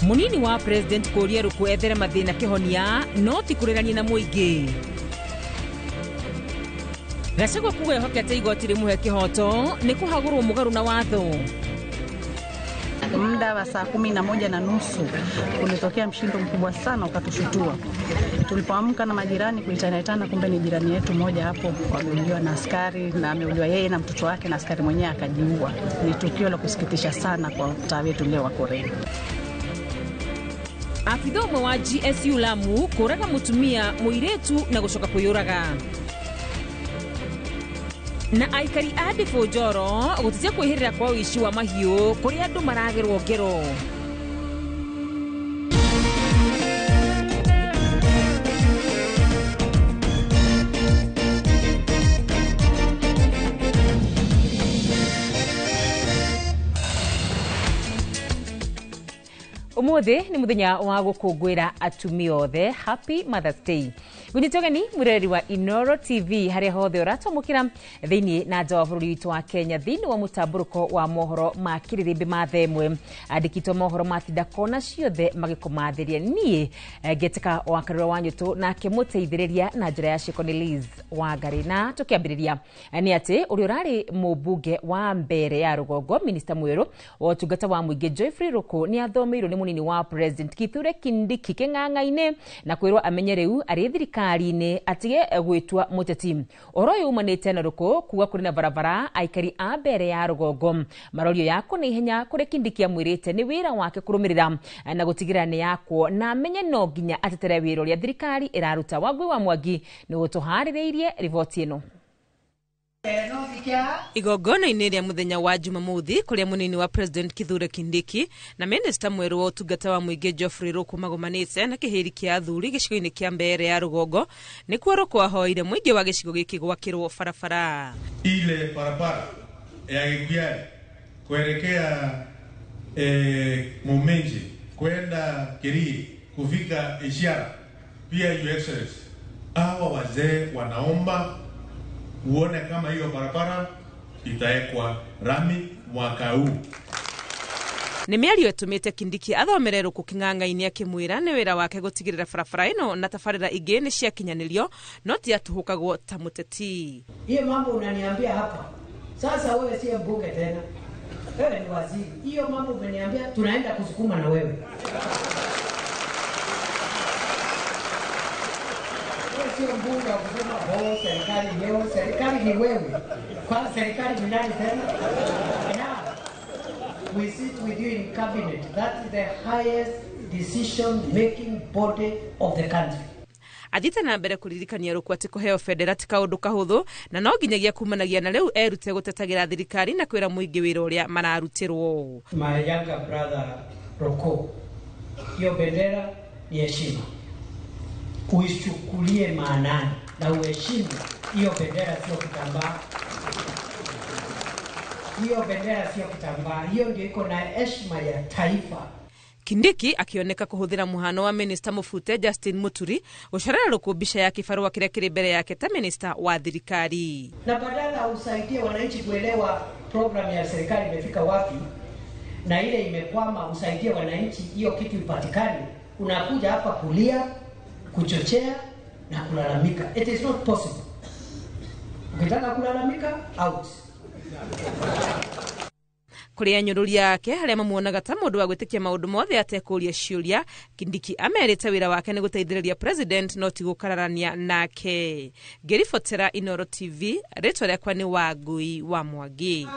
Munini wa president kũria Ruku ethere mathĩna kĩhonia no ti kũrĩrania na mũingĩ. Gachagua kuga ehokete igoti rĩmũhe kĩhoto nĩ kũhagũrwo mũgarũ na watho. Muda wa saa 11:30 kulitokea mshindo mkubwa sana ukatushutua. Tulipoamka na majirani kuitanaitana, kumbe ni jirani yetu mmoja hapo ameuliwa na askari, na ameuliwa yeye na mtoto wake, na askari mwenyewe akajiua. Ni tukio la kusikitisha sana kwa mtaa wetu leo wa Koreni. Afitha ũmwe wa GSU Lamu kũraga mũtumia mũirĩtu na gũcoka kwĩyũraga. Na aikari a Ndibũ Njoro gũtetia kwĩhĩrĩra kwa ũici wa mahiũ kũrĩa andũ maragerwo ngero. Umuthi ni muthenya wa gukungwira atumia othe. Happy Mother's Day. Gunyita ũgeni mwĩroreri wa Inooro TV harĩa hothe ũratwamũkĩra thĩinĩ na nja wa bũrũri witũ wa Kenya thĩinĩ wa mũtambũrũko wa mohoro ma kĩrĩrĩmbĩ ma thaa ĩmwe. Andĩkitwo mohoro matinda kona ciothe magĩkũmathĩria niĩ ngetĩka wa Karura wa Nyũtũ nake mũteithĩrĩria na njĩra ya ciĩko nĩ Liz Wangari. Na tũkĩambĩrĩria nĩ atĩ ũrĩa ũrarĩ mũmbunge wa mbere ya rũgongo minista mwerũ wa ũtungata wa mũingĩ Geoffrey Ruku nĩ athomeirwo nĩ munini wa president Kithure Kindiki kĩng'ang'a-inĩ na kwĩrwo amenye rĩu arĩ thirikari-inĩ atige gwĩtua mũteti. Ũhoro ũyũ umanĩte na Ruku kuga kũrĩ na barabara aikari a mbere ya rũgongo marorio yako na ihenya kũrĩ Kindiki amwĩrĩte nĩ wĩra wake kũrũmĩrĩra na gũtigĩrĩra nĩ yakwo na amenye no nginya atetere wĩra ũrĩa thirikari ĩraruta. Wangui wa Mwangi nĩ gũtũharĩrĩirie riboti ĩno. Igongona-inĩ rĩa mũthenya wa Jumamothi kũrĩa munini wa president Kithure Kindiki na minista mwerũ wa ũtungata wa mũingĩ Geoffrey Ruku magomanĩte na kĩhĩri kĩa athuri gĩcigo-inĩ kĩa Mbeere ya rũgongo nĩkuo Ruku ahoire mũingĩ wa gĩcigo gĩkĩ gwakĩrwo barabara. Ile barabara ya Gikuyu kuelekea Muminji kwenda Kirii kufika Ishiara, pia Your Excellency, hawa wazee wanaomba uone kama hiyo barabara itaekwa rami mwaka huu. Nĩ mĩario ĩtũmĩte Kindiki athomere Ruku kĩng'ang'a-inĩ akĩmwĩra nĩ wĩra wake gũtigĩrĩra barabara ĩno na tabarĩra ingĩ nĩ ciakinyanĩrio no ti atũhũkagwo ta mũteti. Hiyo mambo unaniambia hapa sasa, wewe si mbunge tena, wewe ni waziri. Hiyo mambo umeniambia, tunaenda kusukuma na wewe. Sio mbunge wa kusema oh, serikali leo, serikali ni wewe. Kwa serikali ni nani tena? Now, we sit with you in cabinet. That is the highest decision making body of the country. Athiĩte na mbere kũririkania Ruku atĩ kũheo bendera ti kaũndũ kahũthũ na no nginyagia kumanagia na rĩu erute gũtetagĩra thirikari na kwĩra mũingĩ wĩra ũrĩa mararutĩrwo. My younger brother Ruku, hiyo bendera ni heshima, uichukulie maanani na uheshimu hiyo bendera. Sio kitambaa, hiyo bendera sio kitambaa, hiyo ndio iko na heshima ya taifa. Kindiki akioneka kũhũthĩra mũhano wa minista mũbute Justin Muturi gũcorera Ruku mbica ya kĩbarũa kĩrĩa kĩrĩ mbere yake ta minista wa thirikari. Na badala usaidie wananchi kuelewa program ya serikali imefika wapi na ile imekwama, usaidie wananchi hiyo kitu ipatikane, unakuja hapa kulia, kuchochea na kulalamika. It is not possible. Ukitaka kulalamika, out. Kũrĩ anyũrũria ake arĩa mamuonaga ta mũndũ wa gwĩtĩkia maũndũ mothe atekũũria ciũria, Kindiki amerĩte wĩra wake nĩ gũteithĩrĩria president no ti gũkararania nake. Ngĩribotera Inooro TV, rĩtwa rĩakwa nĩ Wangui wa Mwangi.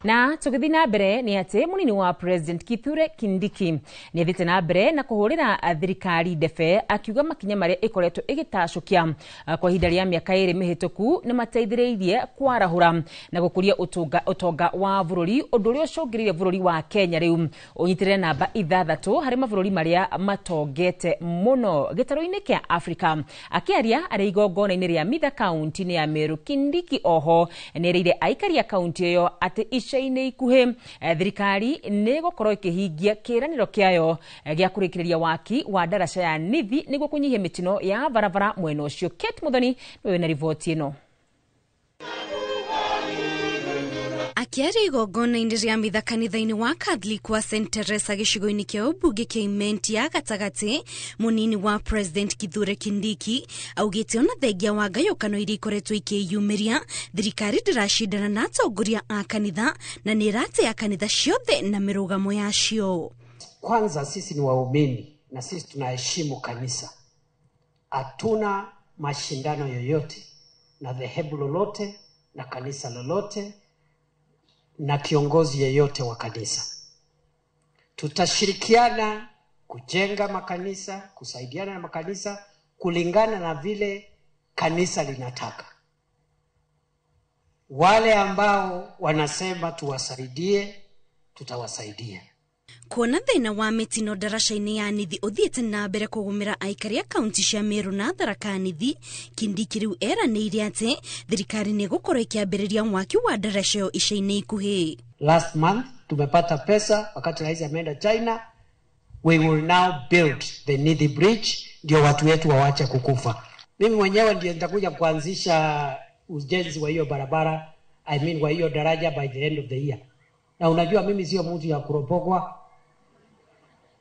Na tũgĩthiĩ na mbere nĩ atĩ munini wa president Kithure Kindiki nĩ athiĩte na mbere na kũhũrĩra thirikari ndebe akiuga makinya marĩa ĩkoretwo ĩgĩtacũkia kwa ihinda rĩa mĩaka 2 mĩhĩtũku nĩ mateithĩrĩirie kwarahũra na gũkũria ũtonga wa bũrũri, ũndũ ũrĩa ũcũngĩrĩirie bũrũri wa Kenya rĩu ũnyitĩrĩre namba 6 harĩ mabũrũri marĩa matongete mũno gĩtarũ-inĩ kĩa Afrika. Akĩaria arĩ igongona-inĩ rĩa Mitha kaunti-inĩ ya Meru, Kindiki oho nĩerĩire aikari a kaunti ĩyo atĩ ica-inĩ ikuhĩ thirikari nĩ ĩgũkorwo ĩkĩhingia kĩĩranĩro kĩayo gĩa kũrĩkĩrĩria waki wa ndaraca ya Nithi nĩguo kũnyihia mĩtino ya barabara mwena ũcio. Kate Muthoni nĩwe wĩna riboti ĩno. Akiaria igongona-inĩ rĩa mitha kanitha-inĩ wa Catholic wa St Teresa gĩcigo-inĩ kĩa ũmbunge kĩa Imenti ya gatagatĩ, mũnini wa President Kithure Kindiki augĩte ona thengia wa ngayũkano iria ikoretwo ikĩyumĩria, thirikari ndĩracindana na atongoria a kanitha na nĩ ĩratĩa kanitha ciothe na mĩrũgamo yacio. Kwanza sisi ni waumini na sisi tunaheshimu kanisa. Hatuna mashindano yoyote na dhehebu lolote na kanisa lolote na kiongozi yeyote wa kanisa. Tutashirikiana kujenga makanisa, kusaidiana na makanisa kulingana na vile kanisa linataka. Wale ambao wanasema tuwasaidie, tutawasaidia. Kuona thĩna wa mĩtino ndaraca-inĩ ya Nithi ũthiĩte na mbere kũgũmĩra aikari a kaunti cia Meru na Tharaka Nithi, Kindiki rĩu eranĩire atĩ thirikari nĩ ĩgũkorwo ĩkĩambĩrĩria mwaki wa ndaraca ĩyo ica-inĩ ikuhĩ. Last month tumepata pesa wakati rais ameenda China. We will now build the Nithi Bridge ndio watu wetu wawache kukufa. Mimi mwenyewe ndiye nitakuja kuanzisha ujenzi wa hiyo barabara, I mean wa hiyo daraja by the end of the year. Na unajua mimi sio mtu ya kuropokwa.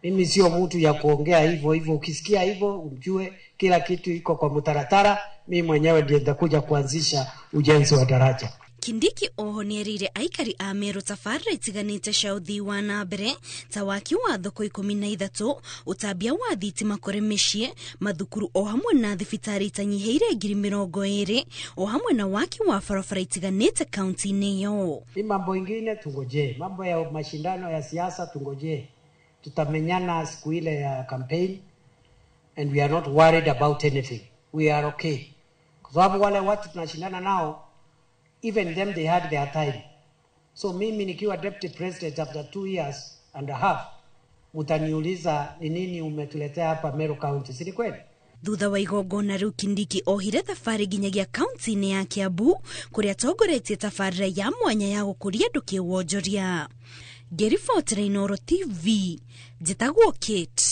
Mimi sio mtu ya kuongea hivyo hivyo. Ukisikia hivyo ujue kila kitu iko kwa mtaratara. Mimi mwenyewe ndiye nitakuja kuanzisha ujenzi wa daraja. Kindiki oho nĩerĩire aikari a Meru tabarĩra itiganĩte cia ũthii wa na mbere ta waki wa thoko 13, ũtambia wa thitima kũrĩ mĩciĩ, mathukuru o hamwe na thibitarĩ itanyihĩire 20,000 o hamwe na waki wa barabara itiganĩte kaunti-inĩ ĩyo. Ni mambo ingine tungojee, mambo ya mashindano ya siasa tungojee. Tutamenyana siku ile ya campaign and we are not worried about anything. We are okay. Kwa sababu wale watu tunashindana nao, even them they had their time. So mimi nikiwa deputy president after 2 years and a half, mutaniuliza ni nini umetuletea hapa Meru County, si ni kweli? Thutha wa igongona rĩu Kindiki ohire thabarĩ nginyagia kaunti-inĩ ya Kiambu kũrĩa atongoretie tabarĩra ya mwanya ya gũkũria andũ kĩwonjoria. Ngĩribotera Inooro TV, njĩtagwo Kate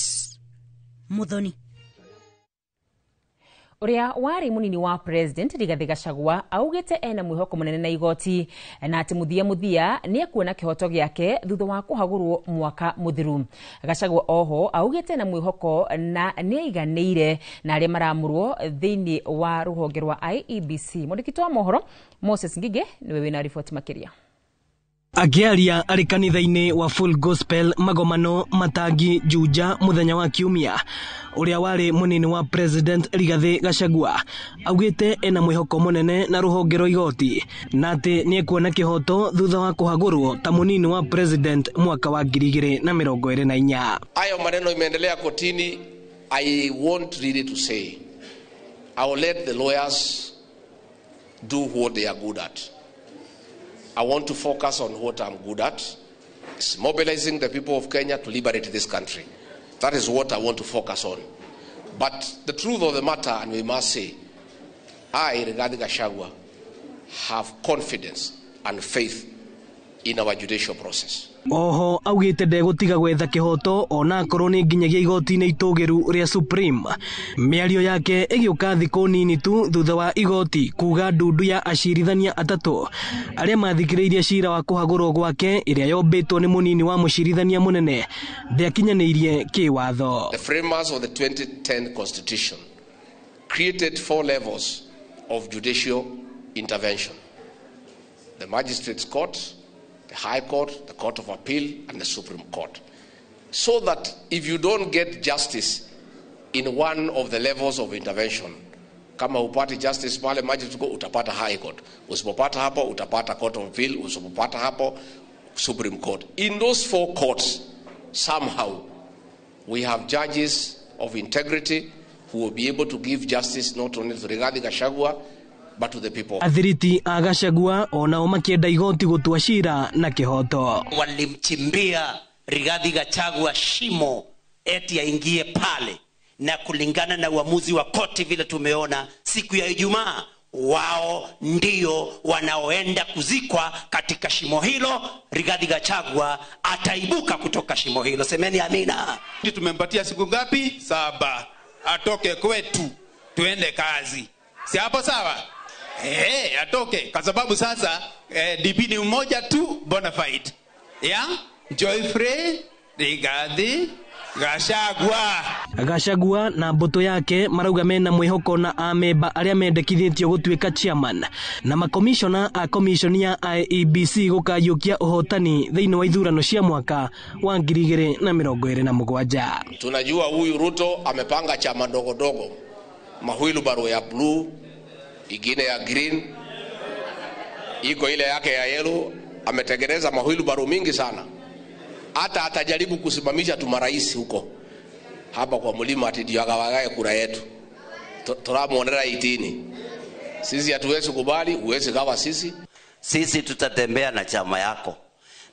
Muthoni. Uria wari munini wa president Rigathi Gachagua augite ena mwihoko munene na igoti na ati muthia muthia ni ekuona kihoto giake thutha wa kuhagurwo mwaka muthiru. Gachagua oho augite na mwihoko na ni aiganĩire na aria maramurwo thiini wa ruhonge rwa IEBC. Mwandĩki wa mohoro Moses Ngige niwe wina riboti makiria. Akiaria arĩ kanitha-inĩ wa Full Gospel Magomano Matangi Juja muthenya wa kiumia, ũrĩa warĩ mũnini wa President Rigathi Gachagua augĩte ena mwĩhoko mũnene na rũhonge rwa igoti na atĩ nĩekuona kĩhoto thutha wa kũhagũrwo ta mũnini wa President mwaka wa 2024. Hayo maneno imeendelea kotini. I won't really to say. I will let the lawyers do what they are good at. I want to focus on what I'm good at. It's mobilizing the people of Kenya to liberate this country. That is what I want to focus on. But the truth of the matter, and we must say, I, Rigathi Gachagua, have confidence and faith in our judicial process. Oho augite ndegũtiga gwetha kĩhoto ona akorwo nĩ nginyagia igoti-inĩ itũgĩru rĩa Supreme. Mĩario yake ĩgĩũka thikũ nini tu thutha wa igoti kuga ndundu ya acirithania atatũ arĩa mathikĩrĩirie cira wa kũhagũrwo gwake ĩrĩa yombĩtwo nĩ mũnini wa mũcirithania mũnene ndĩakinyanĩirie kĩwatho. The framers of the 2010 Constitution created 4 levels of judicial intervention: the Magistrates' Court, the High Court, the Court of Appeal, and the Supreme Court. So that if you don't get justice in one of the levels of intervention, kama upati justice pale Magistrate Court, utapata High Court. Usipopata hapo, utapata Court of Appeal. Usipopata hapo, Supreme Court. In those 4 courts, somehow, we have judges of integrity who will be able to give justice not only to Rigathi Gachagua, but to the people. Athiriti a Gachagua onao makienda igoti gutua cira na kihoto. Walimchimbia Rigathi Gachagua shimo eti aingie pale, na kulingana na uamuzi wa koti vile tumeona siku ya Ijumaa, wao ndio wanaoenda kuzikwa katika shimo hilo. Rigathi Gachagua ataibuka kutoka shimo hilo. Semeni amina. Tumempatia siku ngapi? 7. Atoke kwetu tuende kazi. Si hapo sawa? Atoke kwa sababu sasa DP ni mmoja tu bona fide. Yeah? Geoffrey Rigathi Gachagua. Gachagua na mbũtũ yake marauga mena mwĩhoko na amemba arĩa mendekithĩtio gũtuĩka chairman na makomishona a komishoni ya IEBC gũkayũkia ũhotani thĩinĩ wa ithurano cia mwaka wa 2027. Tunajua huyu Ruto amepanga chama ndogo ndogo, mahwilbaro ya blue, ingine ya green, iko ile yake ya yellow. Ametengeneza mahwilbaro mingi sana. Hata atajaribu kusimamisha tu marais huko hapa kwa mlima ati ndio agawagae kura yetu. Turamuonera itini. Sisi hatuwezi kubali, huwezi gawa sisi. Sisi tutatembea na chama yako.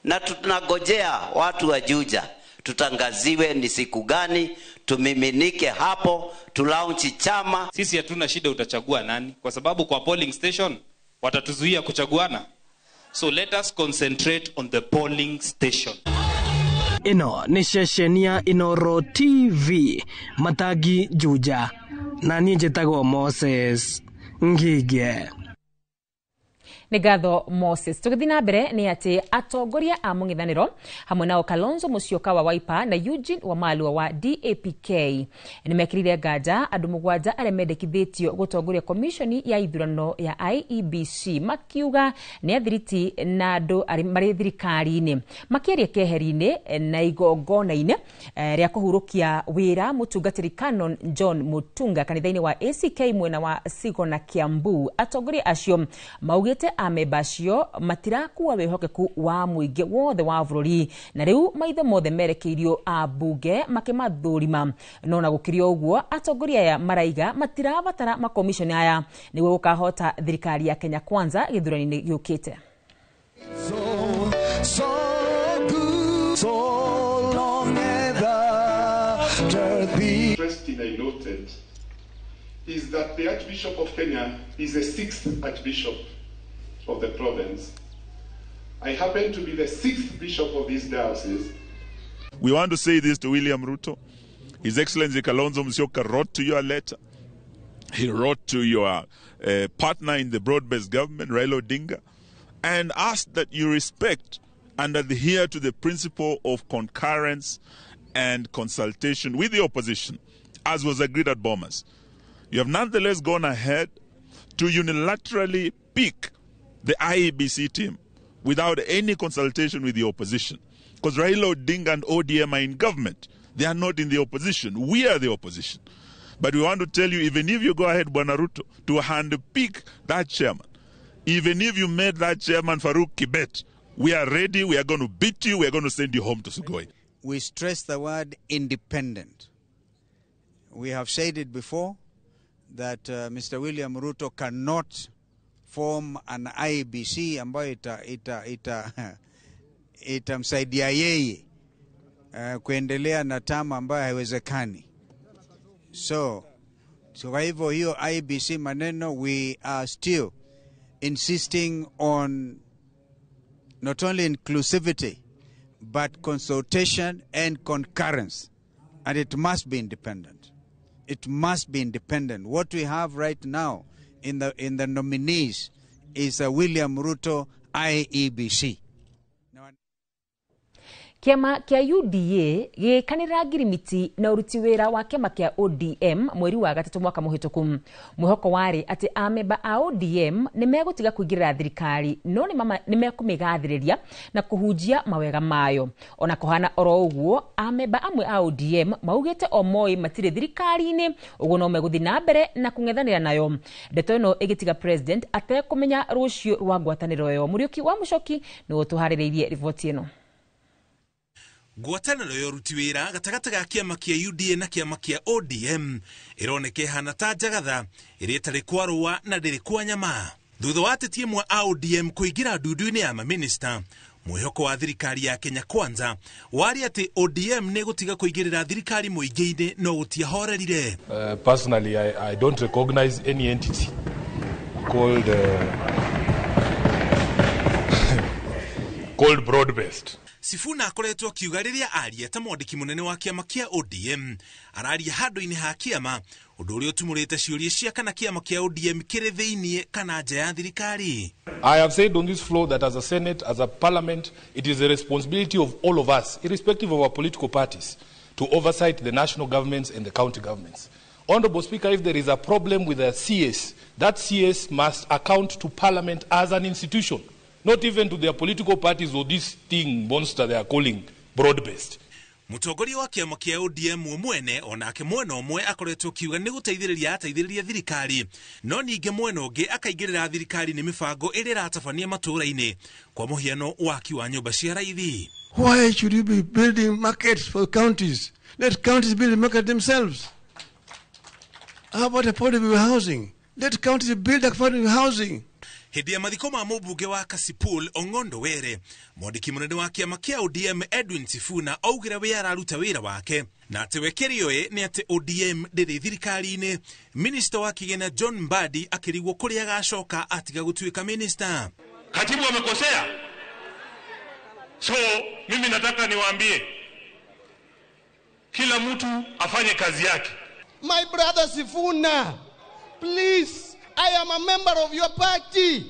Na tunagojea watu wa Juja tutangaziwe ni siku gani, tumiminike hapo, tulaunchi chama. Sisi hatuna shida utachagua nani, kwa sababu kwa polling station watatuzuia kuchaguana. So let us concentrate on the polling station. Ĩno nĩ ceceni ya Inooro TV Matangi Juja, na niĩ njĩtagwo Moses Ngige. Nĩ ngatho Moses. Tũgĩthiĩ na mbere nĩ atĩ atongoria a mũng'ethanĩro hamwe nao Kalonzo Musyoka wa Wiper na Eugene Wamalwa wa DAPK nĩ mekĩrire nganja andũ mũgwanja arĩa mendekithĩtio gũtongoria komishoni ya ithurano ya IEBC, makiuga nĩ athiriti na andũ marĩ thirikari-inĩ. Makĩaria keheri-inĩ na igongona-inĩ rĩa kũhurũkia wĩra mũtungatĩri Canon John Mutunga kanitha-inĩ wa ACK mwena wa Sigona Kiambu, atongoria acio maugĩte amemba acio matirakuwa wĩhokeku wa mũingĩ wothe wa bũrũri, na rĩu maitho mothe merekeirio ambunge makĩmathũrima. No na gũkĩrĩ ũguo, atongoria aya maraiga matirabatara makomishoni aya nĩguo gũkahota thirikari ya Kenya Kwanza gĩthurano-inĩ gĩũkĩte. Interesting, I noted, is that the Archbishop of Kenya is the sixth Archbishop of the province. I happen to be the sixth bishop of this diocese. We want to say this to William Ruto. His Excellency Kalonzo Musyoka wrote to your letter. He wrote to your partner in the broad-based government, Raila Odinga, and asked that you respect and adhere to the principle of concurrence and consultation with the opposition, as was agreed at Bomas. You have nonetheless gone ahead to unilaterally pick the IEBC team without any consultation with the opposition. Because Raila Odinga and ODM are in government. They are not in the opposition. We are the opposition. But we want to tell you, even if you go ahead, Bwana Ruto, to handpick that chairman, even if you made that chairman Farouk Kibet, we are ready, we are going to beat you, we are going to send you home to Sugoi. We stress the word independent. We have said it before that Mr. William Ruto cannot form an IEBC ambayo itamsaidia yeye kuendelea na tama ambayo haiwezekani. So kwa hivyo hiyo IEBC maneno, we are still insisting on not only inclusivity but consultation and concurrence, and it must be independent. It must be independent. What we have right now in the nominees is a William Ruto IEBC. Kĩama kĩa UDA gĩgĩkanĩra ngirimiti na ũruti wĩra wa kĩama kĩa ODM mweri wa gatatũ mwaka mũhĩtũku. Mwĩhoko warĩ atĩ amemba a ODM nĩ megũtiga kũingĩrĩra thirikari, no nĩ mekũmĩgathĩrĩria na kũhunjia mawega mayo. Ona kũhana oro ũguo, amemba amwe a ODM maugĩte o moĩ matirĩ thirikari-inĩ, ũguo no megũthiĩ na mbere na kũng'ethanĩra nayo. Ndeto ĩno ĩgĩtiga president atekũmenya rũciũ rwa ngwatanĩro ĩyo. Mũriũki wa Mũcoki nĩwe ũtũharĩrĩirie riboti ĩno. Ngwatanĩro ya ũruti wĩra gatagatĩ ga kĩama kĩa UDA na kĩama kĩa ODM ĩroneka ĩhana ta njagatha ĩrĩa ĩtarĩ kwa rũa na ndĩrĩ kwa nyama. Thutha wa ateti amwe a ODM kũingĩra ndundu-inĩ ya mamĩnĩsta, mwĩhoko wa thirikari ya Kenya Kwanza warĩ atĩ ODM nĩ ĩgũtiga kũingĩrĩra thirikari mũingĩ-inĩ no gũtiahorerire. Personally, I don't recognize any entity called called broad-based. Sifuna akoretwo akiuga rĩrĩa aria ta mwandĩki mũnene wa kĩama kĩa ODM araria handũ-inĩ ha kĩama, ũndũ ũrĩa ũtumũrĩte ciũria cia kana kĩama kĩa ODM kĩrĩ thĩiniĩ kana nja ya thirikari. I have said on this floor that as a Senate, as a Parliament, it is the responsibility of all of us, irrespective of our political parties, to oversight the national governments and the county governments. Honorable Speaker, if there is a problem with a CS, that CS must account to Parliament as an institution, not even to their political parties or this thing monster they are calling broad-based. Mũtongoria wa kĩama kĩa ODM mwene onake mwena ũmwe akoretwo akiuga nĩ gũteithĩrĩria ateithĩrĩria thirikari, no ningĩ mwena ũngĩ akaingĩrĩra thirikari nĩ mĩbango ĩrĩa ĩratabania matũũra-inĩ, kwa mũhiano waki wa nyũmba cia raithi. Why should you be building markets for counties? Let counties build the market themselves. How about affordable housing? Let counties build affordable housing. Hĩndĩ ya mathiko ma mũmbunge wa Kasipul Ong'ondo Were, mwandĩki mũnene wa kĩama kĩa ODM Edwin Sifuna augire we araruta wĩra wake na atĩ we kĩrĩoĩ nĩ atĩ ODM ndĩrĩ thirikari-inĩ. Minista wa kĩgĩna John Mbadi akĩrigwo kũrĩa agacoka atiga gũtuĩka minista. Katibu amekosea. So mimi nataka niwaambie kila mtu afanye kazi yake. My brother Sifuna, please, I am a member of your party.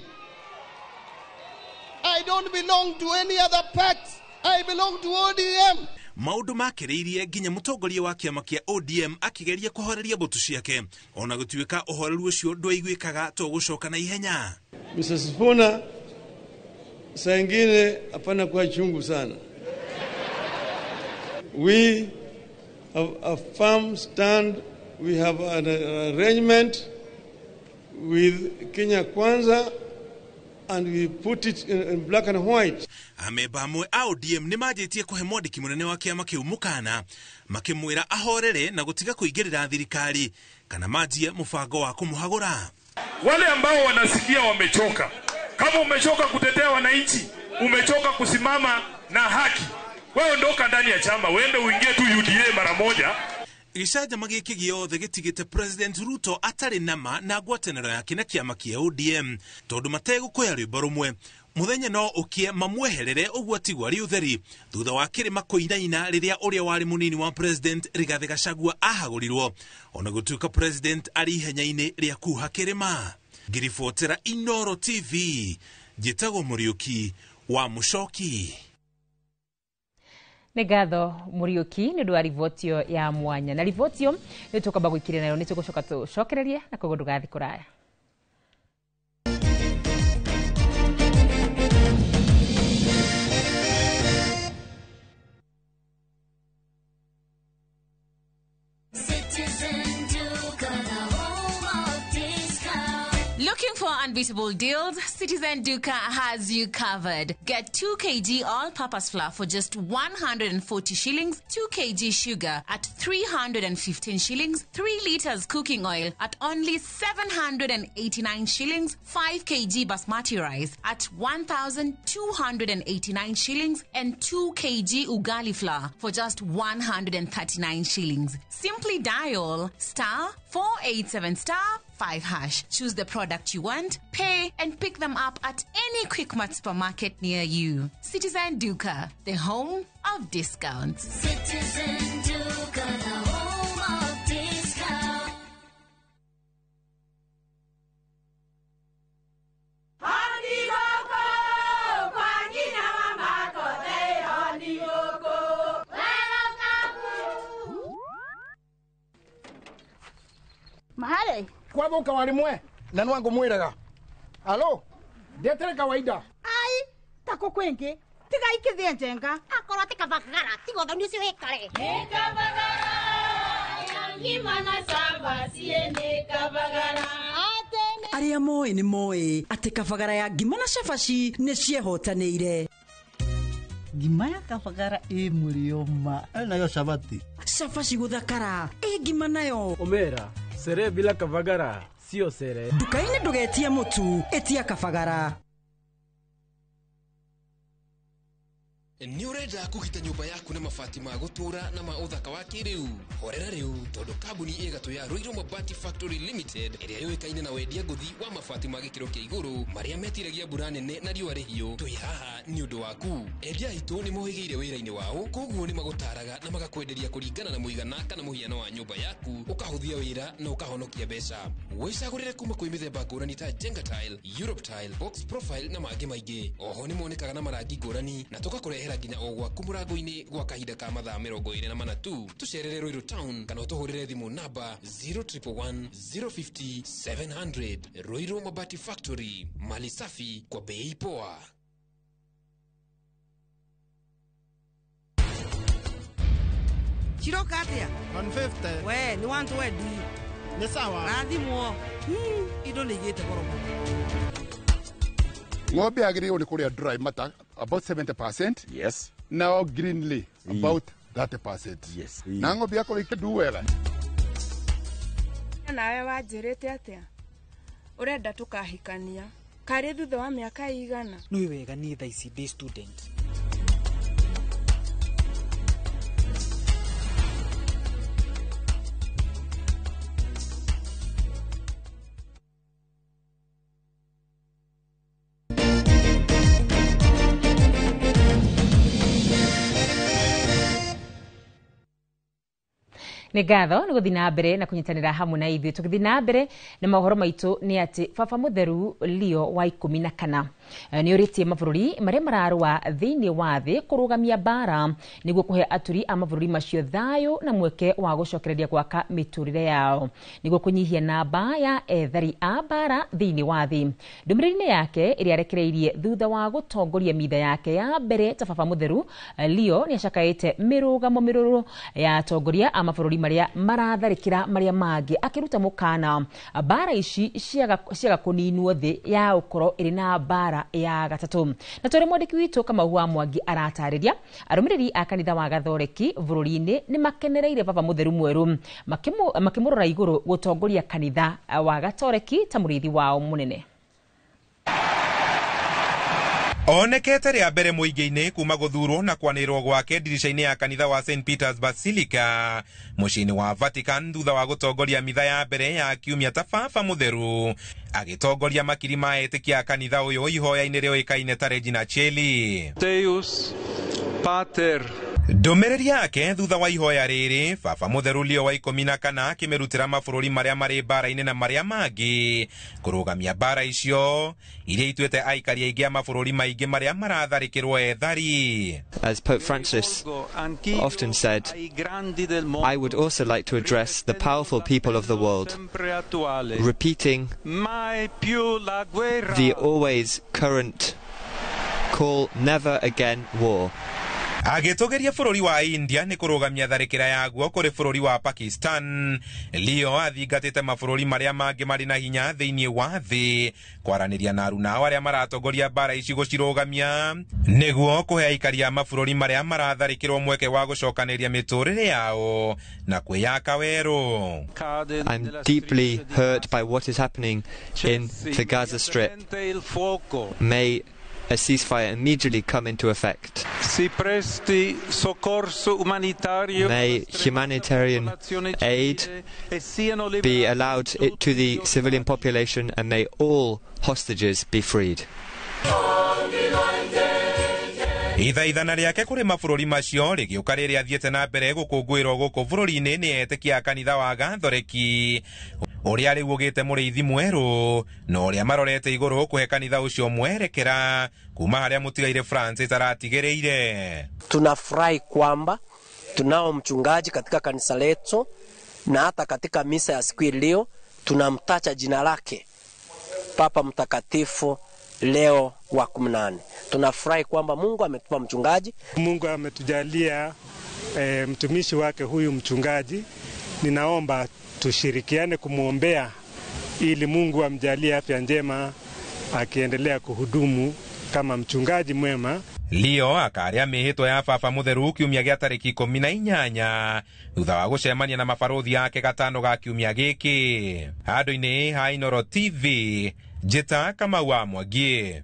I don't belong to any other party. I belong to ODM. Maũndũ makĩrĩirie nginya mũtongoria wa kĩama kĩa ODM akĩgeria kũhoreria mbũtũ ciake, ona gũtuĩka ũhoreru ũcio ndwaiguĩkaga to gũcoka na ihenya. Mr. Sifuna, saa ingine hapana kuwa chungu sana. We have a firm stand. We have an arrangement with Kenya Kwanza and we put it in black and white. Amemba amwe a ODM nĩ manjĩtie kũhe mwandĩki mũnene wa kĩama kĩu mũkana, makĩmwĩra ahorere na gũtiga kũingĩrĩra thirikari kana manjie mũbango wa kũmũhagũra. Wale ambao wanasikia wamechoka, kama umechoka kutetea wananchi, umechoka kusimama na haki, wewe ondoka ndani ya chama, uende uingie tu UDA mara moja. Gĩcanjama gĩkĩ gĩothe gĩtigĩte President Ruto atarĩ nama na ngwatanĩro yake na kĩama kĩa ODM tondũ mategũkũya rwĩmbo rũmwe. Mũthenya no ũkĩe mamweherere ũguo atigwo arĩ ũtheri thutha wa kĩrĩma kũinaina rĩrĩa ũrĩa warĩ mũnini wa President Rigathĩ Gachagua ahagũrirwo, ona gũtuĩka President arĩ ihenya-inĩ rĩa kuha kĩrĩma. Ngĩribotera Inooro TV, njĩtagwo Mũriũki wa Mũcoki. Nĩ ngatho Mũriũki nĩ ũndũ wa riboti ĩyo ya mwanya, na riboti ĩyo nĩ tũkwamba gũikĩria nayo, nĩ tũgũcoka tũcokererie na koguo ndũgathiĩ kũraya. Looking for unbeatable deals? Citizen Duka has you covered. Get 2 kg all-purpose flour for just 140 shillings, 2 kg sugar at 315 shillings, 3 liters cooking oil at only 789 shillings, 5 kg basmati rice at 1,289 shillings, and 2 kg ugali flour for just 139 shillings. Simply dial *487*5#. Choose the product you want, pay, and pick them up at any Quickmart supermarket near you. Citizen Duka, the home of discounts. Citizen Duka, the home of discounts. Mahale kwathuka wari mwe na nwangu mwiraga alo ndetere kawaida ai tako kwingi tiga ikithie njenga akorwo ti kabagara tiga ũthoni ũcio wĩkare nĩ kabagara ya ngima na cabaci nĩ kabagara. Arĩa moĩ nĩ moĩ atĩ kabagara ya ngima na cabaci nĩ ciehotanĩire. Ngima ya kabagara ĩ mũrĩo ma nayo cabati cabaci gũthakara ĩ ngima nayo omera sere bila kabagara sio sere. Nduka-inĩ ndũgetie mũtu, ĩtia kabagara. Nĩ ũrenda kũgita nyũmba yaku na mabati ma gũtũũra na ma ũthaka wa kĩrĩu? Horera rĩu, tondũ kambuni ĩ gatũ ya Ruiru Mabati Factory Limited, ĩrĩa yũĩkaine na wendia ngũthi wa mabati ma gĩkĩro kĩa igũrũ marĩa metiragia mbura nene na riũa rĩhiũ, twĩ haha nĩ ũndũ waku. Endia aitũ nĩ mohĩgĩire wĩra-inĩ wao, koguo nĩ magũtaraga na magakwenderia kũringana na mũigana kana mũhiano wa nyũmba yaku, ũkahũthia wĩra na ũkahonokia mbeca. Wĩcagũrĩre kuma kwĩ mĩthemba ngũrani ta Jenga Tile, Europe Tile, Box Profile na mangĩ maingĩ. Oho nĩ monekaga na marangi ngũrani na tũgakũrehera nginya o gwaku mũrango-inĩ gwa kahinda ka mathaa 24 tu. Tũcerere Ruiru Town kana ũtũhũrĩre thimũ namba 0111 050 700. Ruiru Mabati Factory, mali safi kwa bei poa. Ciroka atia? 150. We, nĩ 120. Nĩ sawa. Rathimwo. Indo nĩ igĩte goro mũno. Ng'ombe yagĩrĩirwo nĩ kũrĩa dry matter about 70%. Yes. Nao greenly about 30%. Yes. Na ng'ombe yakorwo ĩkĩndu wega. Nawe wanjĩrĩte atĩa? Ũrenda tũkahikania karĩ thutha wa mĩaka igana? Nĩ wega niĩ thaa ici ndĩ student. Nĩ ngatho nĩ gũthiĩ na mbere na kũnyitanĩra hamwe na ithuĩ. Tũgĩthiĩ na mbere na mohoro maitũ nĩ atĩ Baba Mũtheru Leo wa 14 nĩ ũrĩtie mabũrũri marĩa mararũa thĩinĩ wa thĩ kũrũgamia mbara nĩguo kũhe aturi a mabũrũri macio thayũ na mweke wa gũcokereria gwaka mĩtũrĩre yao nĩguo kũnyihia namba ya ethari a mbara thĩinĩ wa thĩ. Ndũmĩrĩri-inĩ yake ĩrĩa arekereirie thutha wa gũtongoria mitha yake ya mbere ta Baba Mũtheru, Leo nĩ acakaĩte mĩrũgamo mĩrũrũ ya atongoria a mabũrũri marĩa maratharĩkĩra marĩa mangĩ, akĩruta mũkana mbara ici ciaga kũninwo thĩ ya ũkorwo ĩrĩ na mbara ya gatatũ. Na tũrĩ mwandĩki witũ Kamau wa Mwangi aratarĩria arũmĩrĩri a kanitha wa Gathoreki bũrũri-inĩ nĩ makenereire Baba Mũtheru mwerũ makĩmũrora igũrũ gũtongoria kanitha wa Gatoreki ta mũrĩithi wao mũnene. Onekete rĩa mbere mũingĩ-inĩ kuma gũthurwo na kwanĩrĩrwo gwake ndirica-inĩ ya kanitha wa St Peter's Basilica mũciĩ-inĩ wa Vatican thutha wa gũtongoria mitha ya mbere ya kiumia ta Baba Mũtheru, agĩtongoria makiri ma etĩkia a kanitha ũyũ ihoya-inĩ rĩoĩkaine ta Regina Coeli. Deus Pater. Ndũmĩrĩri yake thutha wa ihoya rĩrĩ, Baba Mũtheru Leo wa 14 akĩmĩrutĩra mabũrũri marĩa marĩ mbara-inĩ na marĩa mangĩ kũrũgamia mbara icio iria ituĩte aikari aingĩ a mabũrũri maingĩ marĩa maratharĩkĩrwo ethari. As Pope Francis often said, I would also like to address the powerful people of the world, repeating the always current call, never again war. Agĩtũgĩria bũrũri wa India nĩ kũrũgamia tharĩkĩra yaguo kũrĩ bũrũri wa Pakistan, Leo athingatĩte mabũrũri marĩa mangĩ marĩ na hinya thĩinĩ wa thĩ kwaranĩria na arunao arĩa maratongoria mbara ici gũcirũgamia nĩguo kũhe aikari a mabũrũri marĩa maratharĩkĩrwo mweke wa gũcokanĩria mĩtũrĩre yao na kwĩyaka werũ. I'm deeply hurt by what is happening in the Gaza Strip. May a ceasefire immediately come into effect. May humanitarian aid be allowed to the civilian population, and may all hostages be freed. Ithaithana rĩake kũrĩ mabũrũri macio rĩgĩũka rĩrĩa athiĩte na mbere gũkũngũĩrwo gũkũ bũrũri-inĩ nĩ etĩkia a kanitha wa Gathoreki ũrĩa rĩu ũgĩte mũrĩithi mwerũ na ũrĩa marorete igũrũ kũhe kanitha ũcio mwerekera kuma harĩa mũtigaire Francis aratigĩrĩire. Tunafurahi kwamba tunao mchungaji katika kanisa letu, na hata katika misa ya siku leo tunamtacha jina lake Papa Mtakatifu Leo wa 18. Tunafurahi kwamba Mungu ametupa mchungaji. Mungu ametujalia mtumishi wake huyu mchungaji. Ninaomba tushirikiane kumwombea ili Mungu amjalie afya njema akiendelea kuhudumu kama mchungaji mwema. Leo akaria mĩhĩtwa ya Baba Mũtheru kiumia gĩa tarĩki 18 thutha wa gũcemania na mabarũthi yake gatano ga kiumia gĩkĩ. Handũ-inĩ ha Inooro TV, Njĩta Kamau wa Mwangi.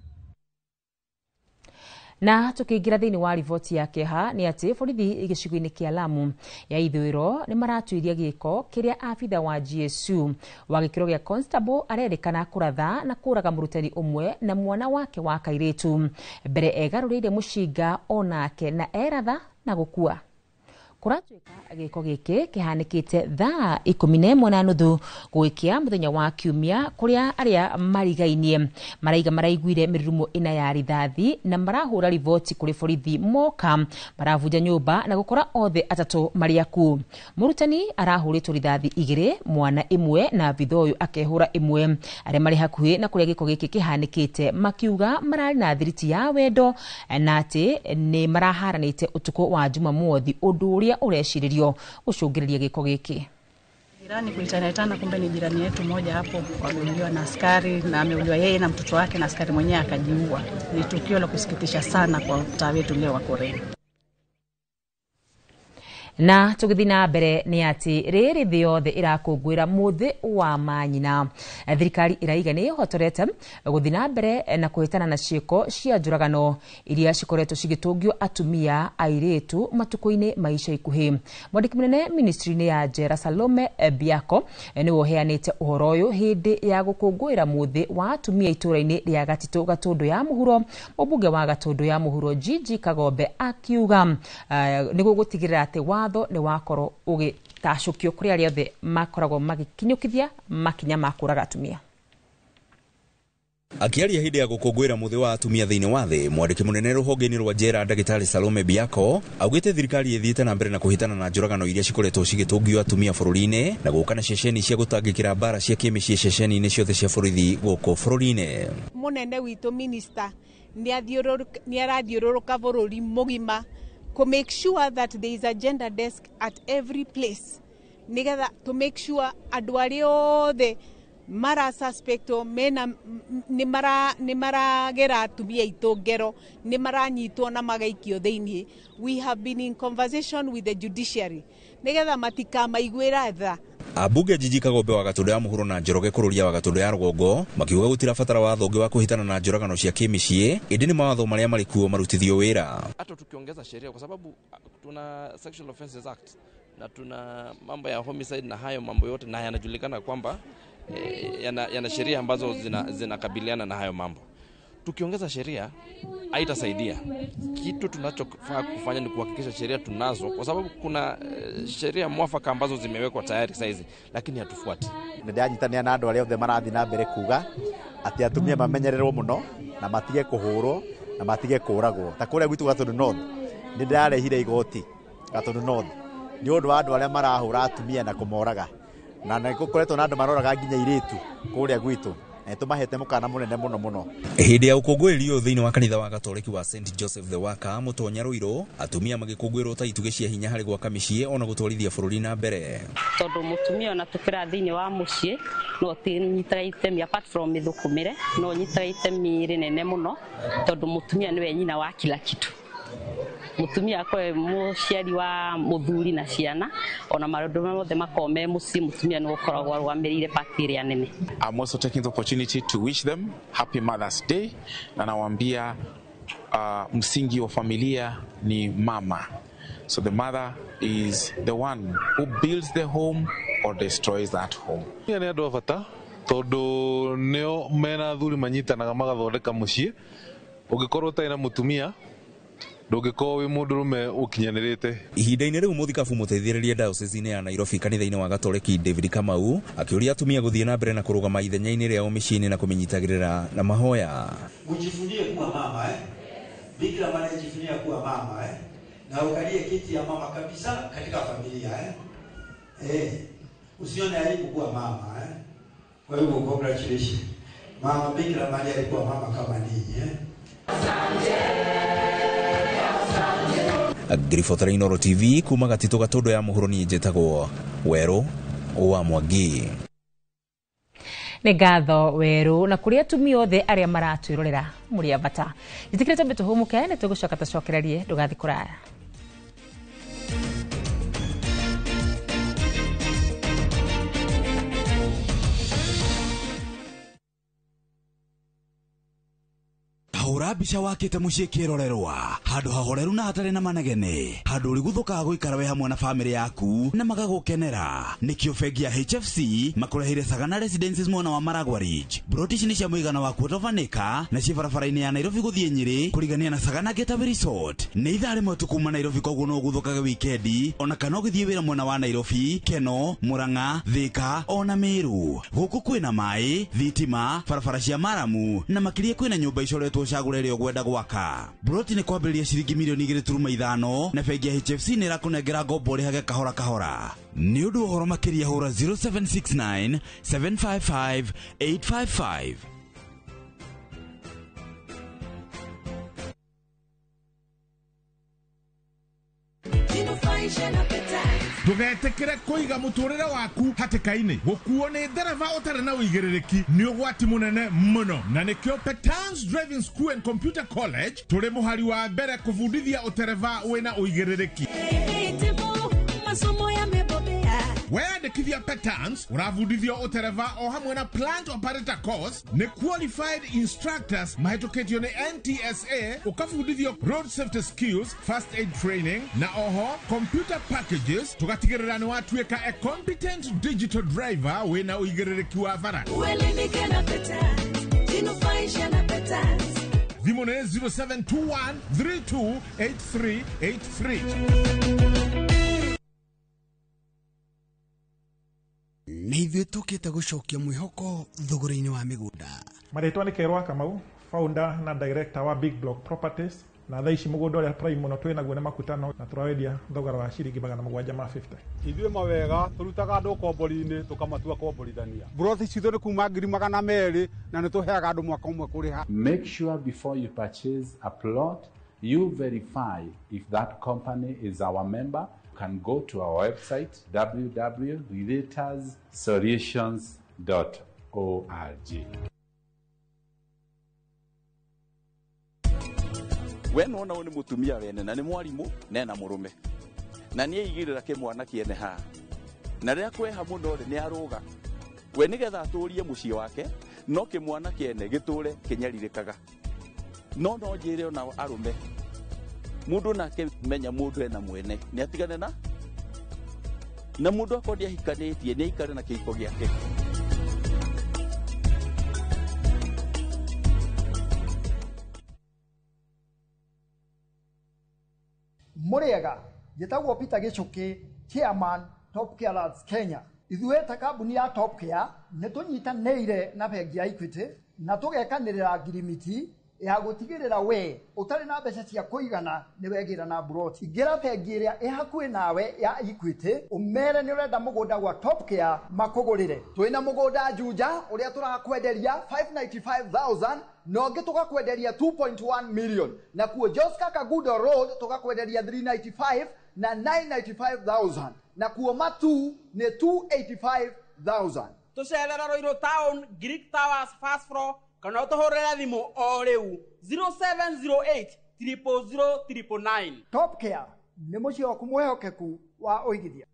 Na tukiingira thiini wa riboti ya keha ni ati borithi gicigo-ini kia Lamu ya ithũĩro ni maratuiria giko kiria abitha wa GSU wa gikiro gia constable arerikana kuratha na kuraga murutani umwe na mwana wake wa kairitu mbere egaruriire mucinga onake na eratha na gukua. Kuratuika giko giki kihanikite thaa 11:30 gwikia muthenya wa kiumia kuria aria marigainie maraiga maraiguire mirurumo ina ya rithathi na marahura riboti kuri borithi moka maravunja nyumba na gukora othe atatu mariaku. Murutani arahuritwo rithathi 2 mwana imwe na bithoyu akehura imwe. Aria mari hakuhi na kuria giko giki kihanikite makiuga marari na thiriti ya wendo na ati ni maraharanite utuku wa Jumamothi undu uria ureciririo gucungiriria giko giki. Jirani kuitana, kumbe ni jirani yetu moja hapo, ameuliwa na askari na ameuliwa yeye na mtoto wake na askari mwenyewe akajiua. Ni tukio la kusikitisha sana kwa mtaa wetu leo wa Koreni. Na tugithi na mbere ni ati riri thi yothe irakungwira muthi wa manyina. Thirikari iraiga ni ihotorete guthi na mbere na kuhitana na ciiko cia njuragano iria cikoretwo cigitungio atumia airitu matuku-ini maisha ikuhi. Mwandiki munene ministry-ini ya Njera Salome Biako niwe uheanite uhoro uyu hindi ya gukungwira muthi wa atumia itura-ini ria Gatitũ Gatundu ya Muhuro. Mũmbunge wa Gatundu ya Muhuro Gigi Kagombe akiuga niguo gutigirira ati watho ni wakorwo ugitacukio kuri aria othe makoragwo magikinyukithia makinya ma kuraga atumia. Akiaria hindi ya gukungwira muthi wa atumia thiini wa thi, mwandiki munene ruhonge-ini rwa Njera Ndagitari Salome Biako augite thirikari ithiite na mbere na kuhitana na njuragano iria cikoretwo cigitungio atumia bururi-ini na guka na ceceni cia gutangikira mbara cia kimiciĩ ceceni-ini ciothe cia borithi guku bururi-ini. Munene witu minister ni arathiururuka bururi mugima to make sure that there is a gender desk at every place nigetha to make sure andu aria othe mara suspecto mena ni maragera atumia aitũ ngero ni maranyitwo na magaikio thiini. We have been in conversation with the judiciary nigetha matikamaiguĩra tha. Ambunge Gigi Kagombe wa Gatundu ya Muhuro na Njoroge Kururia wa Gatundu ya Rũgongo makiuga gutirabatara watho ũngĩ wa kũhitana na njũragano cia kĩmĩciĩ ĩndĩ nĩ mawatho marĩa marĩ kuo marutithio wĩra. Hata tukiongeza sheria, kwa sababu tuna Sexual Offences Act na tuna mambo ya homicide na hayo mambo yote, na yanajulikana kwamba yana sheria ambazo zinakabiliana na hayo mambo. Tukiongeza sheria haitasaidia. Kitu tunachofaa kufanya ni kuhakikisha sheria tunazo, kwa sababu kuna sheria mwafaka ambazo zimewekwa tayari saizi, lakini hatufuati. Nĩndanyitania na andũ arĩa othe marathiĩ na mbere kuga atĩ atumia mamenyererwo mũno na matige kũhũrwo na matige kũragwo. Ta kũrĩa gwitũ Gatundu North nĩndĩrarehire igoti Gatundu North nĩ ũndũ wa andũ arĩa marahũra atumia na kũmoraga, na nĩ gũkoretwo na andũ maroraga nginya airĩtu kũrĩa gwitũ. Tumahete mukana munene muno muno. Hindi ya ukungũĩri ũyũ thĩinĩ wa kanitha wa Gatoreki wa St Joseph the Worker Mũtonya Rũirũ, atumia magĩkũngũĩrwo ta itugĩ cia hinya harĩ gwaka mĩciĩ ona gũtwarithia bũrũri na mbere. Tondũ mũtumia ona tũkĩra thĩinĩ wa mũciĩ no tinyitaga itemi apart from mĩthũkũmĩre, no nyitaga itemi rĩnene mũno tondũ mũtumia nĩwe nyina wa kila kitu. Mutumia akorwo mũciari wa mũthuri na ciana ona maũndũ mothe makorwo me mũciĩ, mũtumia nĩwe ũkoragwo arũgamĩrĩire part ĩrĩa nene. I'm also taking the opportunity to wish them happy Mother's Day, na nawaambia msingi wa familia ni mama. So the mother is the one who builds the home or destroys that home. Nĩ andũ a bata tondũ nĩo mena athuri manyitanaga magathondeka mũciĩ. Ũngĩkorwo ũtarĩ na mũtumia ndũngĩkorwo wĩ mũndũrũme ũkinyanĩrĩte. Ihinda-inĩ rĩu mũthikabu mũteithĩrĩria diocese-inĩ ya Nairobi kanitha-inĩ wa Gatoreki David Kamau akĩũria atumia gũthiĩ na mbere na kũrũgama ithenya-inĩ rĩao mĩciĩ-inĩ na kũmĩnyitagĩrĩra na mahoya. Mujivunie kuwa mama Bikira Maria jivunia kuwa mama na ukalie kiti ya mama kabisa katika familia Usione aibu kuwa mama Kwa hivyo congratulations. Mama Bikira Maria alikuwa mama kama ninyi Ngiribotera Inooro TV kuma Gatitũ Gatundu ya Mũhuro, niĩ njĩtagwo Werũ wa Mwangi. Nĩ ngatho Werũ na kũrĩ atumia othe arĩa maratwĩrorera mũrĩ a bata. Njĩtĩkĩre twambe tũhũmũke nĩ tũgũcoka tũcokererie, ndũgathiĩ kũraya. Hũra Hũra mbica wakĩte mũciĩ kĩrorerwa handũ hahoreru na hatarĩ na manegene, handũ ũrĩguthũkaga gũikara we hamwe na bamĩrĩ yaku na magagũkenera. Nĩkĩo bengi ya HFC makũreheire Sagana Residences mwena wa Maragwa Ridge. Broti ici nĩ cia mũigana wa quarter of an acre na ciĩ barabara-inĩ ya Nairobi gũthiĩ Nyĩrĩ kũrigania na Sagana Getaway Resort. Nĩ ithaa rĩmwe tu kuma Nairobi, koguo no ũguthũkage wikendi ona kana ũgĩthiĩ wĩra mwena wa Nairobi, Keno, Murang'a, Thika ona Meru. Gũkũ kwĩna maĩ, thitima, barabara cia maramu na makĩria kwĩna nyũmba icoretwo cagũra ĩrĩa ũgwenda gwaka. Broti nĩ kwambĩrĩria ciringi milioni 2.5 na bengi ya HFC nĩ ĩrakũnengera ngombo ũrĩhage kahora kahora. Nĩ ũndũ wa ũhoro makĩria hũra 0769 755 855. Ndũgetĩkĩre kũiga mũtũrĩre waku hatĩka-inĩ. Gũkuo nĩ ndereba ũtarĩ na ũigĩrĩrĩki nĩ ũgwati mũnene mũno, na nĩkĩo Petans Driving School and Computer College tũrĩ mũhari wa mbere kũbundithia ũtereba wĩna ũigĩrĩrĩki. Masomo yamebobea. Weyandĩkithia Petans ũrabundithio ũtereba o hamwe na plant operator course nĩ qualified instructors mahĩtũkĩtio nĩ NTSA, ũkabundithio road safety skills, first aid training na oho computer packages, tũgatigĩrĩra nĩ watuĩka a competent digital driver wĩna ũigĩrĩrĩki wa bara. Uelimike na Petans, jinufaishe na Petans. Thimũ nĩ 0721 328383. Nĩ ithuĩ tũkĩte gũcokia mwĩhoko thogora-inĩ wa mĩgũnda. Marĩtwa nĩ Kerwa Kamau, founder na director wa Big Block Properties, na thaa ici mũgũnda ũrĩa prime mũno twĩ naguo nĩ Makutano na tũrawendia thogora wa ciringi 750. Ithuĩ mawega tũrutaga andũ kombori-inĩ tũkamatua komborithania. Mburoti citũ nĩ kuma 200,000 na nĩ tũheaga andũ mwaka ũmwe kũrĩha. Make sure before you purchase a plot, you verify if that company is our member. You can go to our website www.realtorssolutions.org. We nona ũyũ nĩ mũtumia wene na nĩ mwarimũ na ena mũrũme na nĩ aigĩrĩra kĩmwana kĩene haha, na rĩrĩa kweha mũno rĩ, nĩ arũga we nĩgetha atũrie mũciĩ wake, no kĩmwana kĩene gĩtũre kĩnyarirĩkaga. No no njĩre ona arũme, mũndũ nake menya mũndũ ena mwene nĩ atigane na mũndũ akorwo nĩahikanĩtie nĩ aikare na kĩhiko gĩake. Mũrĩega, njĩtagwo Peter Gĩchũkĩ, chairman Top Care Lads Kenya. Ithuĩ ta kambuni ya Top Care nĩ tũnyitanĩire na bengi ya Equity na tũgekanĩrĩra ngirimiti ya gũtigĩrĩra we ũtarĩ na mbeca cia kũigana nĩ wegĩra na mburoti. Ingĩra bengi ĩrĩa ĩ hakuhĩ nawe ya Equity ũmere nĩ ũrenda mũgũnda gwa Top Care makũgũrĩre. Twĩna mũgũnda Juja ũrĩa tũrakwenderia 595,000 na ũngĩ tũgakwenderia 2.1 million, na kuo Joska Kagudo Road tũgakwenderia 395 na 995,000, na kuo Matu nĩ 285,000. Tũcerera Ruiru Town, Greek Towers first floor, kana ũtũhũrĩre thimũ o rĩu 0708 000 999. Top Care nĩ mũciĩ waku mwĩhokeku wa ũigithia.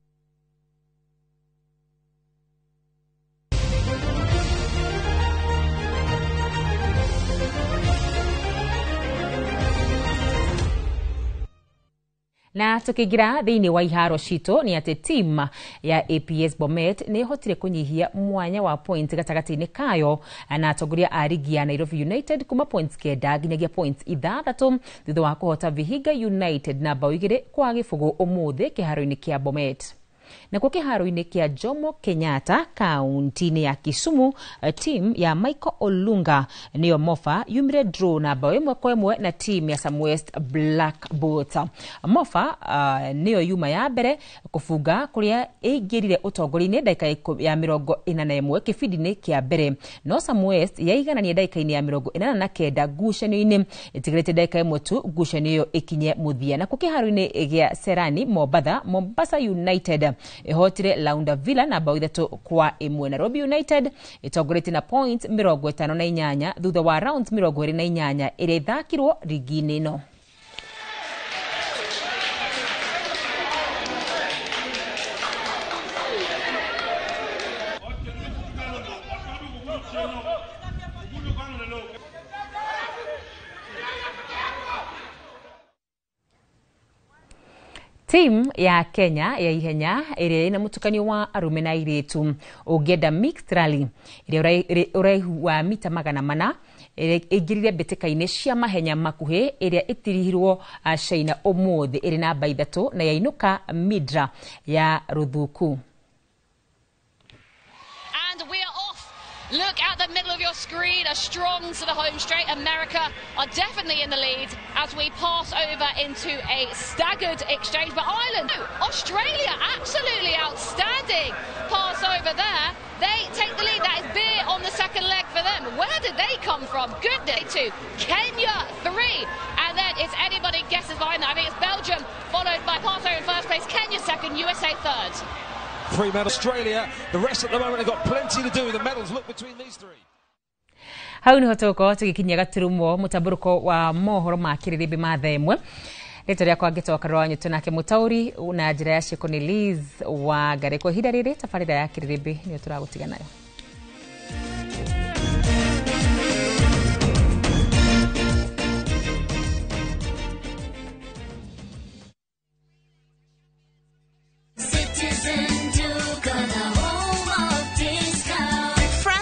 Na tukiingira thiini wa iharo citũ nĩ atĩ team ya APS Bomet nĩ ĩhotire kũnyihia mwanya wa point gatagatĩ-inĩ kayo na atongoria a rigi ya Nairobi United kuma points 9 nginyagia points 6 thutha wa kũhota Vihiga United na bao 2-0 ũmũthĩ kĩharo-inĩ kĩa Bomet. Nakuo kĩharo-inĩ kĩa Jomo Kenyatta kaunti-inĩ ya Kisumu, team ya Michael Olunga nĩyo Mofa yumire draw na bao 1-1 na team ya Samwest Black Bolt. Mofa nĩyo yuma ya mbere kũbunga kũrĩa ĩingĩrire ũtongoria-inĩ ndagĩka ya 41 kĩbindi-inĩ kĩa mbere, no Samwest yaiganania ndagĩka-inĩ ya 89 ngucanio-inĩ ĩtigĩrĩte ndagĩka ĩmwe tu ngucanio ĩyo ĩkinye mũthia. Nakuo kĩharo-inĩ gĩa Serani Mombatha, Mombasa United ĩhotire Launda Villa na bao 3-1. Nairobi United ĩtongoretie na point 58 thutha wa rounds 28 ĩrĩa ĩthakirwo rigi-inĩ ĩno. Team ya Kenya ya ihenya ĩrĩa ĩna mũtukanio wa arũme na airĩtu ũngĩenda mixed rally ĩrĩa ũraihu wa mita 400 ĩingĩrire mbĩtĩka-inĩ cia mahenya makuhĩ ĩrĩa ĩtirihirwo China ũmũthĩ ĩrĩ namba 3 na yainũka Midra ya rũthuku. And we are off. Look at the middle of your screen, a strong to the home straight. America are definitely in the lead as we pass over into a staggered exchange. But Ireland, Australia, absolutely outstanding pass over there. They take the lead. That is beer on the second leg for them. Where did they come from? Goodness. 2, Kenya 3. And then it's anybody guesses behind that. I think it's Belgium, followed by Passover in first place, Kenya second, USA third. 3 medals. Australia, the rest at the moment have got plenty to do. The medals look between these three. Hau niho tũgũkorwo tũgĩkinyia gaturumo mũtambũrũko wa mohoro ma kĩrĩrĩmbĩ ma thaa ĩmwe. Rĩtwa rĩakwa ngĩtoka rwa nyũtũ nake mũtaũri na njĩra ya ciĩko nĩ Liz wa Ngarĩ. Kwa ihinda rĩrĩ tabarĩra ya kĩrĩrĩmbĩ nĩyo tũragũtiga nayo.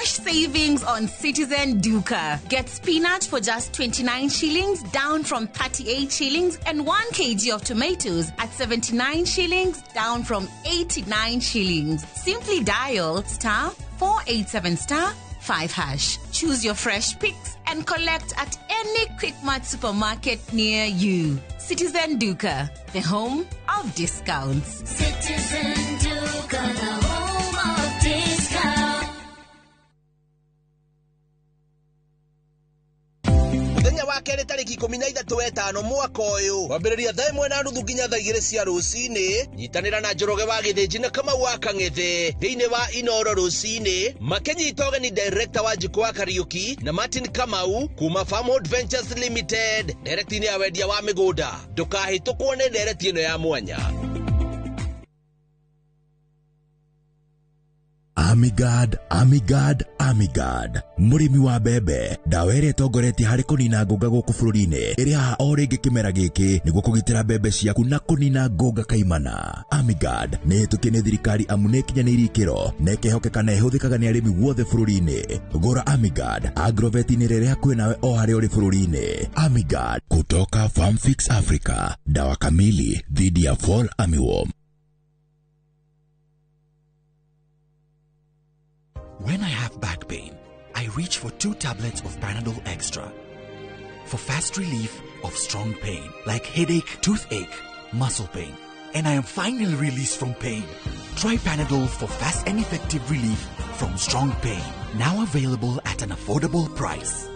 Savings on Citizen Duka. Get spinach for just 29 shillings, down from 38 shillings, and 1 kg of tomatoes at 79 shillings, down from 89 shillings. Simply dial *487*5#. Choose your fresh picks and collect at any Quickmart supermarket near you. Citizen Duka, the home of discounts. Citizen Duka, the home of discounts. Mũthenya wa kerĩ tarĩki 13 wetano mwaka ũyũ kwambĩrĩria thaa 1:30 nginya thaa 2 cia rũcinĩ nyitanĩra na Njoroge wa Gĩthĩnji na Kamau wa Kang'ethe thĩinĩ wa Inoro rũcinĩ makĩnyita ũgeni director wa Njikũ wa Kariũki na Martin Kamau kuma Farmhold Ventures Limited ndereti-inĩ ya wendia wa mĩgũnda. Ndũkahĩtũkwo nĩ ndereti ĩno ya mwanya. Amigad, Amigad, Amigad. Mũrĩmi wa mbembe, ndawa ĩrĩa ĩtongoretie harĩ kũnina ngũnga gũkũ bũrũri-inĩ ĩrĩ haha o rĩngĩ kĩmera gĩkĩ nĩguo kũgitĩra mbembe ciaku na kũnina ngũnga kaimana. Amigad nĩ ĩhĩtũkie nĩ thirikari amu nĩ ĩkinyanĩirie ikĩro na ĩkehokeka na ĩhũthĩkaga nĩ arĩmi guothe bũrũri-inĩ. Gũra Amigad Agrovet-inĩ rĩrĩa hakuhĩ nawe o harĩa ũrĩ bũrũri-inĩ. Amigad kutoka Farmfix Africa, dawa kamili dhidi ya fall armyworm. When I have back pain, I reach for 2 tablets of Panadol Extra for fast relief of strong pain like headache, toothache, muscle pain, and I am finally released from pain. Try Panadol for fast and effective relief from strong pain. Now available at an affordable price.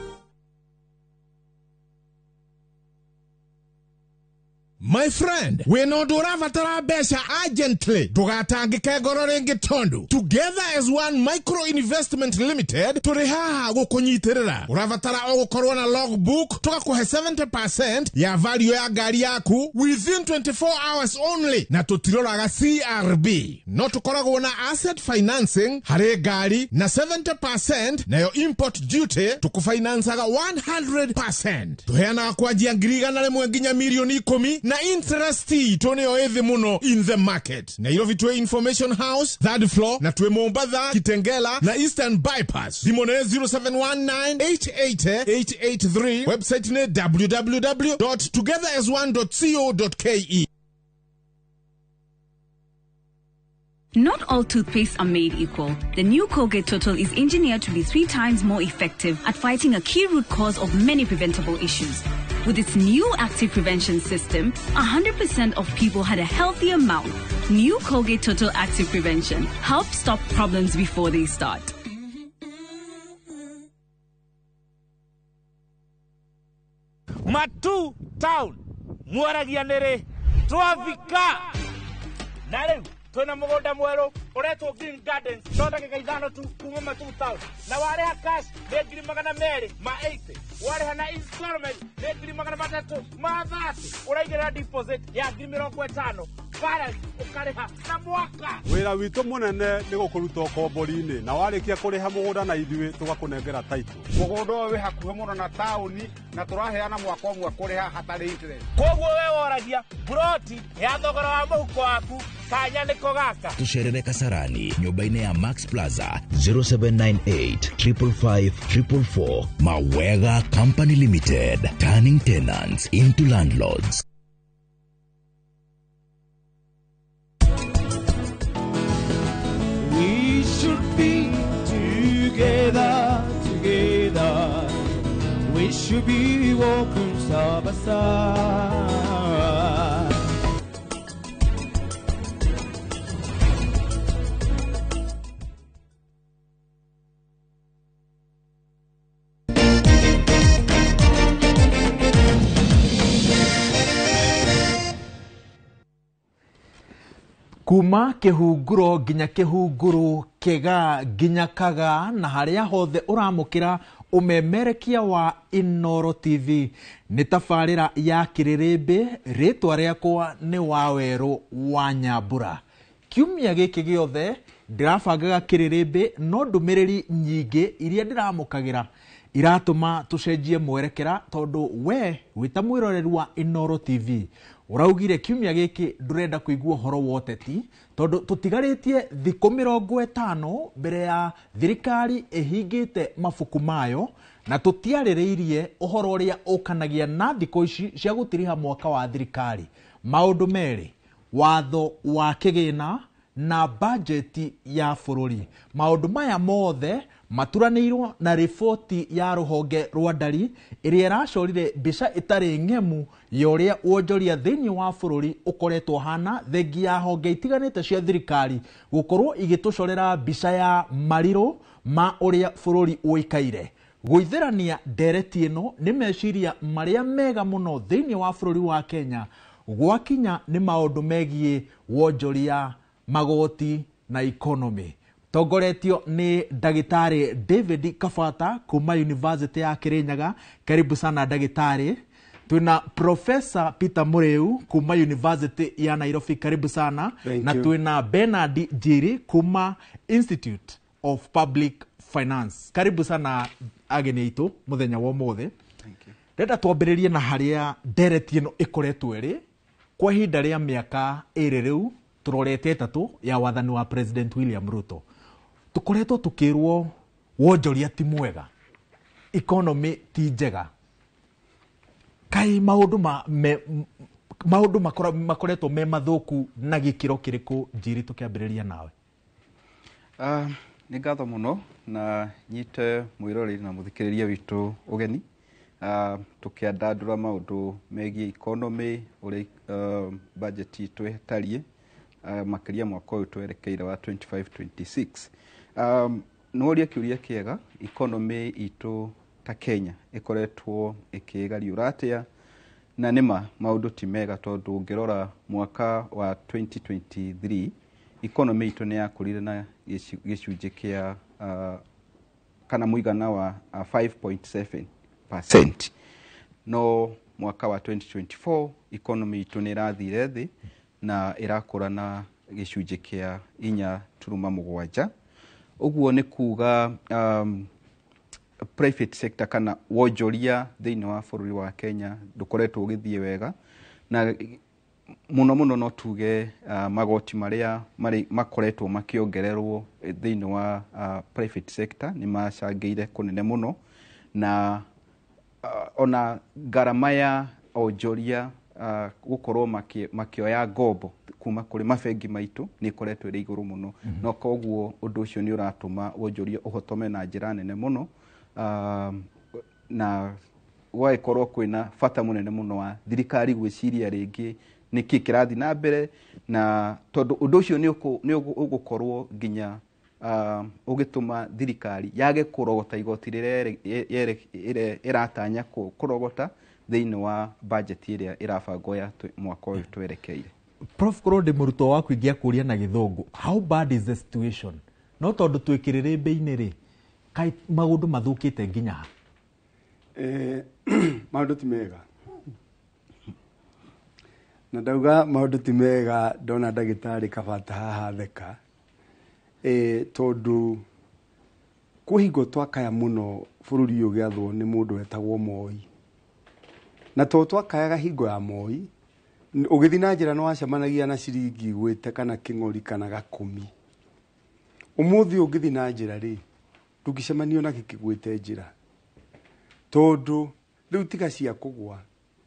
My friend, wĩna ũndũ ũrabatara mbeca urgently, ndũgatangĩke ngoro rĩngĩ tondũ Together as One Micro Investment Limited tũrĩ haha gũkũnyitĩrĩra. Ũrabatara o gũkorwo na logbook, tũgakũhe 70% ya value ya ngari yaku within 24 hours only, na tũtiroraga CRB. No tũkoragwo na asset financing harĩ ngari na 70% nayo import duty tũkũfinancaga 100%. Tũheanaga kwanjia 100,000 nginya 10,000,000 na interest itũ nĩyo ĩthĩ mũno in the market. Nairobi twĩ Information House third floor, na twĩ Mombatha, Kitengela na Eastern Bypass. Thimũ nĩ 0719888883, website nĩ www.togetherasone.co.ke. Not all toothpastes are made equal. The new Colgate Total is engineered to be 3 times more effective at fighting a key root cause of many preventable issues. With its new active prevention system, 100% of people had a healthier mouth. New Colgate Total Active Prevention helps stop problems before they start. Matu Town, mwaragia nĩrĩ twafika na rĩu twĩna mũgũnda mwerũ ũretwo Green Gardens no ndagĩka 5 tu kuma Matu Town, na warĩha cash nĩ 280,000, warĩha na installment nĩ 330,000, ũraigĩrĩra deposit ya 50,000. Balance ũkarĩha na mwaka. Wĩra witũ mũnene nĩ gũkũruta ũkombori-inĩ na warĩkia kũrĩha mũgũnda na ithuĩ tũgakũnengera title. Mũgũnda ũyũ wĩ hakuhĩ mũno na taũni na tũraheana mwaka ũmwe kũrĩha hatarĩ interest. Koguo we woragia buroti ya thogora wa mũhuko waku kanya nĩko gaka. Tucerere Kasarani nyũmba-inĩ ya Max Plaza 0798 555 444. Mawega Company Limited, turning tenants into landlords. We should be together, together. We should be walking side by side. Kuma kĩhunguro nginya kĩhunguru, kĩga nginya kaga, na harĩa hothe ũramũkĩra ũmemerekia wa Inooro TV nĩ tabarĩra ya kĩrĩrĩmbĩ. Rĩtwa rĩakwa nĩ Wawerũ wa Nyambura. Kiumia gĩkĩ gĩothe ndĩrabangaga kĩrĩrĩmbĩ, no ndũmĩrĩri nyingĩ iria ndĩramũkagĩra iratũma tũcenjie mwerekera, tondũ we wĩta mwĩroreri wa Inooro TV ũraugire kiumia gĩkĩ ndũrenda kũigua ũhoro wa ũteti, tondũ tũtigarĩtie thikũ 50 mbere ya thirikari ĩhingĩte mabuku mayo, na tũtiarĩrĩirie ũhoro ũrĩa ũkanagia na thikũ ici cia gũtiriha mwaka wa thirikari. Maũndũ merĩ, watho wa kĩgĩna na bajeti ya bũrũri. Maũndũ maya mothe maturanĩirwo na riboti ya rũhonge rwa ndari ĩrĩa ĩracorire mbica ĩtarĩ ng'emu ya ũrĩa wonjoria thĩinĩ wa bũrũri ũkoretwo hana, thengia ya honge itiganĩte cia thirikari gũkorwo igĩtũcorera mbica ya marirũ ma ũrĩa bũrũri ũikaire. Gũithĩrania ndereti ĩno nĩ meciria marĩa mega mũno thĩinĩ wa bũrũri wa Kenya gwakinya nĩ maũndũ megiĩ wonjoria, magoti na economy. Tongoretio nĩ ndagĩtarĩ David Kabata kuma University ya Kirinyaga. Karibu sana ndagĩtarĩ. Twina Professor Peter Muriu kuma University ya Nairobi. Karibu sana. Thank na you. Twina Bernard Njiri kuma Institute of Public Finance. Karibu sana ageni aitũ mũthenya wa ũmũthĩ. Ndĩrenda twambĩrĩrie na harĩa ndereti ĩno ĩkoretwo ĩrĩ kwa ihinda rĩa mĩaka 2 rĩu tũrorete 3 ya wathani wa President William Ruto. Tũkoretwo tũkĩrwo wonjoria ti mwega, economy ti njega, kai maũndũ makoretwo me mathũku na gĩkĩro kĩrĩkũ? Njiri, tũkĩambĩrĩria nawe. Nĩ ngatho mũno na nyite mwĩroreri na mũthikĩrĩria witũ ũgeni. Tũkĩandandũra maũndũ megiĩ economy, ũrĩa budget itũ ĩtariĩ, makĩria mwaka ũyũ twerekeire wa 25-26. Nĩworia kĩũria kĩega. Economy itũ ta Kenya ĩkoretwo ĩkĩgariũra atĩa? Na nĩma maũndũ ti mega, tondũ ũngĩrora mwaka wa 2023 economy itũ nĩ yakũrire na gĩcunjĩ kĩa kana mũigana wa 5.7%, no mwaka wa 2024 economy itũ nĩ ĩrathire thĩ na ĩrakũra na gĩcunjĩ kĩa 4.7. Ũguo nĩ kuga private sector kana wonjoria thĩinĩ wa bũrũri wa Kenya ndũkoretwo ũgĩthiĩ wega, na mũno mũno no tuge magoti marĩa makoretwo makĩongererwo thĩinĩ wa private sector nĩ macangĩire kũnene mũno, na ona ngarama ya onjoria gũkorwo makĩoya ngombo kuma kũrĩ mabengi maitũ nĩ ĩkoretwo ĩrĩ igũrũ mũno. No koguo ũndũ ũcio nĩ ũratũma wonjoria ũhotome na njĩra nene mũno, na gwagĩkorwo kwĩna bata mũnene mũno wa thirikari gwĩciria rĩngĩ nĩkĩ kĩrathiĩ na mbere, na tondũ ũndũ ũcio nĩ ũgũkorwo nginya ũgĩtũma thirikari yage kũrogota igoti rĩrĩa ĩratanya kũrogota thĩinĩ wa budget ĩrĩa ĩrabangwo ya mwaka ũyũ twerekeire. Prof, korwo ndĩ mũrutwo waku ingĩakũria na gĩthũngũ, how bad is the situation? No tondũ twĩ kĩrĩrĩmbĩ-inĩ rĩ, kaĩ maũndũ mathũkĩte nginya ha? Maũndũ ti mega. Na ndauga maũndũ ti mega ndona ndagĩtarĩ Kabata haha theka, tondũ kwĩ hingo twakaya mũno bũrũri ũyũ ũgĩathwo nĩ mũndũ wetagwo Moi. Na to twakayaga hingo ya Moi, ũgĩthiĩ na njĩra nĩ wacemanagia na ciringi igwĩte kana kĩng'ori kana gakũmi. Ũmũthĩ ũngĩthiĩ na njĩra rĩ, ndũngĩcemania na gĩkĩgwĩte njĩra, tondũ rĩu tiga cia kũgwa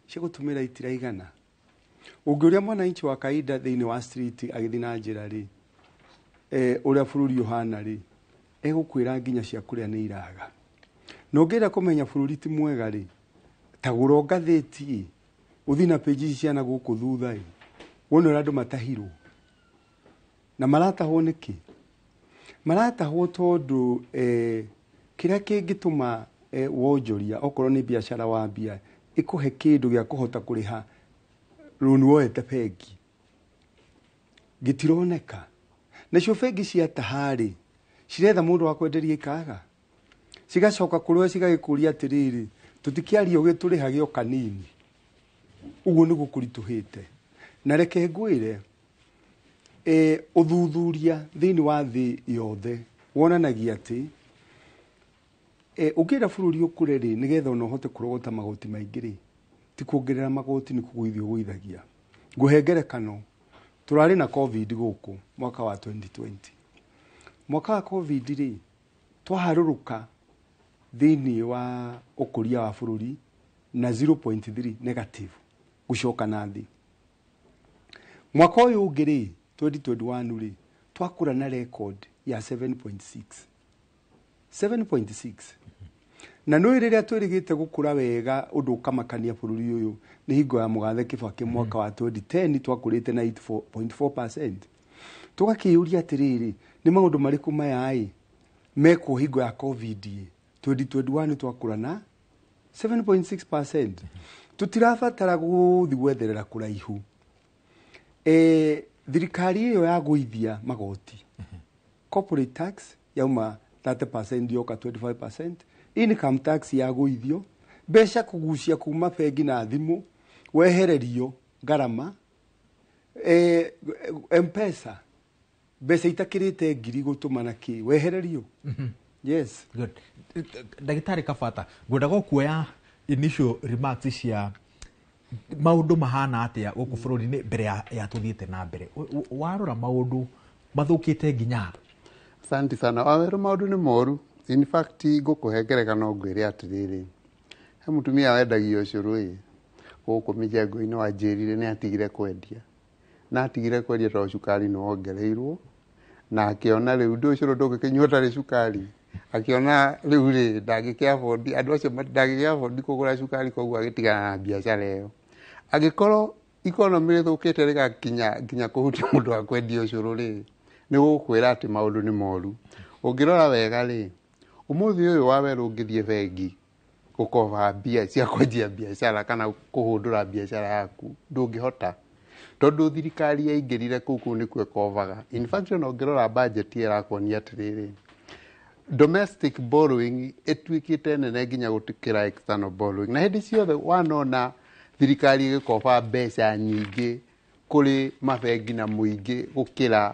cia gũtũmĩra itiraigana. Ũngĩũria mwananchi wa kawaida thĩinĩ wa street agĩthiĩ na njĩra rĩ, ũrĩa bũrũri ũhana rĩ, egũkwĩra nginya cia kũrĩa nĩ iraga. Na ũngĩenda kũmenya bũrũri ti mwega rĩ, ta gũra ngathĩti ĩ, ũthiĩ na page ici cia na gũkũ thutha ĩ, wone ũrĩa andũ matahirwo. Na maratahwo nĩkĩ? Maratahwo tondũ kĩrĩa kĩngĩtũma wonjoria okorwo nĩ biacara wambia ĩkũhe kĩndũ gĩa kũhota kũrĩha rũni woete bengi gĩtironeka. Nacio bengi ciataha rĩ, ciretha mũndũ wa kwenderia ikaga, cigacoka kũrĩ we cigagĩkũria atĩrĩrĩ, tũtikĩaria ũgĩtũrĩhage o kanini. Ũguo nĩguo kũritũhĩte. Na reke ngwĩre, ũthuthuria thĩinĩ wa thĩ yothe wonanagia atĩ ũngĩenda bũrũri ũkũre rĩ, nĩgetha ona ũhote kũrogota magoti maingĩ rĩ, ti kuongerera magoti nĩ kũgũithia ũgũithagia. Ngũhe ngerekano, tũrarĩ na COVID gũkũ mwaka wa 2020. Mwaka wa COVID rĩ, twaharũrũka thĩinĩ wa ũkũria wa bũrũri na 0.3 negative gũcoka na thĩ. Mwaka ũyũ ũngĩ rĩ, 2021 rĩ, twakũra na record ya 7.6. 7.6. Na nĩ rĩrĩa twĩrĩgĩte gũkũra wega ũndũ ũkamakania bũrũri ũyũ nĩ hingo ya mũgathe Kibaki mwaka wa 2010 twakũrĩte na 8.4%. Tũgakĩyũria atĩrĩrĩ, nĩ maũndũ marĩkũ maya ĩ mekwo hingo ya COVID ĩ 2021 twakũra na 7.6%. Tũtirabatara gũthiĩ gwetherera kũraihu. Thirikari ĩyo ya gũithia magoti, corporate tax yauma 30% yoka 25%, income tax ya gũithio, mbeca kũgucia kuma bengi na thimũ, wehererio ngarama, M-Pesa mbeca itakĩrĩte ngiri gũtũma na kĩ wehererio. Yes. Good. Ndagĩtarĩ Kabata, ngwendaga kuoya initial remarks cia maũndũ mahana atĩa gũkũ bũrũri-inĩ mbere ya tũthiĩte na mbere. Warora maũndũ mathũkĩte nginya ha? Asante sana. Waweru maũndũ nĩ moru. In fact, ngũkũhe ngerekano ngwĩre atĩrĩrĩ, he mũtumia wendagio ũcũrũ ĩ gũkũ mĩjengo-inĩ wanjĩrire nĩ atigire kwendia, na atigire kwendia tondũ cukari nĩ wongereirwo, na akĩona rĩu ndũ ũcũrũ ndũngĩkĩnyua ũtarĩ cukari, akĩona rĩu rĩ ndangĩkĩ afford, andũ acio ndangĩkĩ afford kũgũra cukari, koguo agĩtigana na biacara ĩyo. Angĩkorwo economy rĩthũkĩte rĩgakinya nginya kũhutia mũndũ wa kwendia ũcũrũ rĩ, nĩ gũkwĩra atĩ maũndũ nĩ moru. Ũngĩrora wega rĩ, ũmũthĩ ũyũ wa werũ ũngĩthiĩ bengi gũkoba mbia cia kwendia biacara kana kũhũndũra biacara yaku ndũngĩhota, tondũ thirikari yaingĩrire kũu kũu nĩkuo ĩkobaga. In fact, ona ũngĩrora budget ĩrakuonia atĩrĩrĩ, domestic borrowing ĩtuĩkĩte nene nginya gũtikĩra external borrowing. Na hĩndĩ ciothe wanona thirikari ĩgĩkoba mbeca nyingĩ kũrĩ mabengi na mũingĩ gũkĩra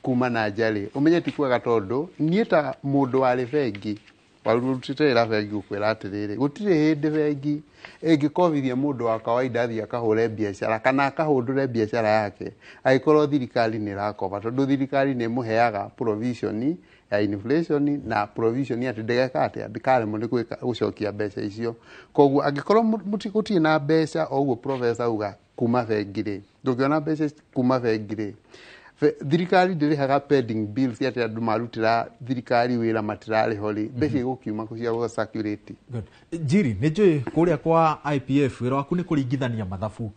kuma na nja rĩ, ũmenye ti kwega, tondũ niĩ ta mũndũ warĩ bengi warutĩte wĩra bengi gũkwĩra atĩrĩrĩ, gũtirĩ hĩndĩ bengi ĩngĩkobithia mũndũ wa kawaida athiĩ akahũre biacara kana akahũndũre biacara yake angĩkorwo thirikari nĩ ĩrakoba, tondũ thirikari nĩ ĩmũheaga provision ya inflation na provision atĩ ndĩgeka atĩa, ndĩkaremwo nĩ gũcokia mbeca icio. Koguo angĩkorwo gũtirĩ na mbeca, o ũguo professor auga kuma bengi rĩ, ndũngĩona mbeca kuma bengi rĩ, thirikari ndĩrĩhaga pending bills atĩ andũ marutĩra thirikari wĩra matirarĩho rĩ, mbeca igũkiuma kũ cia gũ circulate. Good. Njiri, nĩ njũĩ kũrĩa kwa IPF wĩra waku nĩ kũringithania mathabu.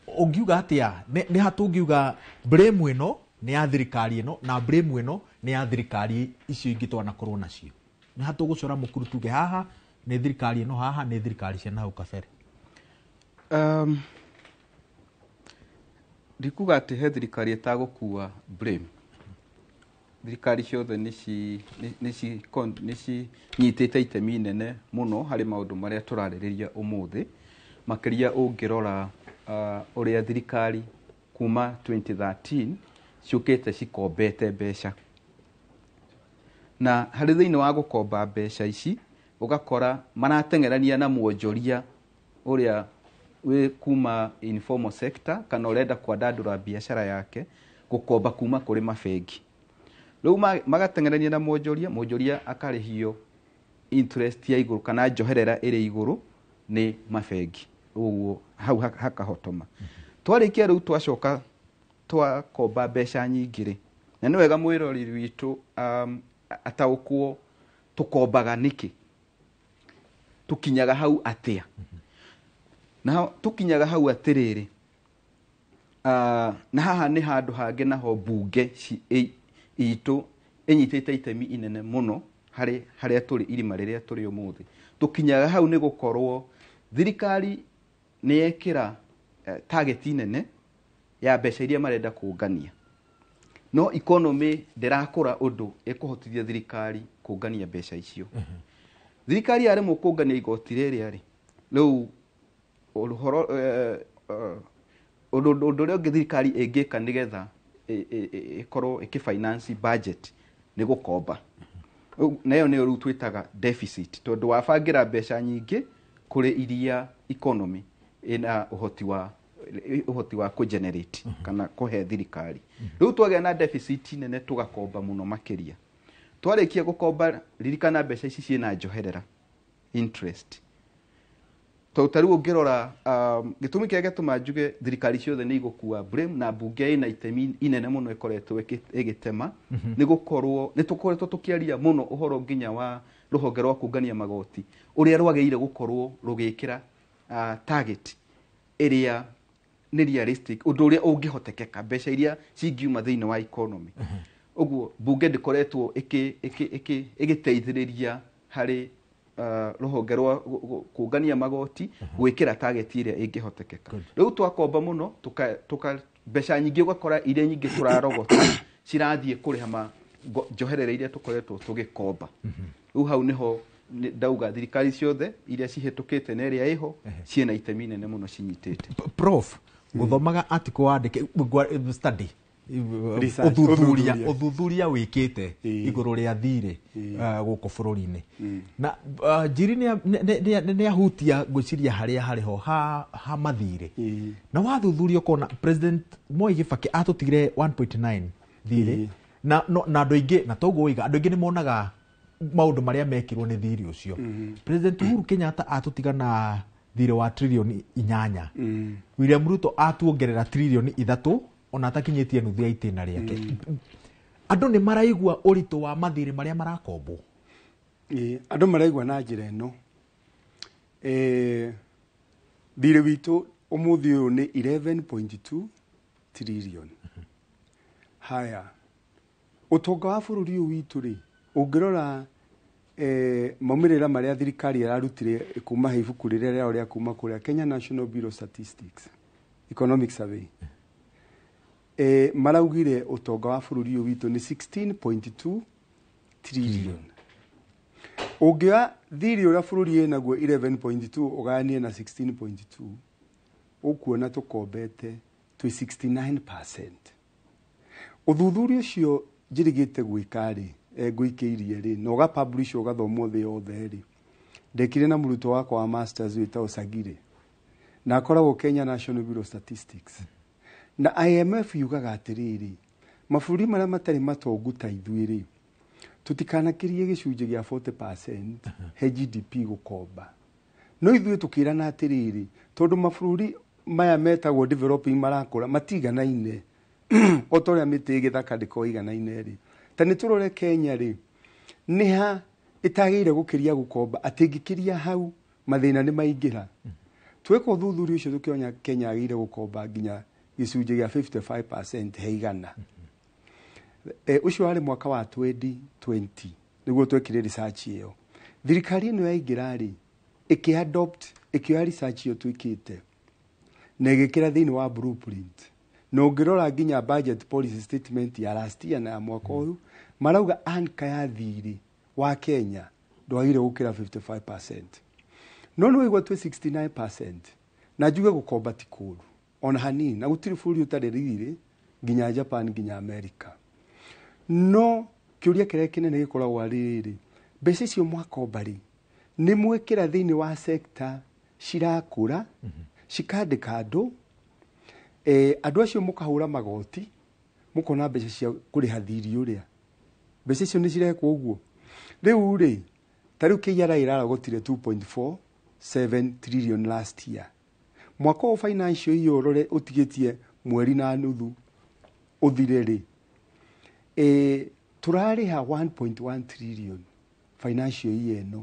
Ũngiuga atĩa, nĩ ha tũngiuga blame ĩno nĩ ya thirikari ĩno na blame ĩno nĩ ya thirikari icio ingĩ twanakorwo nacio? Nĩ ha tũgũcora mũkuru tuge haha nĩ thirikari ĩno, haha nĩ thirikari cia nahau kabere? Ndikuga atĩ he thirikari ĩtagũkua blame. Thirikari ciothe nĩ cinyitĩte itemi inene mũno harĩ maũndũ marĩa tũrarĩrĩria ũmũthĩ, makĩria ũngĩrora ũrĩa thirikari kuma 2013 ciũkĩte cikombete mbeca. Na harĩ thĩinĩ wa gũkomba mbeca ici ũgakora marateng'erania na mwonjoria ũrĩa wĩ kuma informal sector kana ũrenda kwandandũra biacara yake gũkomba kuma kũrĩ mabengi. Rĩu magateng'erania na mwonjoria, mwonjoria akarĩhio interest ya igũrũ kana njoherera ĩrĩ igũrũ nĩ mabengi. Ũguo hau hakahotoma. Twarĩkia rĩu twacoka twakomba mbeca nyingĩ rĩ, na nĩ wega mwĩroreri witũ ataũkwo tũkombaga nĩkĩ, tũkinyaga hau atĩa. Na tũkinyaga hau atĩrĩrĩ, na haha nĩ handũ hangĩ naho mbunge itũ ĩnyitĩte itemi inene mũno harĩ harĩa tũrĩ irima rĩrĩa tũrĩ ũmũthĩ. Tũkinyaga hau nĩ gũkorwo thirikari nĩ yekĩra target nene ya mbeca iria marenda kũngania, no economy ndĩrakũra ũndũ ĩkũhotithia thirikari kũngania mbeca icio. Thirikari yaremwo kũngania igoti rĩrĩa rĩ, rĩu ũhoro ũndũ ũrĩa ũngĩ thirikari ĩngĩka nĩgetha ĩkorwo ĩkĩ-finance budget nĩ gũkomba. Na ĩyo nĩyo rĩu twĩtaga deficit, tondũ wabangĩra mbeca nyingĩ kũrĩ iria economy ĩna ũhoti wa kũ-generate kana kũhe thirikari. Rĩu twagĩa na deficit nene tũgakomba mũno makĩria. Twarĩkia gũkomba, ririkana mbeca ici ciĩna njoherera interest. Tondũ ta rĩu ũngĩrora gĩtũmi kĩrĩa gĩatũma njuge thirikari ciothe nĩ igũkua blame na mbunge ĩna itemi inene mũno ĩkoretwo ĩgĩtema, nĩ gũkorwo nĩ tũkoretwo tũkĩaria mũno ũhoro nginya wa rũhonge rwa kũngania magoti ũrĩa rwagĩrĩire gũkorwo rũgĩkĩra target ĩrĩa nĩ realistic, ũndũ ũrĩa ũngĩhotekeka, mbeca iria cingiuma thĩinĩ wa economy. Ũguo mbunge ndĩkoretwo ĩgĩteithĩrĩria harĩ rũhonge rwa kũngania magoti gwĩkĩra target ĩrĩa ĩngĩhotekeka. Rĩu twakomba mũno tuka mbeca nyingĩ ũgakora iria nyingĩ tũrarogota cirathiĩ kũrĩha njoherera iria tũkoretwo tũgĩkomba. Rĩu hau nĩho ndauga thirikari ciothe iria cihĩtũkĩte na ĩrĩa ĩho ciĩna itemi nene mũno cinyitĩte. Prof, gũthomaga article wandĩke study ũthuthuria wĩkĩte igũrũ rĩa thirĩ gũkũ bũrũri-inĩ, na Njiri nĩ ahutia ngwĩciria harĩa harĩ ho ha mathirĩ, na wathuthuria ũkona President Mwai Kibaki atũtigire 1.9 thirĩ, na andũ aingĩ, na toguo wĩiga, andũ aingĩ nĩ monaga maũndũ marĩa mekirwo nĩ thirĩ ũcio. President Uhuru Kenyatta atũtiga na thirĩ wa tririoni 8, William Ruto atuongerera tririoni 3 ona atakinyĩtie nuthu ya itĩna rĩake. Andũ nĩ maraigua ũritũ wa mathirĩ marĩa marakombwo. Andũ maraigua na njĩra ĩno. Thirĩ witũ ũmũthĩ ũyũ nĩ 11.2 trillion. Haya, ũtonga wa bũrũri ũyũ witũ rĩ, ũngĩrora maumĩrĩra marĩa thirikari ĩrarutire kuma he ibuku rĩrĩa rĩao rĩa kuma kũrĩa Kenya National Bureau of Statistics Economic Survey, maraugire ũtonga wa bũrũri ũyũ witũ nĩ 16.2 trillion. Ũngĩoya thirĩ ũrĩa bũrũri ĩnaguo 11.2 ũgayanie na 16.2, ũkuona tũkombete twĩ 69%. Ũthuthuria ũcio njĩrĩgĩte gwĩka rĩ, ngũikĩirie rĩ, na ũgapublish ũgathomwo thĩ yothe rĩ, ndekire na mũrutwo wakwa wa masters wĩtagwo Sagire, na akoragwo Kenya National Bureau of Statistics. Na IMF yugaga atĩrĩrĩ, mabũrũri marĩa matarĩ matongu ta ithuĩ rĩ, tũtikanakĩrie gĩcunjĩ gĩa 40% he GDP gũkomba. No ithuĩ tũkĩrana atĩrĩrĩ, tondũ mabũrũri maya metagwo developing marakũra matiganaine, o ta ũrĩa mĩtĩ ĩgĩthaka ndĩkoragwo ĩiganaine rĩ, ta nĩ tũrore Kenya rĩ, nĩ ha ĩtagĩrĩire gũkĩria gũkomba, atĩ ĩngĩkĩria hau mathĩna nĩ maingĩra. Tweka ũthuthuria ũcio tũkĩona Kenya yagĩrĩire gũkomba nginya gĩcunjĩ gĩa 55% he igana. Ũcio warĩ mwaka wa 2020 nĩguo twekire research ĩyo. Thirikari ĩno yaingĩra rĩ, ĩkĩ-adopt, ĩkĩoya research ĩyo twĩkĩte na ĩgĩkĩra thĩinĩ wa blueprint. Na ũngĩrora nginya budget policy statement ya last year na ya mwaka ũyũ, marauga anka ya thirĩ wa Kenya ndwagĩrĩire gũkĩra 55%. No nĩ waigua twĩ 69%, na njuge gũkomba ti kũũru. Ona hanini, na gũtirĩ bũrũri ũtarĩ riri, nginya Japan, nginya America. No kĩũria kĩrĩa kĩnene gĩkoragwo rĩrĩ, mbeca icio mwakomba rĩ, nĩ mwekĩra thĩinĩ wa sector cirakũra, cikandĩka andũ, andũ acio mũkahũra magoti, mũkona mbeca cia kũrĩha thiri ũrĩa. Mbeca icio nĩ cirekwo ũguo. Rĩu rĩ, ta rĩu KRA ĩrarogotire 2.47 trillion last year. Mwaka ũyũ financial year ũrore ũtigĩtie mweri na nuthu ũthire rĩ, tũrarĩha 1.1 trillion financial year ĩno.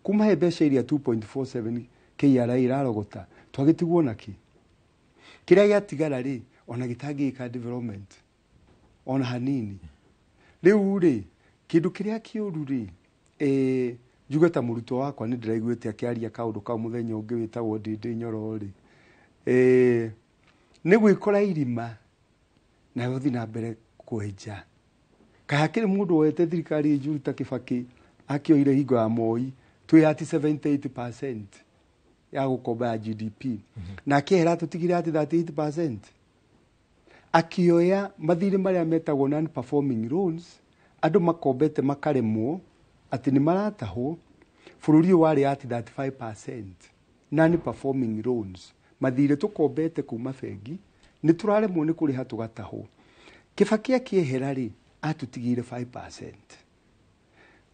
Kuma he mbeca iria 2.47 KRA ĩrarogota, twagĩtigwo nakĩ? Kĩrĩa gĩatigara rĩ, ona gĩtangĩka development ona hanini. Rĩu rĩ, kĩndũ kĩrĩa kĩũru rĩ, njuge ta mũrutwo wakwa nĩ ndĩraiguĩte akĩaria kaũndũ kau mũthenya ũngĩ wĩtagwo Ndĩndĩ Nyoro rĩ, nĩ gwĩkora irima na gũthiĩ na mbere kwenja. Kaĩ hakĩrĩ mũndũ woete thirikari njũru ta Kibaki akĩoire hingo ya Moi twĩ at 78% ya gũkomba ya GDP, na akĩehera tũtigire at 38%. Akĩoya mathirĩ marĩa metagwo non performing loans, andũ makombete makaremwo atĩ nĩ maratahwo, bũrũri ũyũ warĩ at 35% non performing loans, mathirĩ tũkombete kuma bengi nĩ tũraremwo nĩ kũrĩha tũgatahwo. Kibaki akĩehera rĩ, atũtigĩire 5%.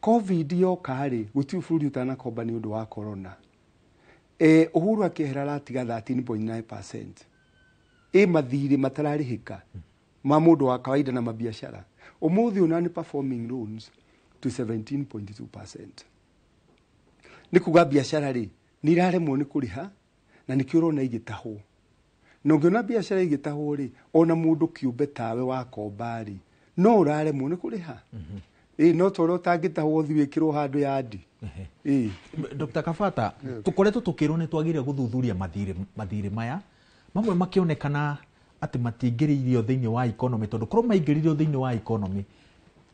Covid yoka rĩ, gũtirĩ bũrũri ũtanakomba nĩ ũndũ wa corona. Uhuru akĩehera aratiga 13.9%. Ĩ mathirĩ matararĩhĩka ma mũndũ wa kawaida na mabiacara. Ũmũthĩ ũyũ non performing loans to 17.2%. Nĩ kuga biacara rĩ, nĩ iraremwo nĩ kũrĩha na nĩkĩo ũrona igĩtahwo. Na ũngĩona biacara igĩtahwo rĩ, ona mũndũ kĩũmbe tawe wakomba rĩ, no ũraremwo nĩ kũrĩha. No ta ũrĩa ũtangĩtahwo ũthiĩ wĩkĩrwo handũ yandi. Dr. Kabata, tũkoretwo tũkĩrwo nĩ twagĩrĩire gũthuthuria mathirĩ maya, mamwe makĩonekana atĩ matingĩrĩirio thĩinĩ wa economy, tondũ korwo maingĩrĩirio thĩinĩ wa economy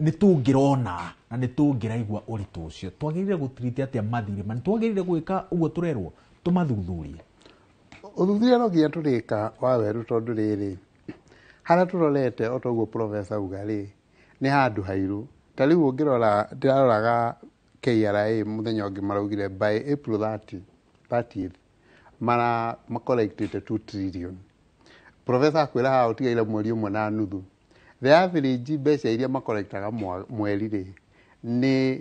nĩ tũngĩrona na nĩ tũngĩraigua ũritũ ũcio. Twagĩrĩire gũtiriti atĩa mathirĩ maya? Nĩ twagĩrĩire gwĩka ũguo tũrerwo tũmathuthurie? Ũthuthuria no nginya tũrĩka wa werũ, tondũ rĩrĩ harĩa tũrorete o toguo professor auga rĩ, nĩ handũ hairũ. Ta rĩu ũngĩrora, ndĩraroraga KRA mũthenya ũngĩ maraugire by April 30th mara macollectĩte 2 trillion. Professor akwĩra haha ũtigaire mweri ũmwe na nuthu. The average mbeca iria macollectaga mweri rĩ nĩ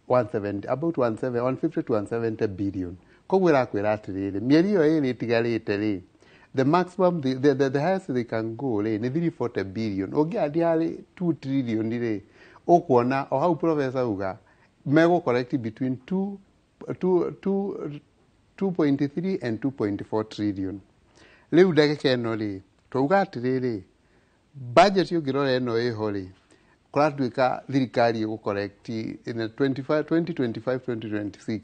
170, about 150 to 170 billion. Koguo ĩrakwĩra atĩrĩrĩ, mĩeri ĩyo ĩrĩ ĩtigarĩte rĩ, the maximum, the highest they can go rĩ nĩ 340 billion. Ũngĩandia harĩ 2 trillion rĩ, ũkuona o hau professor auga megũ collect between 2.3 and 2.4 trillion. Rĩu ndagĩka ĩno rĩ, twauga atĩrĩrĩ, budget ũngĩrora ĩno ĩho rĩ, kũratuĩka thirikari ĩgũ collect in 2025 2026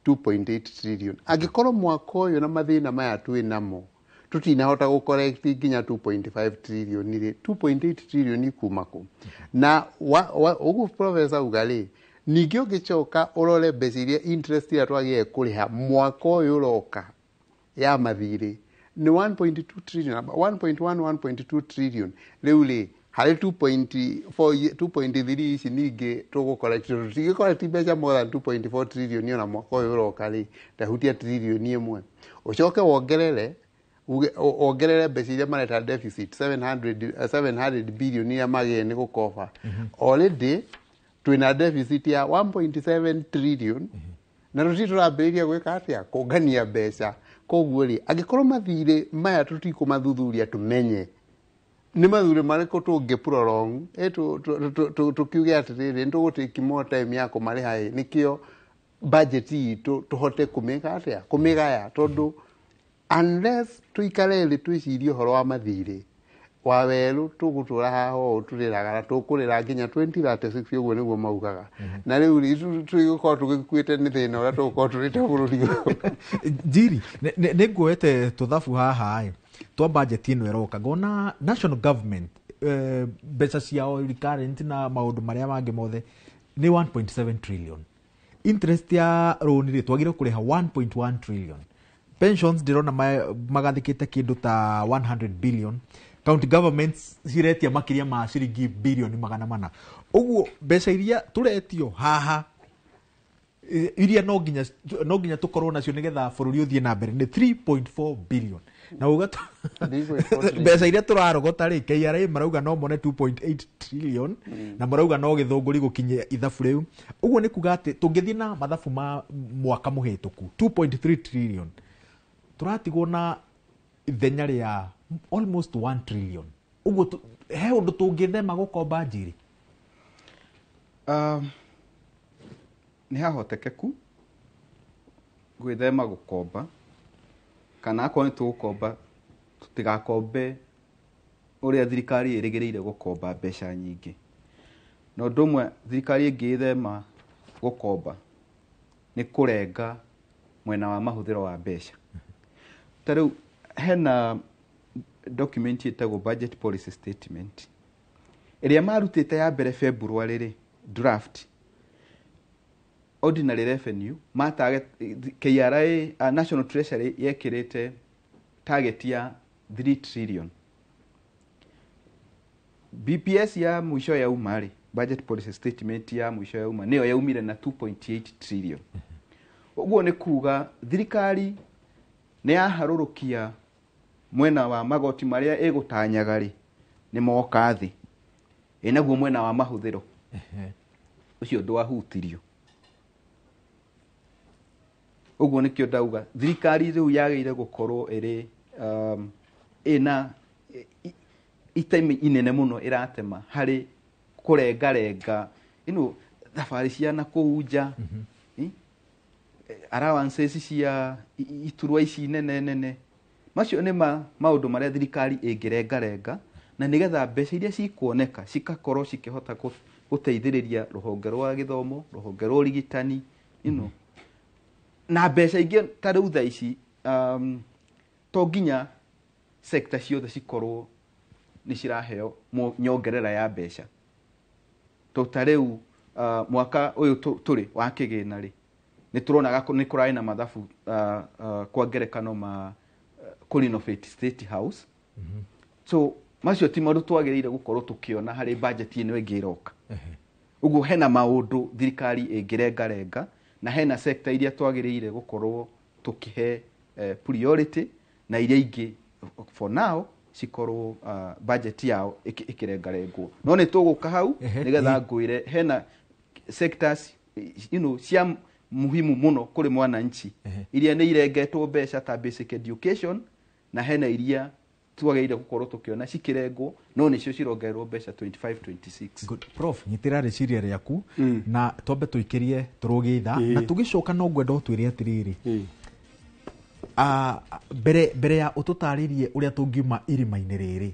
2.8 trillion. Angĩkorwo mwaka ũyũ na mathĩna maya twĩ namo tũtinahota gũ collect nginya 2.5 trillion rĩ, 2.8 trillion ikuma kũ? Na ũguo professor auga rĩ, ningĩ ũngĩcoka ũrore mbeca iria interest iria twagĩrĩire kũrĩha mwaka ũyũ ũroka ya mathirĩ nĩ 1.2 trillion, 1.1 1.2 trillion. Rĩu rĩ, harĩ 2.4 2.3 ici ningĩ tũgũ collect, tũtingĩ collect mbeca more than 2.4 trillion ona mwaka ũyũ ũroka rĩ, ndahutia trillion ĩmwe. Ũcoke wongerere wongerere mbeca iria mareta deficit 700 billion iria magĩrĩire nĩ gũkoba. Already twĩna deficit ya 1.7 trillion na tũtirĩ tũrambĩrĩria gwĩka atĩa, kũngania mbeca. Koguo rĩ, angĩkorwo mathirĩ maya tũtikũmathuthuria tũmenye nĩ mathirĩ marĩkũ tũngĩ prolong, tũkiuge atĩrĩrĩ nĩ tũgũ-take more time ya kũmarĩha ĩ, nĩkĩo budget itũ tũhote kũmĩka atĩa, kũmĩgaya, tondũ unless tũikare thĩ twĩcirie ũhoro wa mathirĩ wa werũ, tũgũtũra haha ũũ tũrĩraga na tũkũrĩra nginya 2036, ũguo nĩguo maugaga. Na rĩu rĩ, tũgũkorwo tũgĩkuĩte nĩ thĩna ũrĩa tũgũkorwo tũrĩte bũrũri ũyũ. Njiri, nĩ nguoete tũthabu haha ĩ twa budget ĩno ĩroka, ngona national government mbeca ciao recurrent na maũndũ marĩa mangĩ mothe nĩ 1.7 trillion. Interest ya loan rĩ, twagĩrĩirwo kũrĩha 1.1 trillion. Pensions ndĩrona magathĩkĩte kĩndũ ta 100 billion. County governments ciretia makĩria ma ciringi bilioni 400. Ũguo mbeca iria tũretio haha iria no nginya tũkorwo nacio nĩgetha bũrũri ũthiĩ na mbere nĩ 3.4 billion. Na uga mbeca iria tũrarogota rĩ, KRA marauga no mone 2.8 trillion na marauga no gĩthũngũri gũkinyia ithabu rĩu. Ũguo nĩ kuga atĩ tũngĩthiĩ na mathabu ma mwaka mũhĩtũku 2.3 trillion, tũratigwo na ithenya rĩa almost 1 trillion. Ũguo he ũndũ tũngĩthema gũkomba njiri? Nĩ hahotekeku gwĩthema gũkomba, kana akorwo nĩ tũgũkomba tũtigakombe ũrĩa thirikari ĩrĩgĩrĩire gũkomba mbeca nyingĩ. Na ũndũ ũmwe thirikari ĩngĩthema gũkomba nĩ kũrenga mwena wa mahũthĩro wa mbeca. Ta rĩu hena document ĩtagwo budget policy statement ĩrĩa marutĩte ya mbere February rĩ, draft ordinary revenue ma target KRA National Treasury yekĩrĩte target ya 3 trillion. BPS ya mwisho ya uma rĩ, budget policy statement ya mwisho ya uma nĩyo yaumire na 2.8 trillion. Ũguo nĩ kuga thirikari nĩ yaharũrũkia mwena wa magoti marĩa ĩgũtanyaga rĩ nĩ moka thĩ, ĩnaguo mwena wa mahũthĩro ũcio ndwahutirio. Ũguo nĩkĩo ndauga thirikari rĩu yagĩrĩire gũkorwo ĩrĩ ĩna itemi inene mũno ĩratema harĩ kũrengarenga ino thabarĩ cia na kũu nja, allowances cia iturwa ici nene nene. Macio nĩ maũndũ marĩa thirikari ĩngĩrengarenga na nĩgetha mbeca iria cikuoneka cikakorwo cikĩhota gũteithĩrĩria rũhonge rwa gĩthomo, rũhonge rwa ũrigitani, na mbeca ingĩ ta rĩu thaa ici to nginya sector ciothe cikorwo nĩ ciraheo nyongerera ya mbeca. To ta rĩu mwaka ũyũ tũrĩ wa kĩgĩna rĩ, nĩ tũronaga nĩ kũrarĩ na mathabu kwa ngerekano ma kũ-renovate State House. So macio ti maũndũ twagĩrĩire gũkorwo tũkĩona harĩ budget ĩno ĩngĩ ĩroka. Ũguo hena maũndũ thirikari ĩngĩrengarenga na hena sector iria twagĩrĩire gũkorwo tũkĩhe priority na iria ingĩ for now cikorwo budget yao ĩkĩrengarengwo. No nĩ tũgũka hau nĩgetha ngwĩre hena sectors cia muhimu mũno kũrĩ mwananchi iria nĩ irengetwo mbeca ta basic education, na hena iria twagĩrĩire gũkorwo tũkĩona cikĩrengwo no nĩcio cirongererwo mbeca 25 26. Good. Prof, nyitĩra rĩciria rĩaku na twambe tũikĩrie tũrũgie ithaa na tũgĩcoka no ngwenda ũtwĩre atĩrĩrĩ, mbere ya ũtũtarĩrie ũrĩa tũngiuma irima-inĩ rĩrĩ,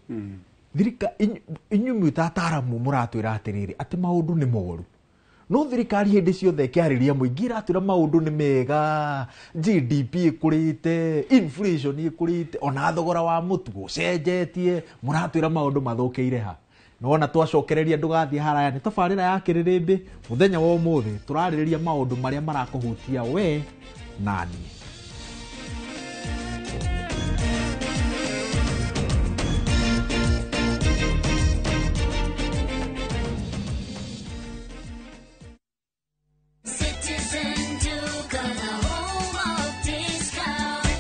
inyuĩ mwĩ ta ataaramu mũratwĩra atĩrĩrĩ atĩ maũndũ nĩ moru, no thirikari hĩndĩ ciothe ĩkĩarĩria mũingĩ ĩratwĩra maũndũ nĩ mega, GDP ĩkũrĩte, inflation ĩkũrĩte, ona thogora wa mũtu ũcenjetie, mũratwĩra maũndũ mathũkĩire ha? Nĩwona twacokereria ndũgathiĩ haraya, nĩ tabarĩra ya kĩrĩrĩmbĩ mũthenya wa ũmũthĩ tũrarĩrĩria maũndũ marĩa marakũhutia we na niĩ.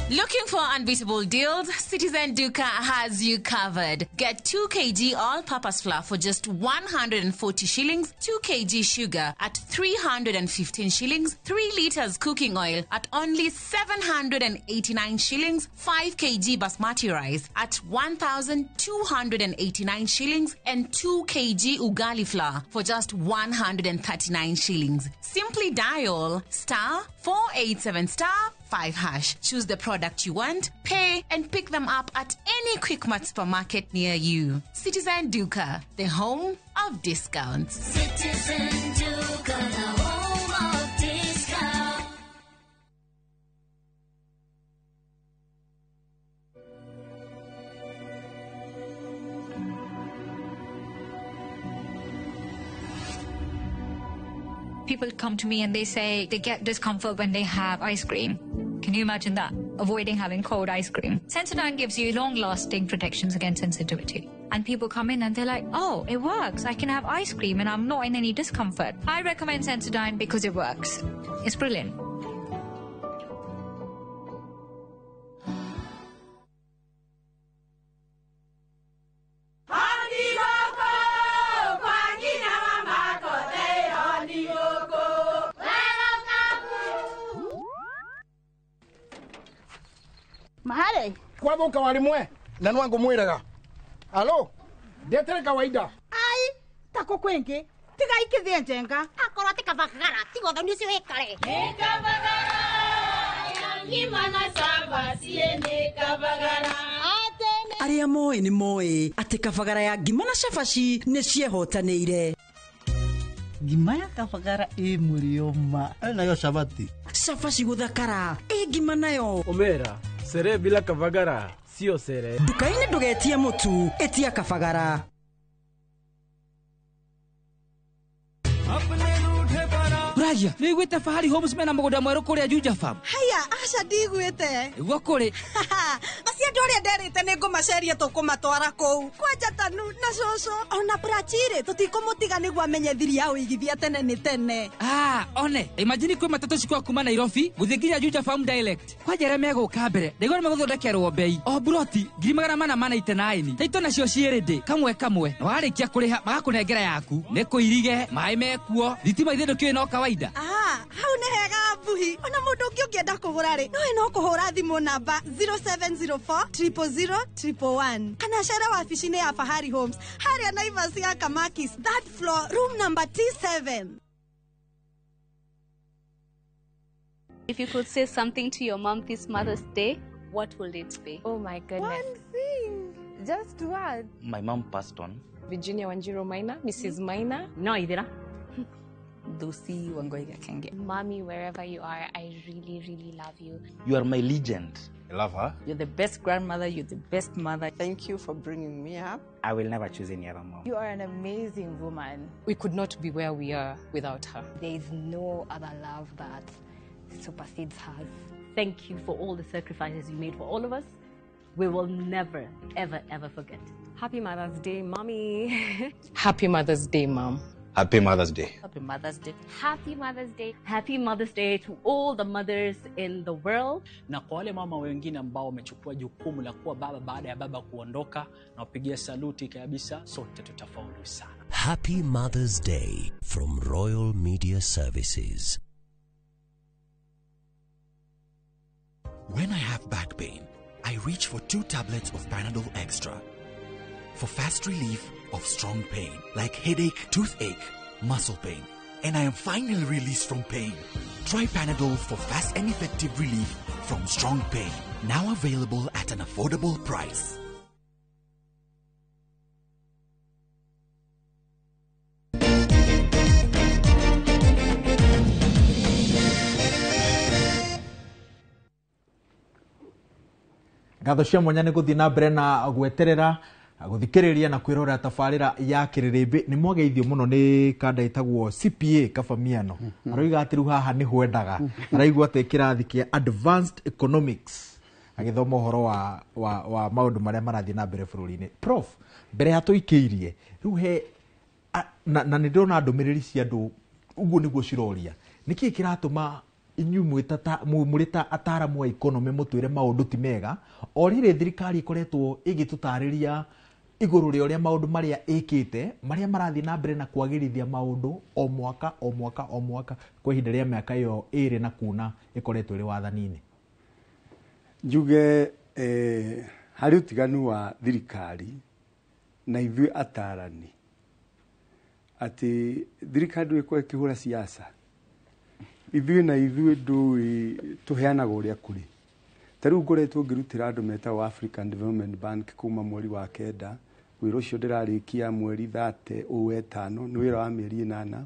Looking for unbeatable deals? Citizen Duka has you covered. Get 2 kg all-purpose flour for just 140 shillings, 2 kg sugar at 315 shillings, 3 liters cooking oil at only 789 shillings, 5 kg basmati rice at 1,289 shillings, and 2 kg ugali flour for just 139 shillings. Simply dial *487*5#. Choose the product you want, pay, and pick them up at any Quickmart supermarket near you. Citizen Duka, the home of discounts. Citizen Duka, the home of discounts. People come to me and they say they get discomfort when they have ice cream. Can you imagine that? avoiding having cold ice cream. Sensodyne gives you long-lasting protections against sensitivity. And people come in and they're like, oh, it works. I can have ice cream and I'm not in any discomfort. I recommend Sensodyne because it works. It's brilliant. Mahare kwathuka warimwe na nwangu mwiraga alo ndetere kawaida ai tako kwingi tiga ikithie njenga akorwo ti kabagara tiga uthoni ucio wikare ni kabagara ya ngima na cabaci ni kabagara. Arĩa moĩ nĩ moĩ atĩ kabagara ya ngima na cabaci nĩ ciehotanĩire. Ngima ya kabagara ĩ mũrĩo ma nayo cabaci cabaci gũthakara ĩ ngima nayo omera sere bila kabagara sio sere. Nduka-inĩ ndũgetie mũtu, ĩtia kabagara. Ragia, nĩ wiguĩte Fahari Homes mena mũgũnda mwerũ kũrĩa Juja Farm? Haya, aca ndiguĩte. Nĩguo kũrĩ. Basi andũ arĩa nderĩte nĩ ngũmaceria tũkũmatwara kũu. Kwanja Tanu na cũcũ ona Prachire tũtikũmũtiga nĩguo amenye thiri ya ũigithia tene nĩ tene. Ah, one, imagine kwĩ matatũ cikwa kuma Nairobi gũthiĩ nginya Juja Farm direct. Kwanja arĩa megũka mbere, ndaigua nĩ megũthondekerwo bei. O buroti 489. Taito nacio ciĩ ready kamwe kamwe. Na warĩkia kũrĩha magakũnengera yaku. Nĩ kũirige, maĩ mekuo, thitima ithe ndũkĩũĩ no kawaida. Ah, hau nĩ hega mbuhi. Ona mũndũ ũngĩ ũngĩenda kũgũra rĩ, nowe no kũhũra thimũ namba 0704 000 111 kana cere wabici-inĩ ya Fahari Homes harĩa Naivas ya Kamakis, third floor, room number T7. If you could say something to your mom this Mother's Day, what would it be? Oh my goodness. One thing, just one. My mom passed on. Virginia Wanjiru Maina, Mrs. Maina. No, Idira. Lucy Wangoi Kenge. Mommy, wherever you are, I really, really love you. You are my legend. I love her. You're the best grandmother, you're the best mother. Thank you for bringing me up. I will never choose any other mom. You are an amazing woman. We could not be where we are without her. There is no other love that supersedes hers. Thank you for all the sacrifices you made for all of us. We will never, ever, ever forget. Happy Mother's Day, Mommy. Happy Mother's Day, Mom. Happy Mother's Day. Happy Mother's Day. Happy Mother's Day. Happy Mother's Day to all the mothers in the world. Na kwa wale mama wengine ambao wamechukua jukumu la kuwa baba baada ya baba kuondoka, na wapigia saluti kabisa, sote tutafaulu sana. Happy Mother's Day from Royal Media Services. When I have back pain, I reach for 2 tablets of Panadol Extra for fast relief of strong pain like headache, toothache, muscle pain, and I am finally released from pain. Try Panadol for fast and effective relief from strong pain. Now available at an affordable price. Ngatho cia mwanya nĩ gũthiĩ na mbere na gweterera gũthikĩrĩria na kwĩrorera tabarĩra ya kĩrĩrĩmbĩ. Nĩ mwageithio mũno nĩ kanda ĩtagwo CPA Kabamiano. Aroiga atĩ rĩu haha nĩ hwendaga, araigua atĩ kĩrathi kĩa Advanced Economics agĩthoma ũhoro wa maũndũ marĩa marathiĩ na mbere bũrũri-inĩ. Prof, mbere ya tũikĩirie rĩu he na nĩ ndĩrona ndũmĩrĩri cia andũ ũguo nĩguo ciroria, nĩkĩĩ kĩratũma inyuĩ mũrĩ ta ataaramu a economy mũtwĩre maũndũ ti mega, o rĩrĩ thirikari ĩkoretwo ĩgĩtũtarĩria igũrũ rĩa ũrĩa maũndũ marĩa ĩkĩte marĩa marathiĩ na mbere na kwagĩrithia maũndũ o mwaka o mwaka o mwaka kwa ihinda rĩa mĩaka ĩyo ĩrĩ na kuna ĩkoretwo ĩrĩ wathani-inĩ? Njuge harĩ ũtiganu wa thirikari na ithuĩ atarani, atĩ thirikari ndũĩ ĩkorwo ĩkĩhũra siasa, ithuĩ na ithuĩ ndũĩ tũheanaga ũrĩa kũrĩ. Ta rĩu ngoretwo ngĩrutĩra andũ metagwo African Development Bank kuma mweri wa 9, wĩra ũcio ndĩrarĩkia mweri 30 ũũ wetano, nĩ wĩra wa mĩeri 8.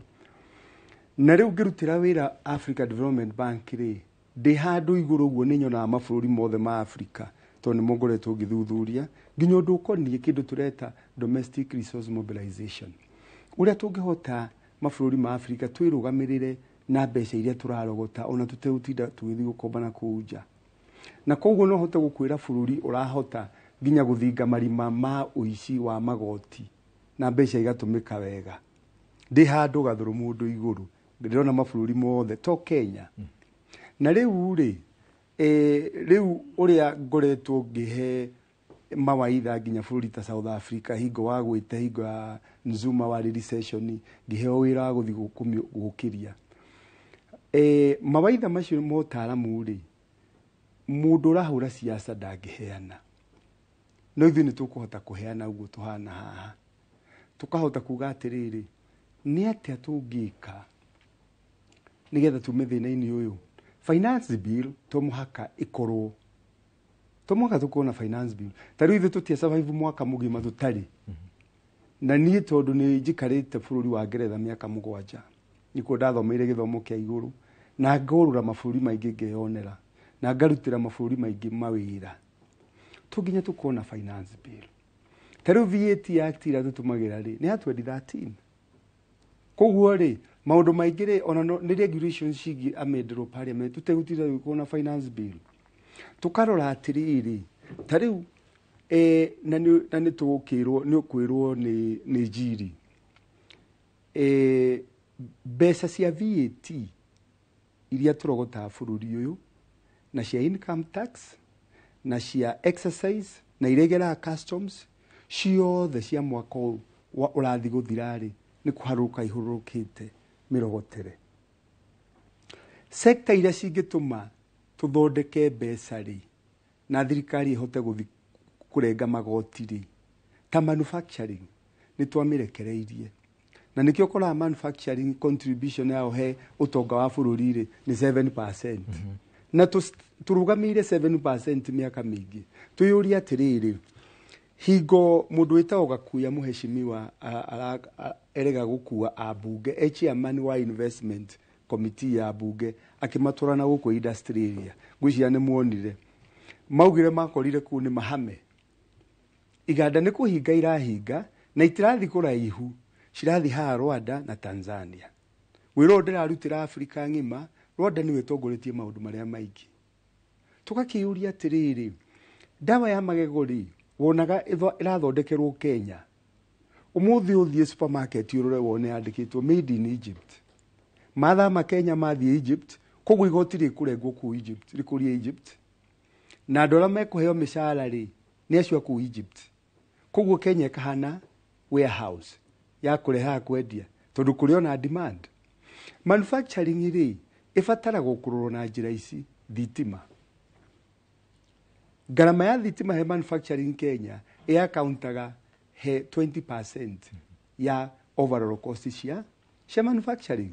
Na rĩu ngĩrutĩra wĩra Africa Development Bank rĩ, ndĩ handũ igũrũ ũguo nĩ nyonaga mabũrũri mothe ma Africa, tondũ nĩmo ngoretwo ngĩthuthuria nginya ũndũ ũkoniĩ kĩndũ tũreta domestic resource mobilization, ũrĩa tũngĩhota mabũrũri ma Africa twĩrũgamĩrĩre na mbeca iria tũrarogota ona tũtegũtinda tũgĩthiĩ gũkomba na kũu nja. Na koguo no hote gũkwĩra bũrũri ũrahota nginya gũthinga marima ma ũici wa magoti na mbeca igatũmĩka wega. Ndĩ handũ gathũrũ mũndũ igũrũ, ndĩrona mabũrũri mothe to Kenya. Na rĩu rĩ, rĩu ũrĩa ngoretwo ngĩhe mawaitha nginya bũrũri ta South Africa hingo wa gwĩte hingo ya Zuma warĩ recession, ngĩheo wĩra wa gũthiĩ gũkĩria. Mawaitha macio ma ũtaaramu rĩ, mũndũ ũrahũra siasa ndangĩheana. No ithuĩ nĩ tũkũhota kũheana ũguo tũhana haha. Tũkahota kuga atĩrĩrĩ, nĩ atĩa tũngĩka nĩgetha tume thĩna-inĩ ũyũ? Finance bill to mũhaka ĩkorwo, to mũhaka tũkorwo na finance bill. Ta rĩu ithuĩ tũtia survive mwaka mũgima tũtarĩ. Na niĩ tondũ nĩ njikarĩte bũrũri wa Ngeretha mĩaka 7, nĩkuo ndathomeire gĩthomo kĩa igũrũ, na ngorũra mabũrũri maingĩ ngeyonera, na ngarutĩra mabũrũri maingĩ mawĩra. To nginya tũkorwo na finance bill. Ta rĩu VAT Act ĩrĩa tũtũmagĩra rĩ, nĩ ya 2013. Koguo rĩ, maũndũ maingĩ rĩ, ona nĩ regulations cigiĩ amenderwo parliament, tũtegũtinda gũkorwo na finance bill. Tũkarora atĩrĩrĩ, ta rĩu, na nĩ tũgũkĩrwo, nĩ ũkwĩrwo nĩ Njiri. Mbeca cia VAT iria tũrogotaga bũrũri ũyũ, na cia income tax, na cia exercise, na iria igeraga customs, ciothe cia mwaka ũyũ ũrathiĩ gũthira rĩ, nĩ kũharũrũka ihũrũrũkĩte mĩrogotere. Sector iria cingĩtũma tũthondeke mbeca rĩ, na thirikari ĩhote gũthiĩ kũrenga magoti rĩ, ta manufacturing, nĩ twamĩrekereirie. Na nĩkĩo ũkoraga manufacturing contribution yao he ũtonga wa bũrũri rĩ, nĩ 7%. Na tũrũgamĩire 7% mĩaka mĩingĩ. Twĩyũrie atĩrĩrĩ, hingo mũndũ wĩtagwo Gakuya mũheshimiwa erega gũkua ambunge, e chairman wa investment committee ya mbunge, akĩmatwara na gũkũ industry area. Ngwĩciria nĩ muonire. Maugire makorire kũu nĩ mahame. Iganda nĩ kũhinga irahinga na itirathiĩ kũraihu, cirathiĩ haha Rwanda na Tanzania. Wĩra ũyũ ndĩrarutĩra Afrika ng'ima, Rwanda nĩwe ĩtongoretie maũndũ marĩa maingĩ. Tũgakĩyũria atĩrĩrĩ, ndawa ya magego rĩ, wonaga ĩrathondekerwo Kenya. Ũmũthĩ ũthiĩ supermarket ũrore wone yandĩkĩtwo made in Egypt. Mathama Kenya mathiĩ Egypt, koguo igoti rĩkũrengwo kũu Egypt, rĩkũrie Egypt. Na andũ arĩa mekũheo mĩcara rĩ, nĩ acio a kũu Egypt. Koguo Kenya ĩkahana warehouse ya kũrehaga kwendia, tondũ kũrĩ ona demand. Manufacturing rĩ, ĩbataragwo kũrorwo na njĩra ici, thitima. Ngarama ya thitima he manufacturing Kenya ĩakauntaga he 20% ya overall cost cia manufacturing.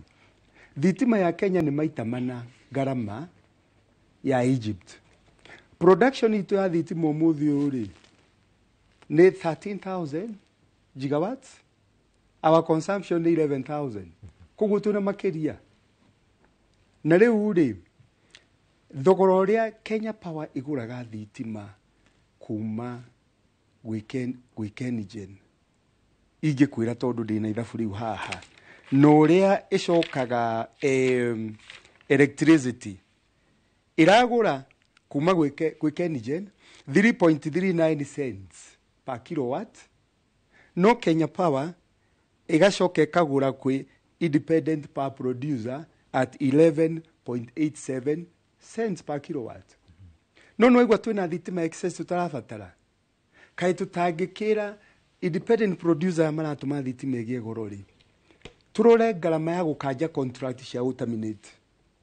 Thitima ya Kenya nĩ maita mana ngarama ya Egypt. Production itũ ya thitima ũmũthĩ ũyũ rĩ, nĩ 13,000 gigawatts. Our consumption nĩ 11,000. Koguo twĩna makĩria. Na rĩu rĩ, thogora ũrĩa Kenya Power ĩgũraga thitima kuma gwĩ KenGen, ingĩkwĩra tondũ ndĩna ithabu rĩu haha, na ũrĩa ĩcokaga, electricity ĩragũra kuma gwĩ KenGen 3.39 cents per kilowatt, no Kenya Power ĩgacoka ĩkagũra kwĩ independent power producer at 11.87 cents per kilowatt. No nĩwaigua twĩna thitima excess tũtarabatara. Kaĩ tũtangĩkĩra independent producer aya maratũma thitima ĩgĩe goro rĩ, tũrore ngarama ya gũkanja contract cia gũterminate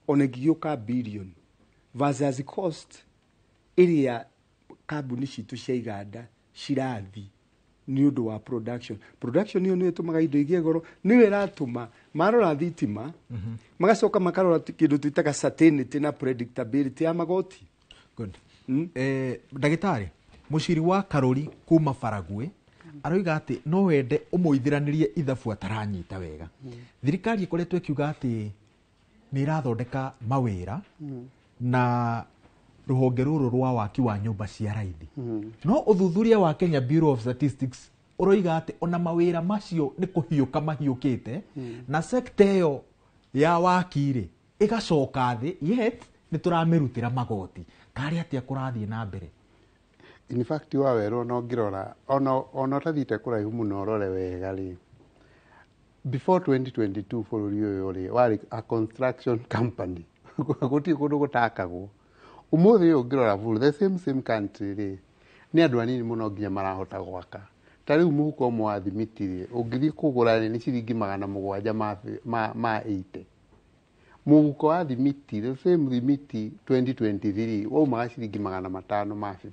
ona ĩngĩgĩũka billion versus cost ĩrĩa kambuni citũ cia iganda cirathi nĩ ũndũ wa production. Production ĩyo nĩyo ĩtũmaga indo igĩe goro, nĩyo ĩratũma marora thitima, magacoka makarora kĩndũ twĩtaga certainty na predictability ya magoti. Good. Ndagĩtarĩ, mũciri wa Karũri kuma Baragwe aroiga atĩ no wende ũmũithiranĩrie ithabu ataranyita wega. Thirikari ĩkoretwo ĩkiuga atĩ nĩ ĩrathondeka mawĩra na rũhonge rũrũ rwa waki wa nyũmba cia raithi. No ũthuthuria wa Kenya Bureau of Statistics ũroiga atĩ ona mawĩra macio nĩ kũhiũka mahiũkĩte, na sekta ĩyo ya waki rĩ ĩgacoka thĩ, yet nĩ tũramĩrutĩra magoti. Karĩ atĩa kũrathiĩ na mbere? In fact wa werũ ona ũngĩrora ona ũtathiĩte kũraihu mũno ũrore wega rĩ, before 2022 bũrũri ũyũ rĩ warĩ a construction company, gũtirĩ kũndũ gũtakagwo. Ũmũthĩ ũyũ ũngĩrora bũrũri, the same country rĩ, nĩ andũ anini mũno nginya marahota gwaka. Ta rĩu mũhuko ũmwe wa thimiti rĩ, ũngĩthiĩ kũgũra rĩ, nĩ ciringi 700 ma 80. Mũhuko wa thimiti, the same thimiti 2023 waumaga ciringi 550.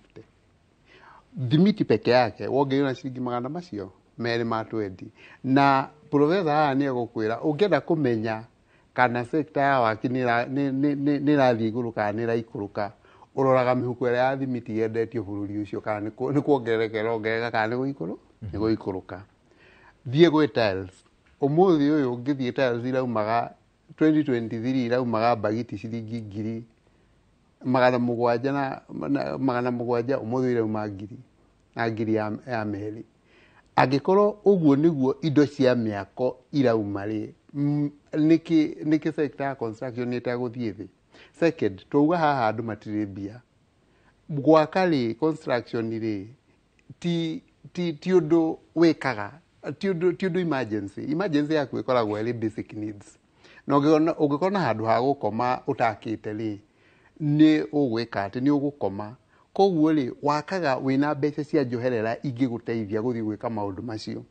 Thimiti peke yake wongereire na ciringi 220. Na professor haha nĩ egũkwĩra ũngĩenda kũmenya kana sector ya waki nĩ ĩrathiĩ igũrũ kana nĩ ĩraikũrũka, ũroraga mĩhuko ĩrĩa ya thimiti yendetio bũrũri ũcio kana nĩ kuongerereka ĩrongerereka kana nĩ gũikũrũka. Thiĩ gwĩ tiles. Ũmũthĩ ũyũ ũngĩthiĩ tiles iraumaga 2023 iraumaga mbagiti ciringi 700 na 700, ũmũthĩ irauma 1000 na 1000 ya meri. Angĩkorwo ũguo nĩguo indo cia mĩako irauma rĩ, nĩkĩ sector ya construction ĩtegũthiĩ thĩ? Second, twauga haha andũ matirĩ mbia. Gwaka rĩ, construction rĩ, ti ũndũ wĩkaga, ti ũndũ emergency. Emergency yaku ĩkoragwo ĩrĩ basic needs. Na ũngĩkorwo na handũ ha gũkoma ũtakĩte rĩ, nĩ ũgwĩka atĩ nĩ ũgũkoma. Koguo rĩ, wakaga wĩna mbeca cia njoherera ingĩgũteithia gũthiĩ gwĩka maũndũ macio.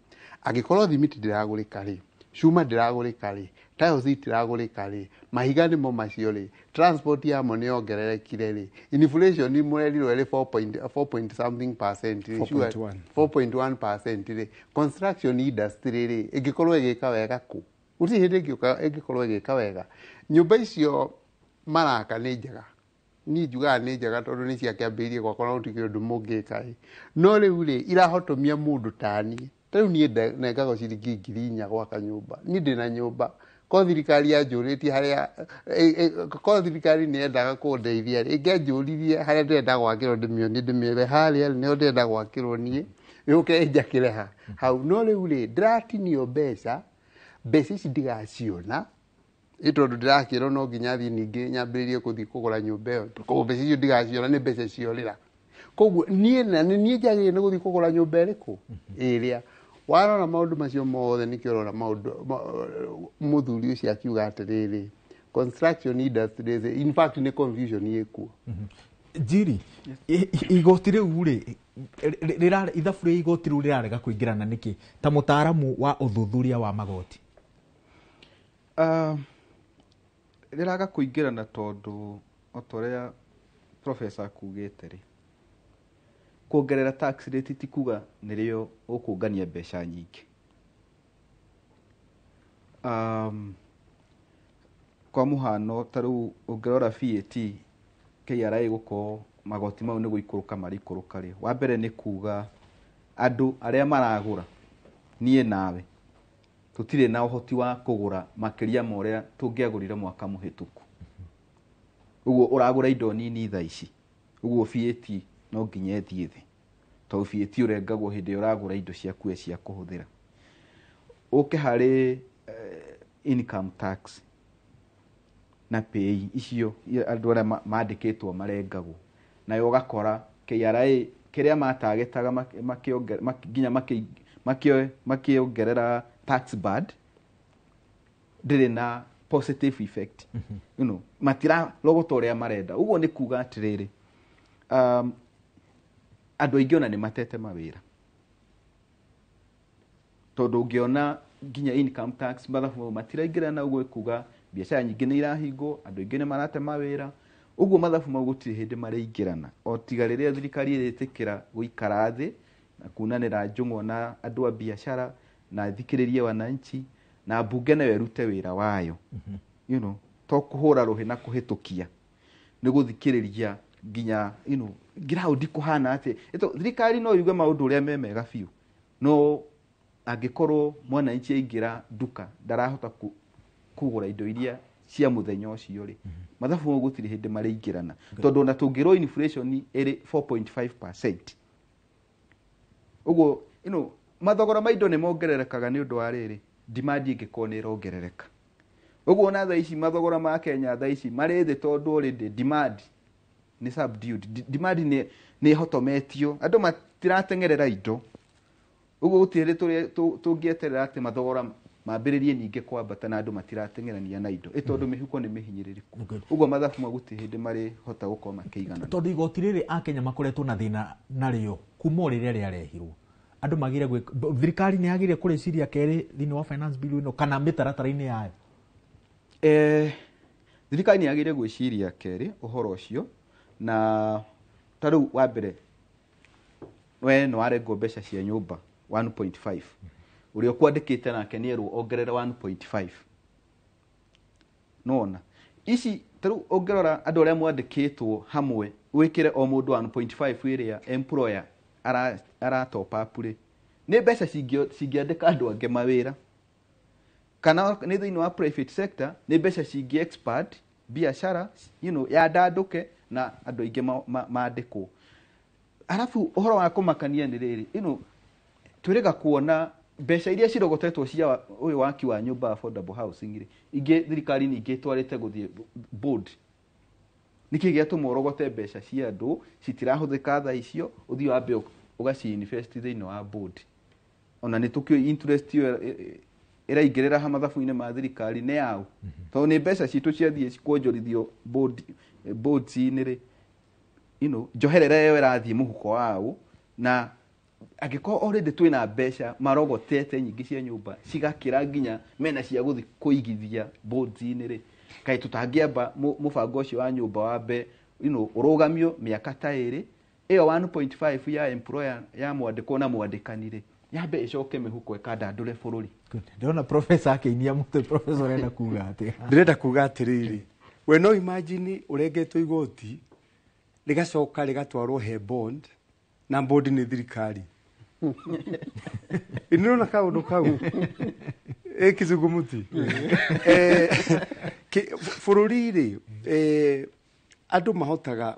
Angĩkorwo thimiti ndĩragũrĩka rĩ, cuma ndĩragũrĩka rĩ, tiles itiragũrĩka rĩ, mahiga nĩmo macio rĩ, transport yamo nĩ yongererekire rĩ, inflation mũrerirwo ĩrĩ 4 point something percent rĩ, 4.1% rĩ, construction industry rĩ, ĩngĩkorwo ĩgĩka wega kũ? Gũtirĩ hĩndĩ ĩngĩkorwo ĩgĩka wega. Nyũmba icio maraka nĩ njega. Niĩ njugaga nĩ njega tondũ nĩ ciakĩambĩrĩirie gwakwa na gũtirĩ ũndũ mũngĩka ĩ. No rĩu rĩ, irahotomia mũndũ ta niĩ. Ta rĩu niĩ nengagwo ciringi 4,000 gwaka nyũmba. Niĩ ndĩna nyũmba. Korwo thirikari yanjũrĩtie harĩa, korwo thirikari nĩ yendaga kũndeithia rĩ, ĩngĩanjũririe harĩa ndĩrenda gwakĩrwo ndĩmĩonie ndĩmĩre harĩa rĩ, nĩho ndĩrenda gwakĩrwo niĩ, yũke ĩnjakĩre ha hau. No rĩu rĩ, ndĩratinio mbeca, mbeca ici ndigaciona, tondũ ndĩrakĩrwo no nginya thiĩ ningĩ nyambĩrĩrie gũthiĩ kũgũra nyũmba ĩyo. Koguo mbeca icio ndigaciona nĩ mbeca ciorĩra. Koguo niĩ na niĩ njagĩrĩire nĩ gũthiĩ kũgũra nyũmba ĩrĩkũ? Ĩrĩa. Warora maũndũ macio mothe nĩkĩo ũrona maũndũ mũthuri ũcio akiuga atĩrĩrĩ, construction industry in fact nĩ confusion ĩkuo. Njiri, igoti rĩu rĩ, ithabu rĩa igoti rĩu rĩrarega kũingĩrana nĩkĩ ta mũtaaramu wa ũthuthuria wa magoti? Rĩraga kũingĩrana tondũ o ta ũrĩa professor akugĩte rĩ, kuongerera tax rate ti kuga nĩrĩo ũkũngania mbeca nyingĩ. Kwa mũhano ta rĩu ũngĩrora VAT KRA gũkorwo magoti mau nĩ gũikũrũka marikũrũka rĩ, wa mbere nĩ kuga andũ arĩa maragũra niĩ nawe tũtirĩ na ũhoti wa kũgũra makĩria ma ũrĩa tũngĩagũrire mwaka mũhĩtũku. Ũguo ũragũra indo nini thaa ici, ũguo VAT no nginya ĩthiĩ thĩ, tondũ VAT ũrengagwo hĩndĩ ĩrĩa ũragũra indo ciaku cia kũhũthĩra. Ũke harĩ income tax na pay icio andũ arĩa mandĩkĩtwo marengagwo, nayo ũgakora KRA kĩrĩa matagetaga nginya makĩongerera tax band ndĩrĩ na positive effect. You know, matirarogota ũrĩa marenda. Ũguo nĩ kuga atĩrĩrĩ, andũ aingĩ ona nĩ matete mawĩra, tondũ ũngĩona nginya income tax mathabu mau matiraingĩrana, ũguo kuga biacara nyingĩ nĩ irahingwo, andũ aingĩ nĩ marate mawĩra. Ũguo mathabu mau gũtirĩ hĩndĩ marĩingĩrana, o tiga rĩrĩa thirikari ĩrĩtĩkĩra gũikara thĩ na kunanĩra njũng'wa na andũ a biacara na thikĩrĩrie wananchi na mbunge nayo ĩrute wĩra wayo. You know, to kũhũra rũhĩ na kũhĩtũkia, nĩ gũthikĩrĩria nginya, you know, ground kũhana atĩ thirikari no yuge maũndũ ũrĩa me mega biũ, no angĩkorwo mwananchi aingĩra nduka ndarahota kũgũra indo iria cia mũthenya ũcio rĩ, mathabu mau gũtirĩ hĩndĩ marĩingĩrana, tondũ ona tũngĩrwo inflation ĩrĩ 4.5%, ũguo you know, mathogora ma indo nĩ mongererekaga nĩ ũndũ wa rĩrĩ, demand ĩngĩkorwo nĩ ĩrongerereka. Ũguo ona thaa ici mathogora ma Kenya thaa ici marĩ thĩ tondũ already demand Nĩ subdued. Demand nĩ ĩhotometio, andũ matiratengerera indo, ũguo gũtirĩ hĩndĩ tũngĩeterera atĩ mathogora mambĩrĩrie ningĩ kwambata na andũ matiratengerania na indo, ĩ tondũ mĩhuko nĩ mĩhinyĩrĩrĩku. Ũguo mathabu mau gũtirĩ hĩndĩ marĩhota gũkorwo makĩiganana. Tondũ igoti rĩrĩ akenya makoretwo na thĩna narĩo kuma o rĩrĩa rĩarehirwo, andũ magire thirikari nĩ yagĩrĩire kũrĩciria kerĩ thĩinĩ wa finance bill ĩno kana mĩtaratara-inĩ yayo. Thirikari nĩ yagĩrĩire gwĩciria kerĩ ũhoro ũcio, na ta rĩu wa mbere we nĩ warengwo mbeca cia nyũmba 1.5, ũrĩa ũkwandĩkĩte nake nĩ erwo ongerere 1.5. Nĩwona ici ta rĩu ũngĩrora andũ arĩa mwandĩkĩtwo hamwe wĩkĩre o mũndũ 1.5 ĩrĩa employer ara top up rĩ, nĩ mbeca cingĩandĩka andũ angĩ mawĩra, kana nĩ thĩinĩ wa private sector nĩ mbeca cingĩ expand biacara, yandandũke na andũ aingĩ mandĩkwo. Arabu ũhoro wa kũmakania nĩ rĩrĩ, twĩrĩga kuona mbeca iria cirogotetwo cia ũyũ waki wa nyũmba affordable housing rĩ, ingĩ thirikari ningĩ ĩtwarĩte gũthiĩ board. Nĩkĩ gĩatũma ũrogote mbeca cia andũ citirahũthĩka thaa icio, ũthiĩ wambe ũgaci invest thĩinĩ wa board? Ona nĩ tũkĩũĩ interest ĩyo ĩraingĩrĩra ha mathabu-inĩ ma thirikari nĩ yaũ, tondũ nĩ mbeca citũ ciathiĩ kuonjorithio boards-inĩ rĩ, njoherera ĩyo ĩrathiĩ mũhuko waũ. Na angĩkorwo already twĩna mbeca marogotete nyingĩ cia nyũmba cigakĩra nginya mena cia gũthiĩ kũigithia boards-inĩ rĩ, kaĩ tũtangĩamba mũbango ũcio wa nyũmba wambe ũrũgamio mĩaka ta ĩrĩ, ĩyo 1.5 ya employer ya mwandĩkwo na mwandĩkani rĩ, yambe ĩcoke mĩhuko ĩkandandũre bũrũri. Ndĩrona professor akĩinia mũtwe. Professor, ũrenda kuga atĩa? Ndĩrenda kuga atĩrĩrĩ, we no imagine ũrengetwo igoti rĩgacoka rĩgatwarwo he bond, na bond nĩ thirikari. Nĩũrona kaũndũ kau ĩ kĩzungumuti. Bũrũri rĩ, andũ mahotaga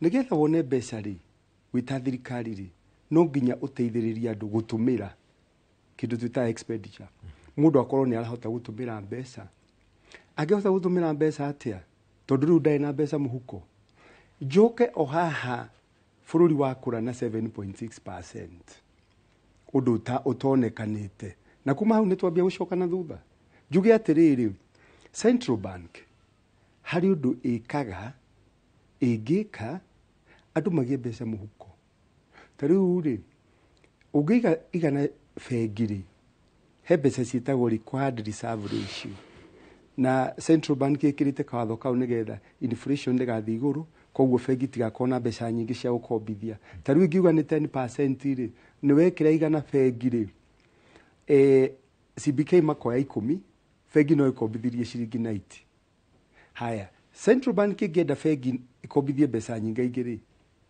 nĩgetha wone mbeca rĩ, wĩta thirikari rĩ, no nginya ũteithĩrĩrie andũ gũtũmĩra kĩndũ twĩtaga expenditure. Mũndũ akorwo nĩ arahota gũtũmĩra mbeca. Angĩhota gũtũmĩra mbeca atĩa, tondũ rĩu ndarĩ na mbeca mũhuko? Njoke o haha, bũrũri wakũra na 7.6%, ũndũ ũtonekanĩte, na kuma hau nĩ twambia gũcoka na thutha. Njuge atĩrĩrĩ, Central Bank harĩ ũndũ ĩkaga, ĩngĩka andũ magĩe mbeca mũhuko. Ta rĩu rĩ, ũngĩiga igana bengi rĩ, he mbeca ciĩtagwo required reserve ratio, na Central Bank ĩkĩrĩte kawatho kau nĩgetha inflation ndĩgathiĩ igũrũ, koguo bengi itigakorwo na mbeca nyingĩ cia gũkombithia. Ta rĩu ingiuga nĩ 10% rĩ, nĩ wekĩra igana bengi rĩ, CBK makoya 10, bengi no ĩkombithirie ciringi 90. Haya, Central Bank ĩngĩenda bengi ĩkombithie mbeca nyingaingĩ rĩ,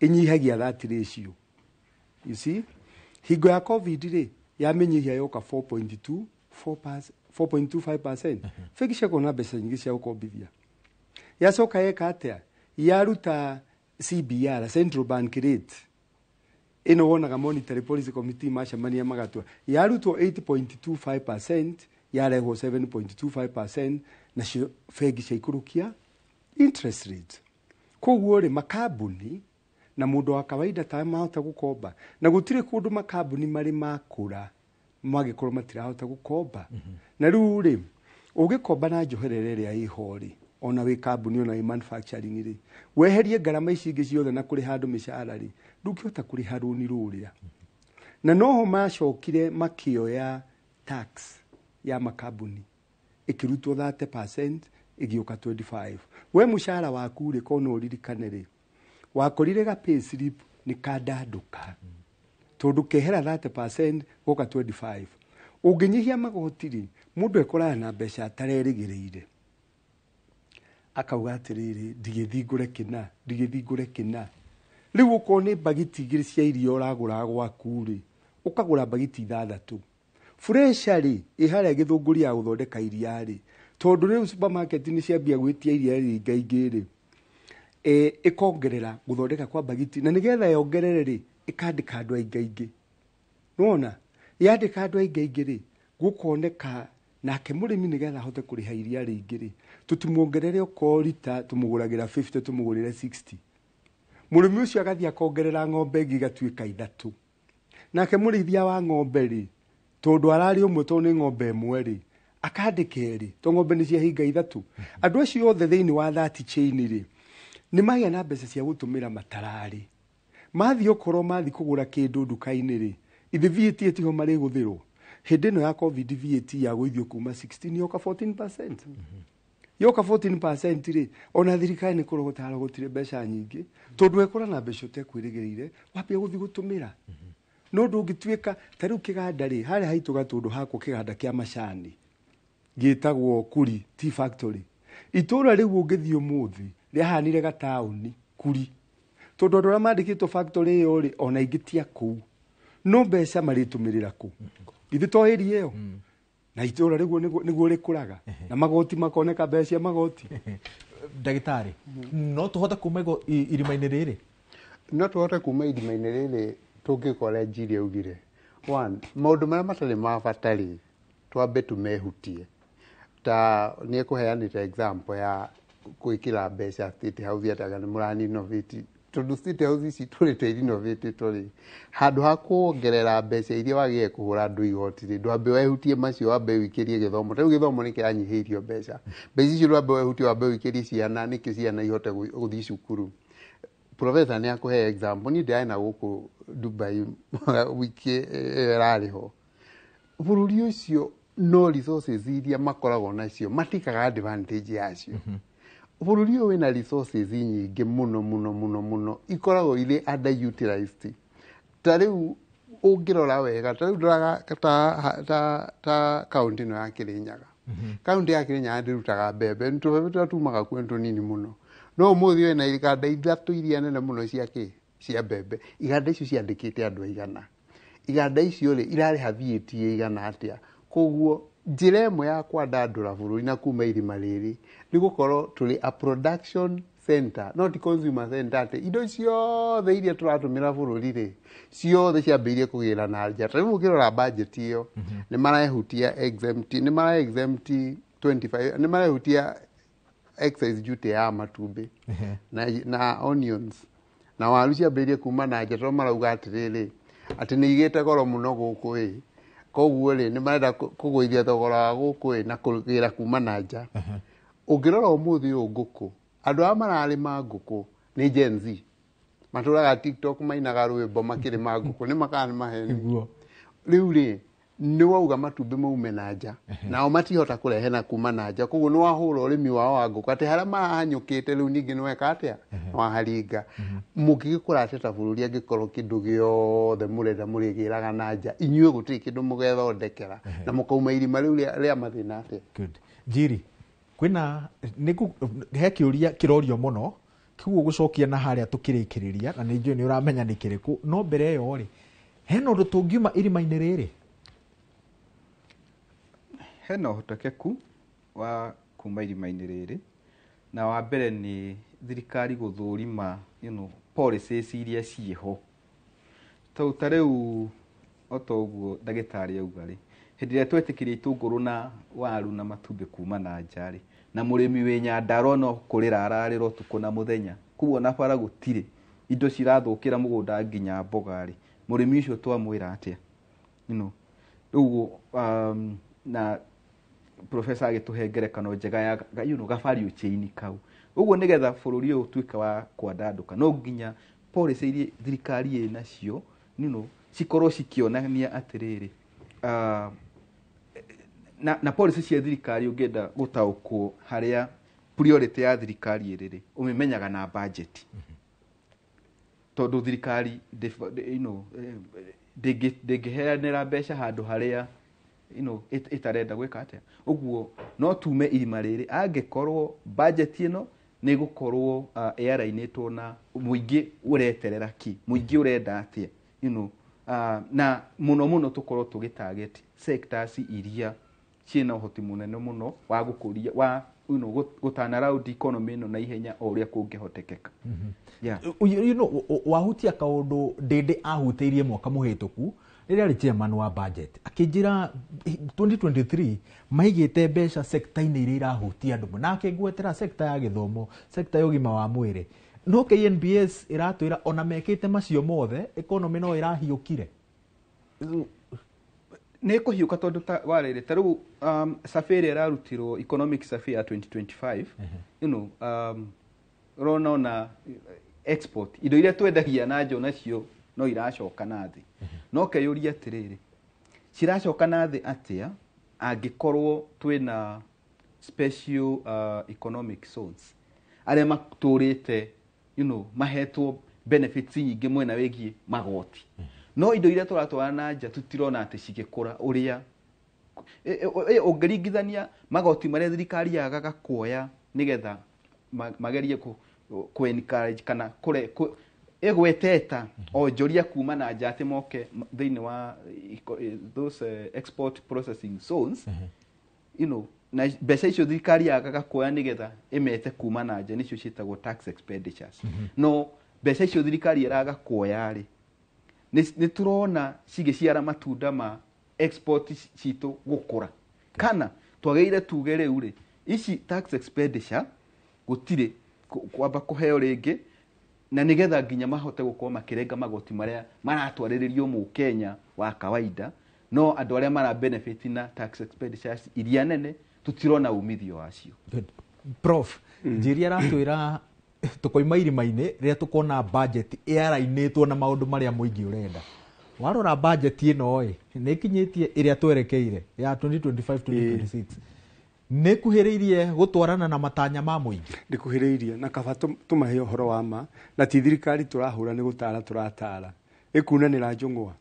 ĩnyihagia that ratio. You see, hingo ya COVID rĩ, yamĩnyihia yoka 4.2 4.25%, bengi ciakorwo na mbeca nyingĩ cia gũkombithia. Yacoka yeka atĩa? Yaruta CBR, Central Bank rate ĩno wonaga Monetary Policy Committee macemania magatua, yarutwo 8.25% yarehwo 7.25%, nacio bengi ciaikũrũkia interest rate. Koguo rĩ, makambuni na mũndũ wa kawaida ta mahota gũkomba, na gũtirĩ kũndũ makambuni marĩ makũra magĩkorwo matirahota gũkomba. Na rĩu rĩ, ũngĩkomba na njoherera ĩrĩa ĩho rĩ, ona wĩ kambuni, ona wĩ manufacturing rĩ, weherie ngarama ici ingĩ ciothe na kũrĩha andũ mĩcara rĩ, ndũngĩhota kũrĩha rũni rũrĩa. Na noho macokire makĩoya tax ya makambuni ĩkĩrutwo 30% ĩgĩũka 25. We mũcara waku rĩ, korwo no ũririkane rĩ, wakorire ga pay slip nĩ kandandũka, tondũ kehera 30% goka 25. Ũngĩnyihia magoti rĩ, mũndũ ekoraga na mbeca atarerĩgĩrĩire, akauga atĩrĩrĩ, ndigĩthiĩ ngũre kĩna, ndigĩthiĩ ngũre kĩna. Rĩu okorwo nĩ mbagiti 2 cia iria ũragũra gwaku rĩ, ũkagũra mbagiti 6. Fresha rĩ, ĩ harĩa Gĩthũngũri ya gũthondeka iria rĩ, tondũ rĩu supermarket nĩ ciambia gwĩtia iria rĩingaingĩ rĩ, ĩkongerera gũthondeka kwa mbagiti, na nĩgetha yongerere rĩ, ĩkandĩka andũ aingaingĩ. Nĩwona yandĩka andũ aingaingĩ rĩ, gũkoneka nake mũrĩmi nĩgetha ahote kũrĩha iria rĩingĩ rĩ, tũtimuongerere okorwo rita tũmũgũragĩra 50 tũmũgũrĩre 60. Mũrĩmi ũcio agathiĩ akongerera ng'ombe ĩngĩ igatuĩka 3. Nake mũrĩithia wa ng'ombe rĩ, tondũ ararĩ ũmwe tondũ nĩ ng'ombe ĩmwe rĩ, akandĩka 2 tondũ ng'ombe nĩ ciahinga 3. Andũ acio othe thĩinĩ wa that chain rĩ, nĩ magĩa na mbeca cia gũtũmĩra matararĩ. Mathiĩ okorwo mathiĩ kũgũra kĩndũ nduka-inĩ rĩ, ithe VAT ĩtiho marĩgũthĩrwo. Hĩndĩ ĩno ya COVID VAT yagũithio kuma 16 yoka 14%. Yoka 14% rĩ, ona thirikari nĩ kũrogota yarogotire mbeca nyingĩ, tondũ wekora na mbeca ũtekwĩrĩgĩrĩire, wambia gũthiĩ gũtũmĩra. No ndũngĩtuĩka ta rĩu kĩganda rĩ, harĩa haitũ Gatũndũ hakwo kĩganda kĩa macani gĩtagwo Kuri Tea Factory. Itũra rĩu ũngĩthiĩ ũmũthĩ rĩahanire gataũni Kuri, tondũ andũ arĩa mandĩkĩtwo factory ĩyo rĩ, ona ingĩ ti a kũu, no mbeca marĩtũmĩrĩra kũ? Ithuĩ to area ĩyo na itũra rĩguo nĩguo rĩkũraga na magoti makoneka mbeca cia magoti. Ndagĩtarĩ, no tũhote kuma irima-inĩ rĩrĩ? No tũhote kuma irima-inĩ rĩrĩ tũngĩkora Njiri augire. One, maũndũ marĩa matarĩ ma bata rĩ, twambe tũmehutie. Ta nĩ ekũheanĩte example ya gwĩkĩra mbeca State House atĩ nĩ mũrarenovate, tondũ State House ici tũrĩte irenovatĩtwo rĩ, handũ ha kuongerera mbeca iria wagĩrĩire kũhũra andũ igoti rĩ, ndwambe wehutie macio, wambe ũikĩrie gĩthomo. Ta rĩu gĩthomo nĩ kĩranyihĩirio mbeca. Mbeca icio ndwambe wehutie, wambe ũikĩrie ciana nĩkĩo ciana ihote gũthiĩ cukuru. Professor nĩ akũhe example, niĩ ndĩrarĩ na gũkũ Dubai wiki ĩyo ĩrarĩ ho. Bũrũri ũcio no resources iria makoragwo nacio matikaga advantage yacio. Bũrũri ũyũ wĩna resources nyingĩ mũno mũno mũno mũno ikoragwo irĩ underutilized. Ta rĩu ũngĩrora wega, ta rĩu ndoraga ta kaũntĩ ĩno ya Kĩrĩnyaga. Kaũntĩ ya Kĩrĩnyaga ndĩrutaga mbembe, nĩ tũbebe tũrĩa tumaga kuo nĩ tũnini mũno. No ũmũthĩ wĩna iganda 3 iria nene mũno cia kĩ? Cia mbembe. Iganda icio ciandĩkĩte andũ aigana? Iganda icio rĩ, irarĩha VAT ĩigana atĩa? Koguo njĩra ĩmwe ya kwandandũra bũrũri na kuma irima rĩrĩ nĩ gũkorwo tũrĩ a production center, not consumer center, atĩ indo ciothe iria tũratũmĩra bũrũri rĩ, ciothe ciambĩrĩirie kũgĩra na nja. Ta rĩu ũngĩrora budget ĩyo, nĩ marehutia exempt, nĩ mara exempt 25, nĩ marehutia excise duty ya matumbĩ na onions na waru ciambĩrĩirie kuma na nja, tondũ marauga atĩrĩrĩ, atĩ nĩ igĩte goro mũno gũkũ ĩ, koguo rĩ nĩ marenda kũgũithia thogora wa gũkũ ĩ na kũgĩra kuma na nja. Ũngĩrora ũmũthĩ ũyũ ngũkũ, andũ arĩa mararĩma ngũkũ nĩ Gen Z, matũraga TikTok mainaga rwĩmbo makĩrĩma ngũkũ, nĩ makana nĩ maheni. Rĩu rĩ nĩ wauga matumbĩ maume na nja, nao matihota kũrehe na kuma na nja, koguo nĩ wahũra ũrĩmi wao wa ngũkũ atĩ harĩa marahanyũkĩte rĩu ningĩ nĩ weka atĩa? Nĩ waharinga. Mũngĩgĩkũra atĩa ta bũrũri angĩkorwo kĩndũ gĩothe mũrenda mũrĩgĩraga na nja, inyuĩ gũtirĩ kĩndũ mũgethondekera na mũkauma irima rĩu rĩa mathĩna atĩa? Good. Njiri, kwĩna he kĩũria kĩrorio mũno kĩguo gũcokia na harĩa tũkĩrĩkĩrĩria, na nĩ njũĩ nĩ ũramenya nĩ kĩrĩkũ, no mbere ĩyo rĩ, hena ũndũ tũngiuma irima-inĩ rĩrĩ? Hena ũhotekeku wa kuma irima-inĩ rĩrĩ, na wa mbere nĩ thirikari gũthũrima, policies iria ciĩho. Tondũ ta rĩu o ta ũguo ndagĩtarĩ auga rĩ, hĩndĩ ĩrĩa twetĩkĩria itũngũrũ na waru na matumbĩ kuma na nja rĩ, na mũrĩmi wĩ Nyandarua no kũrĩra ararĩra ũtukũ na mũthenya, koguo ona bara gũtirĩ, indo cirathũkĩra mũgũnda nginya mboga rĩ, mũrĩmi ũcio twamwĩra atĩa? Rĩu na professor agĩtũhe ngerekano njega ya ga value chain kau. Ũguo nĩgetha bũrũri ũyũ ũtuĩke wa kwandandũka, no nginya policy iria thirikari ĩ nacio, cikorwo cikĩonania atĩrĩrĩ, na policy cia thirikari ũngĩenda gũtaũkwo harĩa priority ya thirikari ĩrĩ rĩ, ũmĩmenyaga na budget. Tondũ thirikari ndĩngĩheanĩra mbeca handũ harĩa ĩtarenda gwĩka atĩa. Ũguo no tume irima rĩrĩ angĩkorwo budget ĩno nĩ ĩgũkorwo ĩarainĩtwo na mũingĩ ũreterera kĩ, mũingĩ ũrenda atĩa, na mũno mũno tũkorwo tũgĩ target sectors iria ciĩna ũhoti mũnene mũno wa gũkũria, wa gũtana round economy ĩno na ihenya o ũrĩa kũngĩhotekeka. Wahutia kaũndũ Ndĩndĩ ahutĩirie mwaka mũhĩtũku rĩrĩa arĩ chairman wa budget, akĩnjĩra 2023 maigĩte mbeca sector-inĩ iria irahutia andũ mũno, na akĩngwetera sector ya gĩthomo, sector ya ũgima wa mwĩrĩ. No KNBS ĩratwĩra ona mekĩte macio mothe economy no ĩrahiũkire. Nĩ kũhiũka tondũ ta warĩrĩ ta rĩu survey ĩrĩa ĩrarutirwo, economic survey ya 2025, ũrona ona export, indo iria twendagia na nja nacio no iracoka na thĩ. No keyũria atĩrĩrĩ, ciracoka na thĩ atĩa angĩkorwo twĩna special economic zones arĩa matũrĩte mahetwo benefits nyingĩ mwena wĩgiĩ magoti, no indo iria tũratwara na nja tũtirona atĩ cigĩkũra ũrĩa ũngĩringithania magoti marĩa thirikari yagaga kuoya nĩgetha magerie ku encourage kana kũre ĩgweteta onjoria kuma na nja atĩ moke thĩinĩ wa those export processing zones, na mbeca icio thirikari yagaga kuoya nĩgetha ĩmete kuma na nja nĩcio ciĩtagwo tax expenditures. No mbeca icio thirikari ĩraga kuoya rĩ, nĩ tũrona cigĩciara matunda ma export citũ gũkũra, kana twagĩrĩire tuge rĩu rĩ, ici tax expenditure gũtirĩ kwamba kũheo rĩngĩ, na nĩgetha nginya mahote gũkorwo makĩrenga magoti marĩa maratwarĩrĩrio mũkenya wa kawaida. No andũ arĩa mara benefit na tax expenditures iria nene tũtirona umithio wacio. Good. Prof, Njeri aratwĩra tũkoima irima-inĩ rĩrĩa tũkona budget ĩarainĩtwo na maũndũ marĩa mũingĩ ũrenda. Warora budget ĩno ĩ, nĩ ĩkinyĩtie ĩrĩa twerekeire ya 2025-2026, nĩ ĩkuhĩrĩirie gũtwarana na matanya ma mũingĩ? Ndĩkuhĩrĩirie, na kaba tũmahe ũhoro wa ma, na ti thirikari tũrahũra nĩ gũtara tũratara, ĩkunanĩra njũng'wa.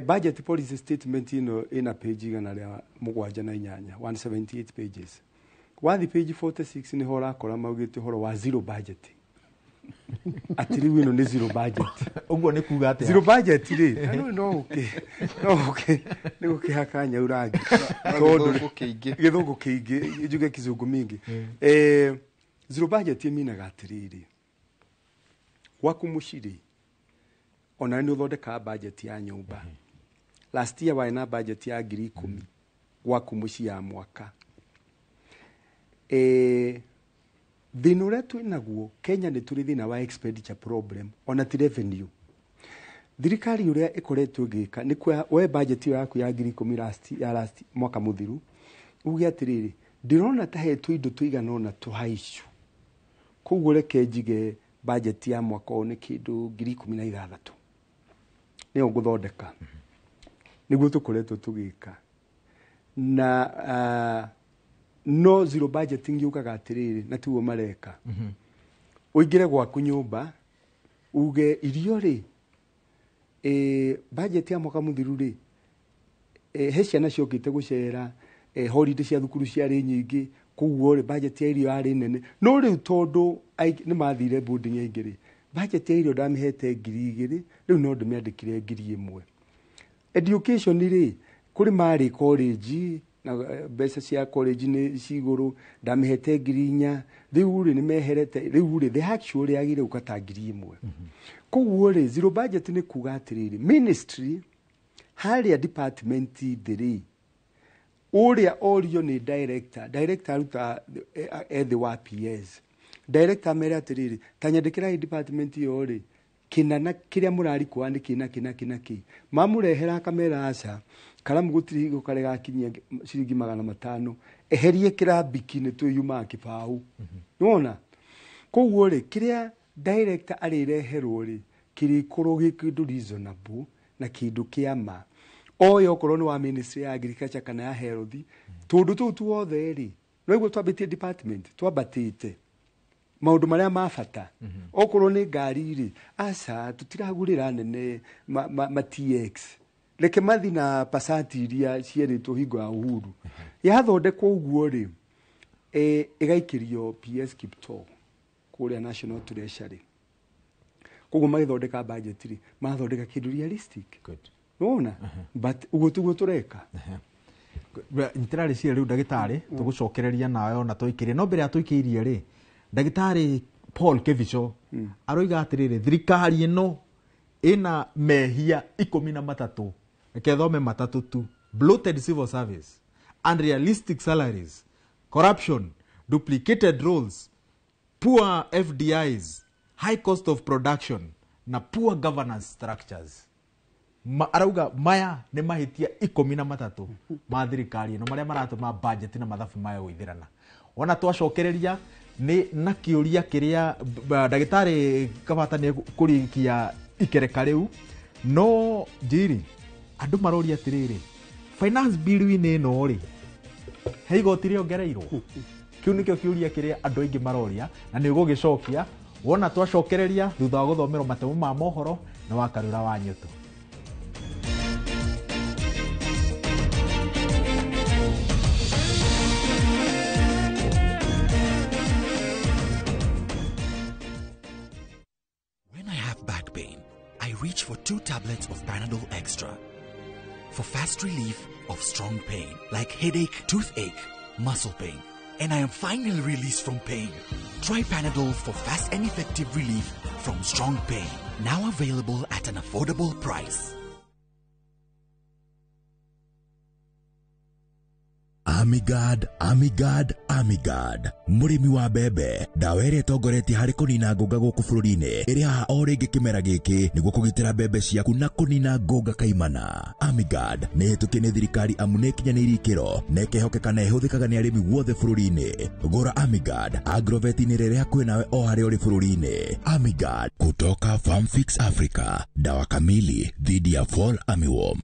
Budget policy statement ĩno ĩna page 178, 178 pages. Wathi page 46 nĩho ũrakora maugĩte ũhoro wa zero budget. Atĩ rĩu ĩno nĩ zero budget. Ũguo nĩ kuga atĩa? Zero budget rĩ, no ũke nĩ gũkĩhaka nyau rangi. Tondũ gĩthũngũ kĩingĩ, njuge kizungu mingi. Zero budget ĩminaga atĩrĩrĩ, gwaku mũciĩ rĩ, ona nĩ ũthondekaga budget ya nyũmba. Last year warĩ na budget ya 10,000 gwaku mũciĩ ya mwaka. Thĩna ũrĩa twĩnaguo Kenya nĩ tũrĩ thĩna wa expenditure problem, ona ti revenue. Thirikari ũrĩa ĩkoretwo ĩgĩka nĩ kuoya we budget ĩyo yaku ya 10,000 ya last mwaka mũthiru, uge atĩrĩrĩ, ndĩrona ta hetwo indo tũigana ũna tũhaicu, koguo reke njige budget ya mwaka ũyũ nĩ kĩndũ 16,000 nĩyo ngũthondeka. Nĩguo tũkoretwo tũgĩka. Na no zero budgeting yugaga atĩrĩrĩ, na tiguo mareka. Ũingĩre gwaku nyũmba uge irio rĩ, budget ya mwaka mũthiru rĩ, he ciana ciokĩte gũcera, holiday cia thukuru ciarĩ nyingĩ, koguo rĩ budget ya irio yarĩ nene. No rĩu tondũ nĩ mathire boarding aingĩ rĩ, budget ya irio ndamĩhete 2,000, rĩu no ndĩmĩandĩkire 1,000. Education rĩ, kũrĩ marĩ college, na mbeca cia college nĩ cigũrũ, ndamĩhete 4,000, rĩu rĩ nĩmeherete, rĩu rĩ the actual yagĩrĩire gũka ta 1,000. Koguo rĩ zero budget nĩ kuga atĩrĩrĩ, ministry harĩa department thĩ rĩ, ũrĩa orio nĩ director, director aruta ethĩ wa PS, director amere atĩrĩrĩ, ta nyandĩkĩrai department ĩyo rĩ, kĩna na kĩrĩa mũrarikũa nĩ kĩna kĩna kĩna kĩ, mamũrehera akamera aca, karamu gũtirĩ hingo karĩ gakinyia ciringi 500, eherie kĩrambiki nĩ twĩyumaga kĩbaũ. Nĩwona? Koguo rĩ kĩrĩa director arĩreherwo rĩ, kĩrĩkorwo gĩ kĩndũ reasonable na kĩndũ kĩa ma. Oya okorwo nĩ wa ministry ya agriculture kana ya health, tũndũ tũu tuothe rĩ, no iguo twambĩtie department, twambatĩte maũndũ marĩa ma bata. Okorwo nĩ ngari rĩ, aca tũtiragũrĩra nene ma TX, reke mathi na Passat iria cierĩtwo hingo ya Uhuru. Yathondekwo ũguo rĩ, ĩgaikĩrio PS Kiptoo kũrĩa National Treasury. Koguo magĩthondeka budget rĩ, marathondeka kĩndũ realistic. Nĩwona? But ũguo tiguo tũreka. Nyitĩra rĩciria rĩu ndagĩtarĩ, tũgũcokereria nawe ona tũikĩrie. No mbere ya tũikĩirie rĩ, ndagĩtarĩ Paul Kevicho aroiga atĩrĩrĩ, thirikari ĩno ĩna mehia 13, reke thome matatũ tu: bloated civil service, unrealistic salaries, corruption, duplicated roles, poor FDIs, High cost of production na poor governance structures. Arauga maya nĩ mahĩtia 13 ma thirikari ĩno marĩa maratũma budget na mathabu maya gũithĩrana. Wona twacokereria nĩ na kĩũria kĩrĩa ndagĩtarĩ Kabata nĩ kũrĩkia ikereka rĩu, no Njiri andũ maroria atĩrĩrĩ, finance bill-inĩ ĩno rĩ, he igoti rĩongereirwo? Kĩu nĩkĩo kĩũria kĩrĩa andũ aingĩ maroria na nĩ ũgũgĩcokia wona twacokereria thutha wa gũthomerwo matemo ma mohoro na wa Karura wa Nyũtũ. When I have back pain, I reach for 2 tablets of Panadol Extra for fast relief of strong pain like headache, toothache, muscle pain, and I am finally released from pain. Try Panadol for fast and effective relief from strong pain. Now available at an affordable price. Amigad, Amigad, Amigad. Mũrĩmi wa mbembe, ndawa ĩrĩa ĩtongoretie harĩ kũnina ngũnga gũkũ bũrũri-inĩ ĩrĩ haha o rĩngĩ kĩmera gĩkĩ nĩguo kũgitĩra mbembe ciaku na kũnina ngũnga kaimana. Amigad nĩ ĩhĩtũkie nĩ thirikari amu nĩ ĩkinyanĩirie ikĩro na ĩkehokeka na ĩhũthĩkaga nĩ arĩmi guothe bũrũri-inĩ. Gũra Amigad Agrovet-inĩ rĩrĩa hakuhĩ nawe o harĩa ũrĩ bũrũri-inĩ. Amigad kutoka Farmfix Africa, dawa kamili dhidi ya fall armyworm.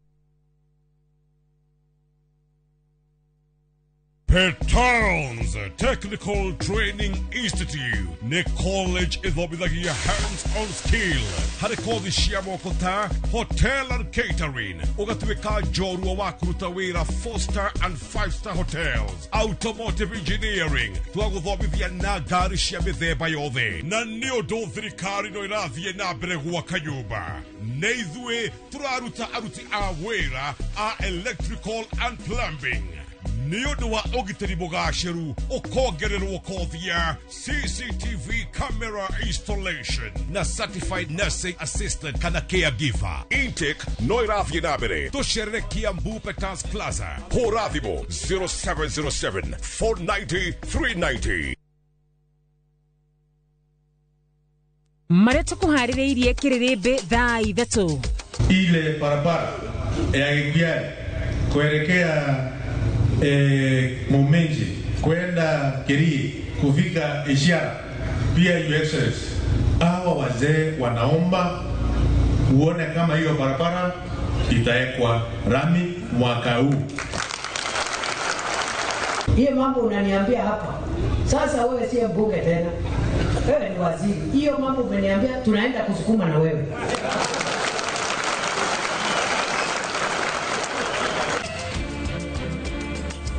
Petons Technical Training Institute nĩ college ĩthomithagia hands-on skill harĩ kothi cia moko ta hotel and catering, ũgatuĩka njorua wa kũruta wĩra 4-star and 5-star hotels, automotive engineering twagũthomithia na ngari cia mĩthemba yothe, na nĩ ũndũ thirikari no ĩrathiĩ na mbere gwaka nyũmba nĩ ithuĩ tũraruta aruti a wĩra a electrical and plumbing. Nĩ ũndũ wa ũgitĩri mũgacĩru ũkongererwo kothi ya CCTV camera installation na certified nursing assistant kana caregiver. Intake no ĩrathiĩ na mbere. Tũcerere Kiambu Peters Plaza. Hũra thimũ 0707 490 390. Marĩa tũkũharĩrĩirie kĩrĩrĩmbĩ thaa 3. Ile barabara ya Gĩkuani kuelekea Momenji kwenda Kerie kufika Ishara, pia Your Excellency, hawa wazee wanaomba uone kama hiyo barabara itawekwa rami mwaka huu. Hiyo mambo unaniambia hapa sasa, wewe si mbunge tena, wewe ni waziri. Hiyo mambo umeniambia, tunaenda kusukuma na wewe.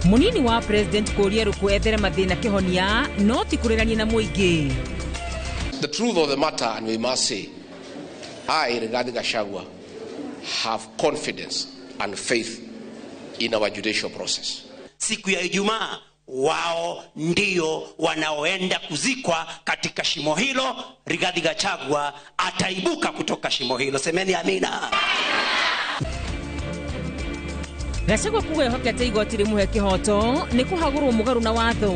Munini wa president kũria Ruku ethere mathĩna kĩhonia no ti kũrĩrania na mũingĩ. The truth of the matter, and we must say, I, Rigathi Gachagua, have confidence and faith in our judicial process. Siku ya Ijumaa wao ndio wanaoenda kuzikwa katika shimo hilo. Rigathi Gachagua ataibuka kutoka shimo hilo. Semeni amina. Gachagua kuga ehokete igoti rĩmũhe kĩhoto nĩ kũhagũrwo mũgarũ na watho.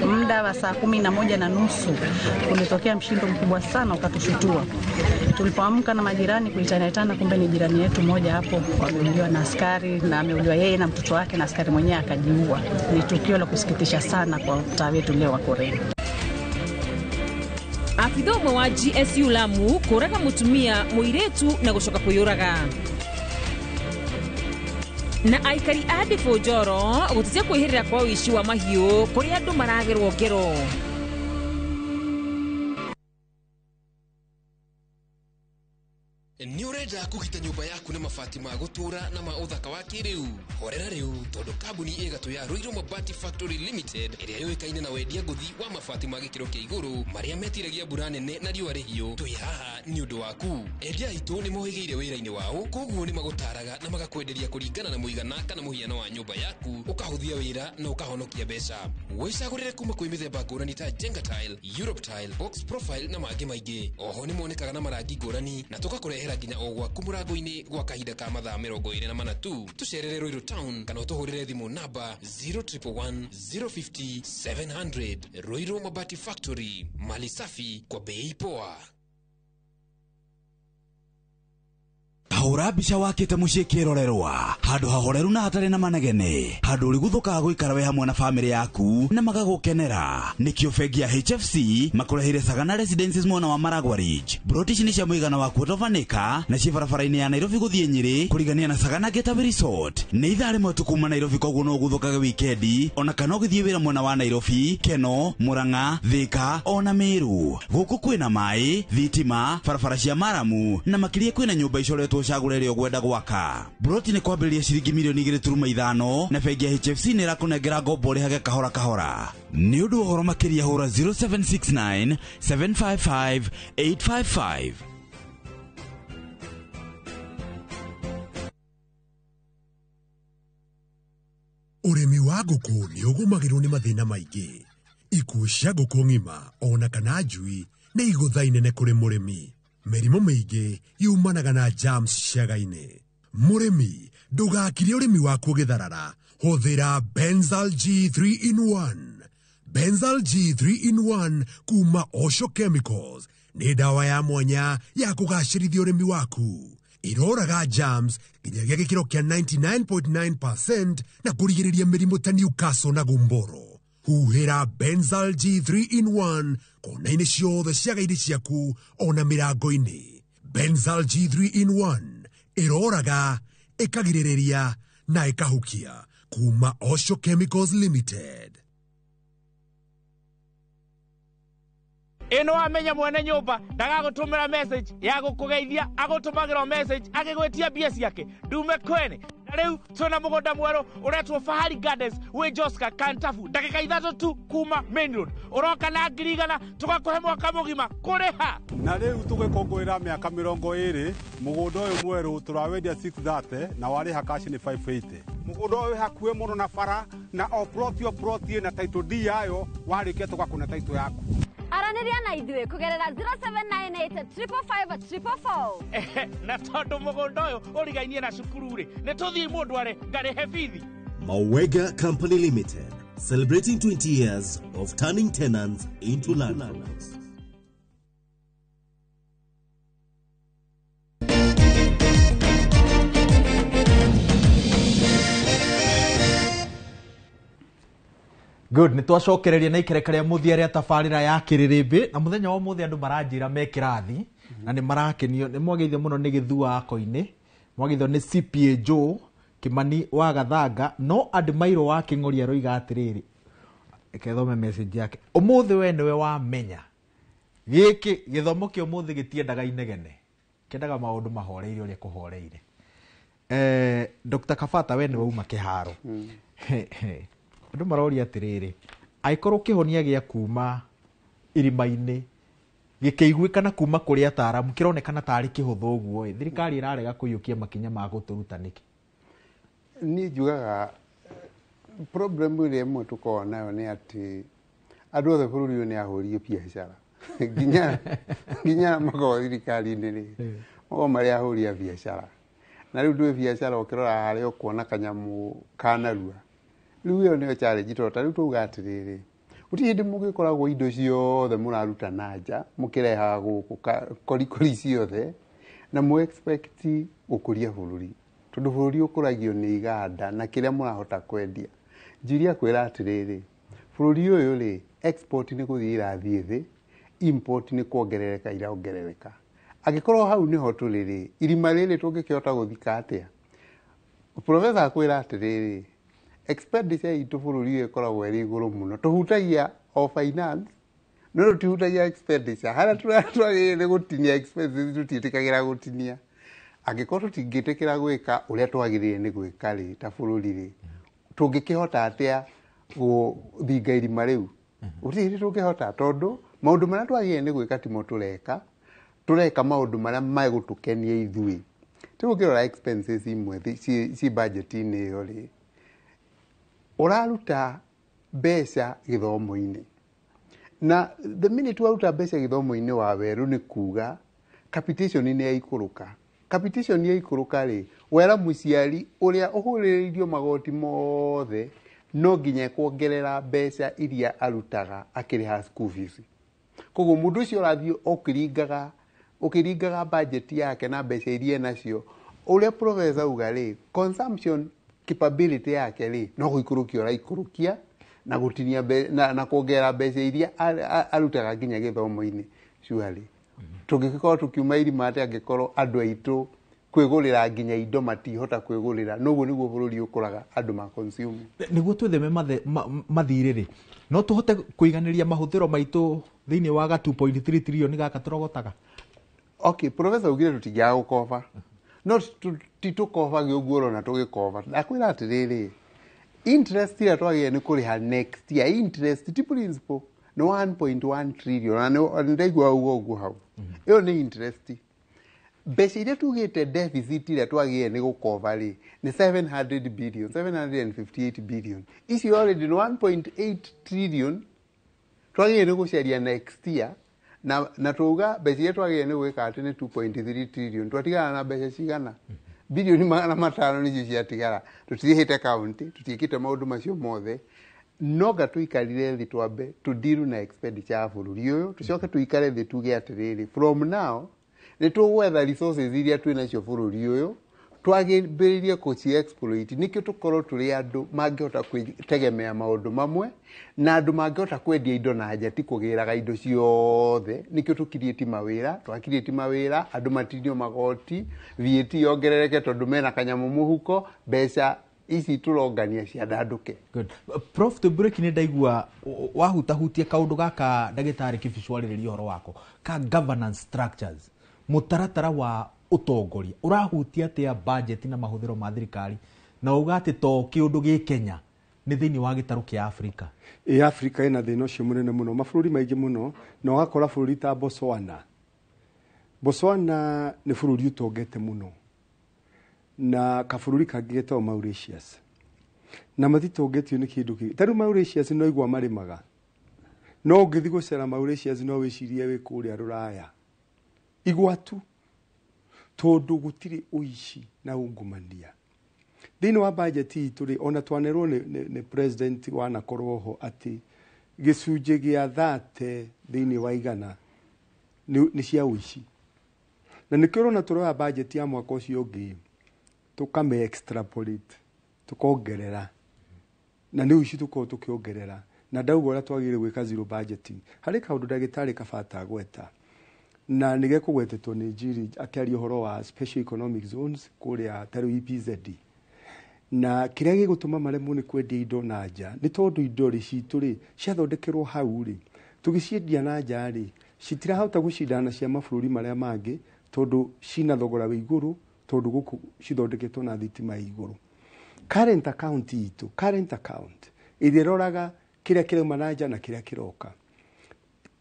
Muda wa saa 11:30 ulitokea mshindo mkubwa sana ukatushutua. Tulipoamka na majirani kuitana, kumbe ni jirani yetu mmoja hapo ameuliwa na askari, na ameuliwa yeye na mtoto wake, na askari mwenyewe akajiua. Ni tukio la kusikitisha sana kwa mtaa wetu leo wa Koreni. Afitha ũmwe wa GSU Lamu kũraga mũtumia mũirĩtu na gũcoka kwĩyũraga. Na aikari a Ndibũ-Njoro gũtetia kwĩhĩrĩra kwa ũici wa mahiũ kũrĩa andũ maragerwo ngero. Nĩ ũrenda kũgita nyũmba yaku na mabati ma gũtũũra na ma ũthaka wa kĩrĩu? Horera rĩu, tondũ kambuni ĩgatũ ya Ruiru Mabati Factory Limited ĩrĩa yũĩkaine na wendia ngũthi wa mabati ma gĩkĩro kĩa igũrũ marĩa metiragia mbura nene na riũa rĩhiũ, twĩ haha nĩ ũndũ waku. Endia aitũ nĩ mohĩgĩire wĩra-inĩ wao, koguo nĩ magũtaraga na magakwenderia kũringana na mũigana kana mũhiano wa nyũmba yaku, ũkahũthia wĩra na ũkahonokia mbeca. Wĩcagũrĩre kuma kwĩ mĩthemba ngũrani ta Jenga Tile, Europe Tile, Box Profile na mangĩ maingĩ. Oho nĩ monekaga na marangi ngũrani na tũgakũrehera nginya o gwaku mũrango-inĩ gwa kahinda ka mathaa 24 tu. Tũcerere Ruiru Town kana ũtũhũrĩre thimũ namba 0111 050 700. Ruiru Mabati Factory, mali safi kwa bei poa. Hũra mbica wakĩte mũciĩ kĩrorerwa handũ hahoreru na hatarĩ na manegene, handũ ũrĩguthũkaga gũikara wĩ hamwe na bamĩrĩ yaku na magagũkenera. Nĩkĩo bengi ya HFC makũreheire Sagana Residences mwena wa Maragwa Ridge. Broti ici nĩ cia mũigana wa quarter of an acre na ciĩ barabara-inĩ ya Nairobi gũthiĩ Nyĩrĩ kũrigania na Sagana Getaway Resort. Nĩ ithaa rĩmwe tu kuma Nairobi, koguo no ũguthũkage wikendi ona kana ũgĩthiĩ wĩra mwena wa Nairobi, Keno, Murang'a, Thika ona Meru. Gũkũ kwĩna maĩ, thitima, barabara cia maramu na makĩria kwĩna nyũmba icoretwo cagũre ĩrĩa ũgwenda gwaka. Broti nĩ kwambĩrĩria ciringi milioni 2.5 na bengi ya HFC nĩ ĩrakũnengera ngombo ũrĩhage kahora kahora. Nĩ ũndũ wa ũhoro makĩria hũra 0769 755 855. Ũrĩmi wa ngũkũ nĩ ũgũmagĩrwo nĩ mathĩna maingĩ. Ikuũ cia ngũkũ ng'ima ona kana njui nĩ igũtha inene kũrĩ mũrĩmi. Mĩrimũ mĩingĩ yumanaga na germs ciaga-inĩ. Mũrĩmi, ndũgakirie ũrĩmi waku ũgĩtharara. Hũthĩra Benzal G3 in 1. Benzal G3 in 1 kuma Osho Chemicals nĩ ndawa ya mwanya ya kũgacĩrithia ũrĩmi waku. Iroraga germs nginyagia gĩkĩro kĩa 99.9% na kũrigĩrĩria mĩrimũ ta Newcastle na gumboro. Huhĩra Benzal G3 in 1 kona-inĩ ciothe ciaga-inĩ ciaku ona mĩrango-inĩ. Benzal G3 in 1 ĩroraga, ĩkagirĩrĩria na ĩkahukia kuma Osho Chemicals Limited. Ĩno wamenya mwene nyũmba ndagagũtũmĩra message ya gũkũgeithia, agũtũmagĩra message agĩgwĩtia mbia ciake ndume kwene. Na rĩu twĩna mũgũnda mwerũ ũretwo Fahari Gardens wĩ Joska Kantafu, ndagĩka 3 tu kuma main road. Ũroka na 100,000 tũgakũhe mwaka mũgima kũrĩha. Na rĩu tũgĩkũngũĩra mĩaka 20 mũgũnda ũyũ mwerũ tũrawendia 630 na warĩha cash nĩ 580. Mũgũnda ũyũ wĩ hakuhĩ mũno na bara na o plot o plot ĩna title deed yayo, warĩkia tũgakũne title yaku. Aranĩria na ithuĩ kũgerera 0798 555 444. Na tondũ mũgũnda ũyũ ũrigainie na cukuru rĩ, nĩ tũthiĩ mũndũ are ngarĩhe bithi. Mawega Company Limited, celebrating 20 years of turning tenants into landlords. Good, nĩ twacokereria na ikereka rĩa mũthia rĩa tabarĩra ya kĩrĩrĩmbĩ na mũthenya wa ũmũthĩ andũ maranjĩra me kĩrathi na nĩ marakenio nĩ mwageithio mũno nĩ Gĩthua Akoinĩ, mwageithio nĩ CPA Joe Kimani wa Gathanga, no Admairo wa Kĩng'ori aroiga atĩrĩrĩ, reke thome message yake. Ũmũthĩ we nĩwe wamenya gĩkĩ gĩthomo kĩa ũmũthĩ gĩtiendaga inegene, kĩendaga maũndũ mahoreire ũrĩa kũhoreire. Dr. Kabata we nĩwe uma kĩharo. Andũ maroria atĩrĩrĩ, angĩkorwo kĩhonia gĩa kuma irima-inĩ gĩkĩiguĩkana kuma kũrĩ ataaramu kĩronekana tarĩ kĩhũthũ ũguo ĩ, thirikari ĩrarega kũiyũkia makinya ma gũtũruta nĩkĩ? Niĩ njugaga problem ĩrĩa ĩmwe tũkoragwo nayo nĩ atĩ andũ othe bũrũri ũyũ nĩ ahũri biacara nginya arĩa makoragwo thirikari-inĩ rĩ, makoragwo marĩ ahũri a biacara. Na rĩu ndũĩ biacara ũkĩrora harĩa ũkuona kanyamũ ka narua. Rĩu ĩyo nĩyo challenge tondũ ta rĩu twauga atĩrĩrĩ, gũtirĩ hĩndĩ mũgĩkoragwo indo ciothe mũraruta na nja mũkĩrehaga gũkũ korikori ciothe na mũ expect gũkũria bũrũri, tondũ bũrũri ũkũragio nĩ iganda na kĩrĩa mũrahota kwendia. Njiria kwĩra atĩrĩrĩ, bũrũri ũyũ rĩ, export nĩ gũthiĩ irathiĩ thĩ, import nĩ kuongerereka irongerereka. Angĩkorwo hau nĩho tũrĩ rĩ, irima rĩrĩ tũngĩkĩhota gũthika atĩa? Professor akwĩra atĩrĩrĩ, expenditure itũ bũrũri ũyũ ĩkoragwo ĩrĩ igũrũ mũno. Tũhutagia o finance, no tũtihutagia expenditure. Harĩa twagĩrĩire nĩ gũtinia expenses tũtiĩtĩkagĩra gũtinia. Angĩkorwo tũtingĩtĩkĩra gwĩka ũrĩa twagĩrĩire nĩ gwĩka rĩ, ta bũrũri rĩ, tũngĩkĩhota atĩa gũthinga irima rĩu? Gũtirĩ hĩndĩ tũngĩhota, tondũ maũndũ marĩa twagĩrĩire nĩ gwĩka timo tũreka, tũreka maũndũ marĩa megũtũkenia ithuĩ. Rĩu ũngĩrora expenses imwe ci budget-inĩ ĩyo rĩ, ũraruta mbeca gĩthomo-inĩ. Na the minute waruta mbeca gĩthomo-inĩ wa werũ nĩ kuga capitation nĩ yaikũrũka. Capitation yaikũrũka rĩ, wera mũciari ũrĩa ũhũrĩrĩirio magoti mothe no nginya kuongerera mbeca iria arutaga akĩrĩha school fees. Koguo mũndũ ũcio ũrathiĩ ũkĩringaga budget yake na mbeca iria enacio, ũrĩa professor auga rĩ, consumption capability yake rĩ, no gũikũrũkia ũraikũrũkia na gũtinia na kuongerera mbeca iria arutaga nginya gĩthomo-inĩ. Surely tũngĩgĩkorwo tũkiuma irima atĩ angĩkorwo andũ aitũ kwĩgũrĩra nginya indo matihota kwĩgũrĩra, noguo nĩguo bũrũri ũkũraga andũ ma consume. Nĩguo twĩtheme mathirĩ rĩ, no tũhote kũiganĩria mahũthĩro maitũ thĩinĩ wa ga 2.3 trillion gaka tũrogotaga? Okay, professor augire tũtingĩaga gũkoba, no ti tũkobage ũguo ũrona tũgĩkoba. Ndakwĩra atĩrĩrĩ, interest ĩrĩa twagĩrĩire nĩ kũrĩha next year, interest ti principal, nĩ 1.1 trillion, na nĩ ndaigua uga ũguo hau, ĩyo nĩ interest. Mbeca iria tugĩte deficit ĩrĩa twagĩrĩire nĩ gũkoba rĩ, nĩ 700 billion, 758 billion. Icio already nĩ 1.8 trillion twagĩrĩire nĩ gũcaria next year, na tuga mbeca iria twagĩrĩire nĩ gwĩka atĩ nĩ 2.3 trillion. Twatigara na mbeca cigana? Bilioni 500 nĩcio ciatigara. Tũtirĩhĩte county, tũtiĩkĩte maũndũ macio mothe. No nga tũikarire thĩ twambe tũdiru na expenditure ya bũrũri ũyũ, tũcoke tũikare thĩ tuge atĩrĩrĩ, from now nĩ tũgwetha resources iria twĩ nacio bũrũri ũyũ, twagĩmbĩrĩrie kũci exploit, nĩkĩo tũkorwo tũrĩ andũ mangĩhota kwĩtegemea maũndũ mamwe na andũ mangĩhota kwendia indo na nja, ti kũgĩraga indo ciothe. Nĩkĩo tũkiriĩti mawĩra, twakiriĩti mawĩra, andũ matinio magoti, VAT yongerereke tondũ mena kanyamũ mũhuko, mbeca ici tũrongania ciandandũke. Good. Prof, twĩ break nĩ ndaigua wahutahutia kaũndũ gaka ndagĩtarĩ Kibicu arĩrĩria ũhoro wako ka governance structures, mũtaratara wa ũtongoria ũrahutia atĩa budget na mahũthĩro ma thirikari, na uga atĩ to kĩũndũ gĩ Kenya, nĩ thĩinĩ wa gĩtarũ kĩa Afrika. Ĩ, Afrika ĩna thĩna ũcio mũnene mũno, mabũrũri maingĩ mũno, na ũgakora bũrũri ta Botswana. Botswana nĩ bũrũri ũtongete mũno, na kabũrũri kangĩ getagwo Mauritius, na matitongetio nĩ kĩndũ kĩngĩ. Ta rĩu Mauritius no igwa marĩmaga, no ũngĩthiĩ gũcera Mauritius no wĩcirie wĩ kũrĩa Rũraya, igwa tu, tondũ gũtirĩ ũici na ungumania thĩinĩ wa budget itũ rĩ. Ona twanerwo nĩ president wanakorwo ho atĩ gĩcunjĩ gĩa 30 thĩinĩ wa igana nĩ cia ũici, na nĩkĩo ũrona tũroya budget ya mwaka ũcio ũngĩ tũkame extrapolate, tũkongerera, na nĩ ũici tũkorwo tũkĩongerera. Na ndauga ũrĩa twagĩrĩire gwĩka zero budgeting. Harĩ kaũndũ ndagĩtarĩ kabata gweta na nĩ gekũgwetetwo nĩ Njiri akĩaria ũhoro wa special economic zones kũrĩa ta rĩu EPZ, na kĩrĩa gĩgũtũma maremwo nĩ kwendia indo na nja nĩ tondũ indo rĩ citũ rĩ ciathondekerwo hau rĩ, tũgĩciendia na nja rĩ, citirahota gũcindana na cia mabũrũri marĩa mangĩ tondũ cina thogora wĩ igũrũ, tondũ gũkũ cithondeketwo na thitima ĩ igũrũ. Current account itũ, current account ĩrĩa ĩroraga kĩrĩa kĩrauma na nja na kĩrĩa kĩroka,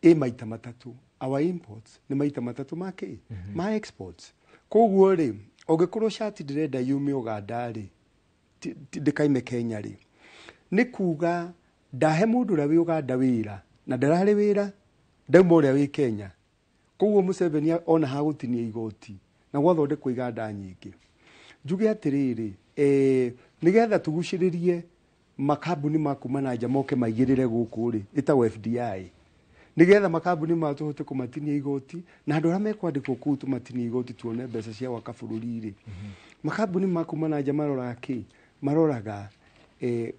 ĩ maita matatũ. Our imports nĩ maita matatũ ma kĩ ma exports. Koguo rĩ, ũngĩkorwo cati ndĩrenda yume Uganda rĩ, ndĩkaime Kenya rĩ, nĩ kuga ndahe mũndũ ũrĩa wĩ Uganda wĩra na ndararĩ wĩra ndauma ũrĩa wĩ Kenya. Koguo Museveni ona hagũtinia igoti na gwathondekwo iganda nyingĩ. Njuge atĩrĩrĩ, nĩgetha tũgucĩrĩrie makambuni ma kuma na nja moke maigĩrĩre gũkũ rĩ, ĩtagwo FDI, nĩgetha makambuni ma tũhote kũmatinia igoti na andũ arĩa mekwandĩkwo kũu tũmatinie igoti tuone mbeca cia gwaka bũrũri rĩ. Makambuni ma kuma na nja maroraga kĩ? Maroraga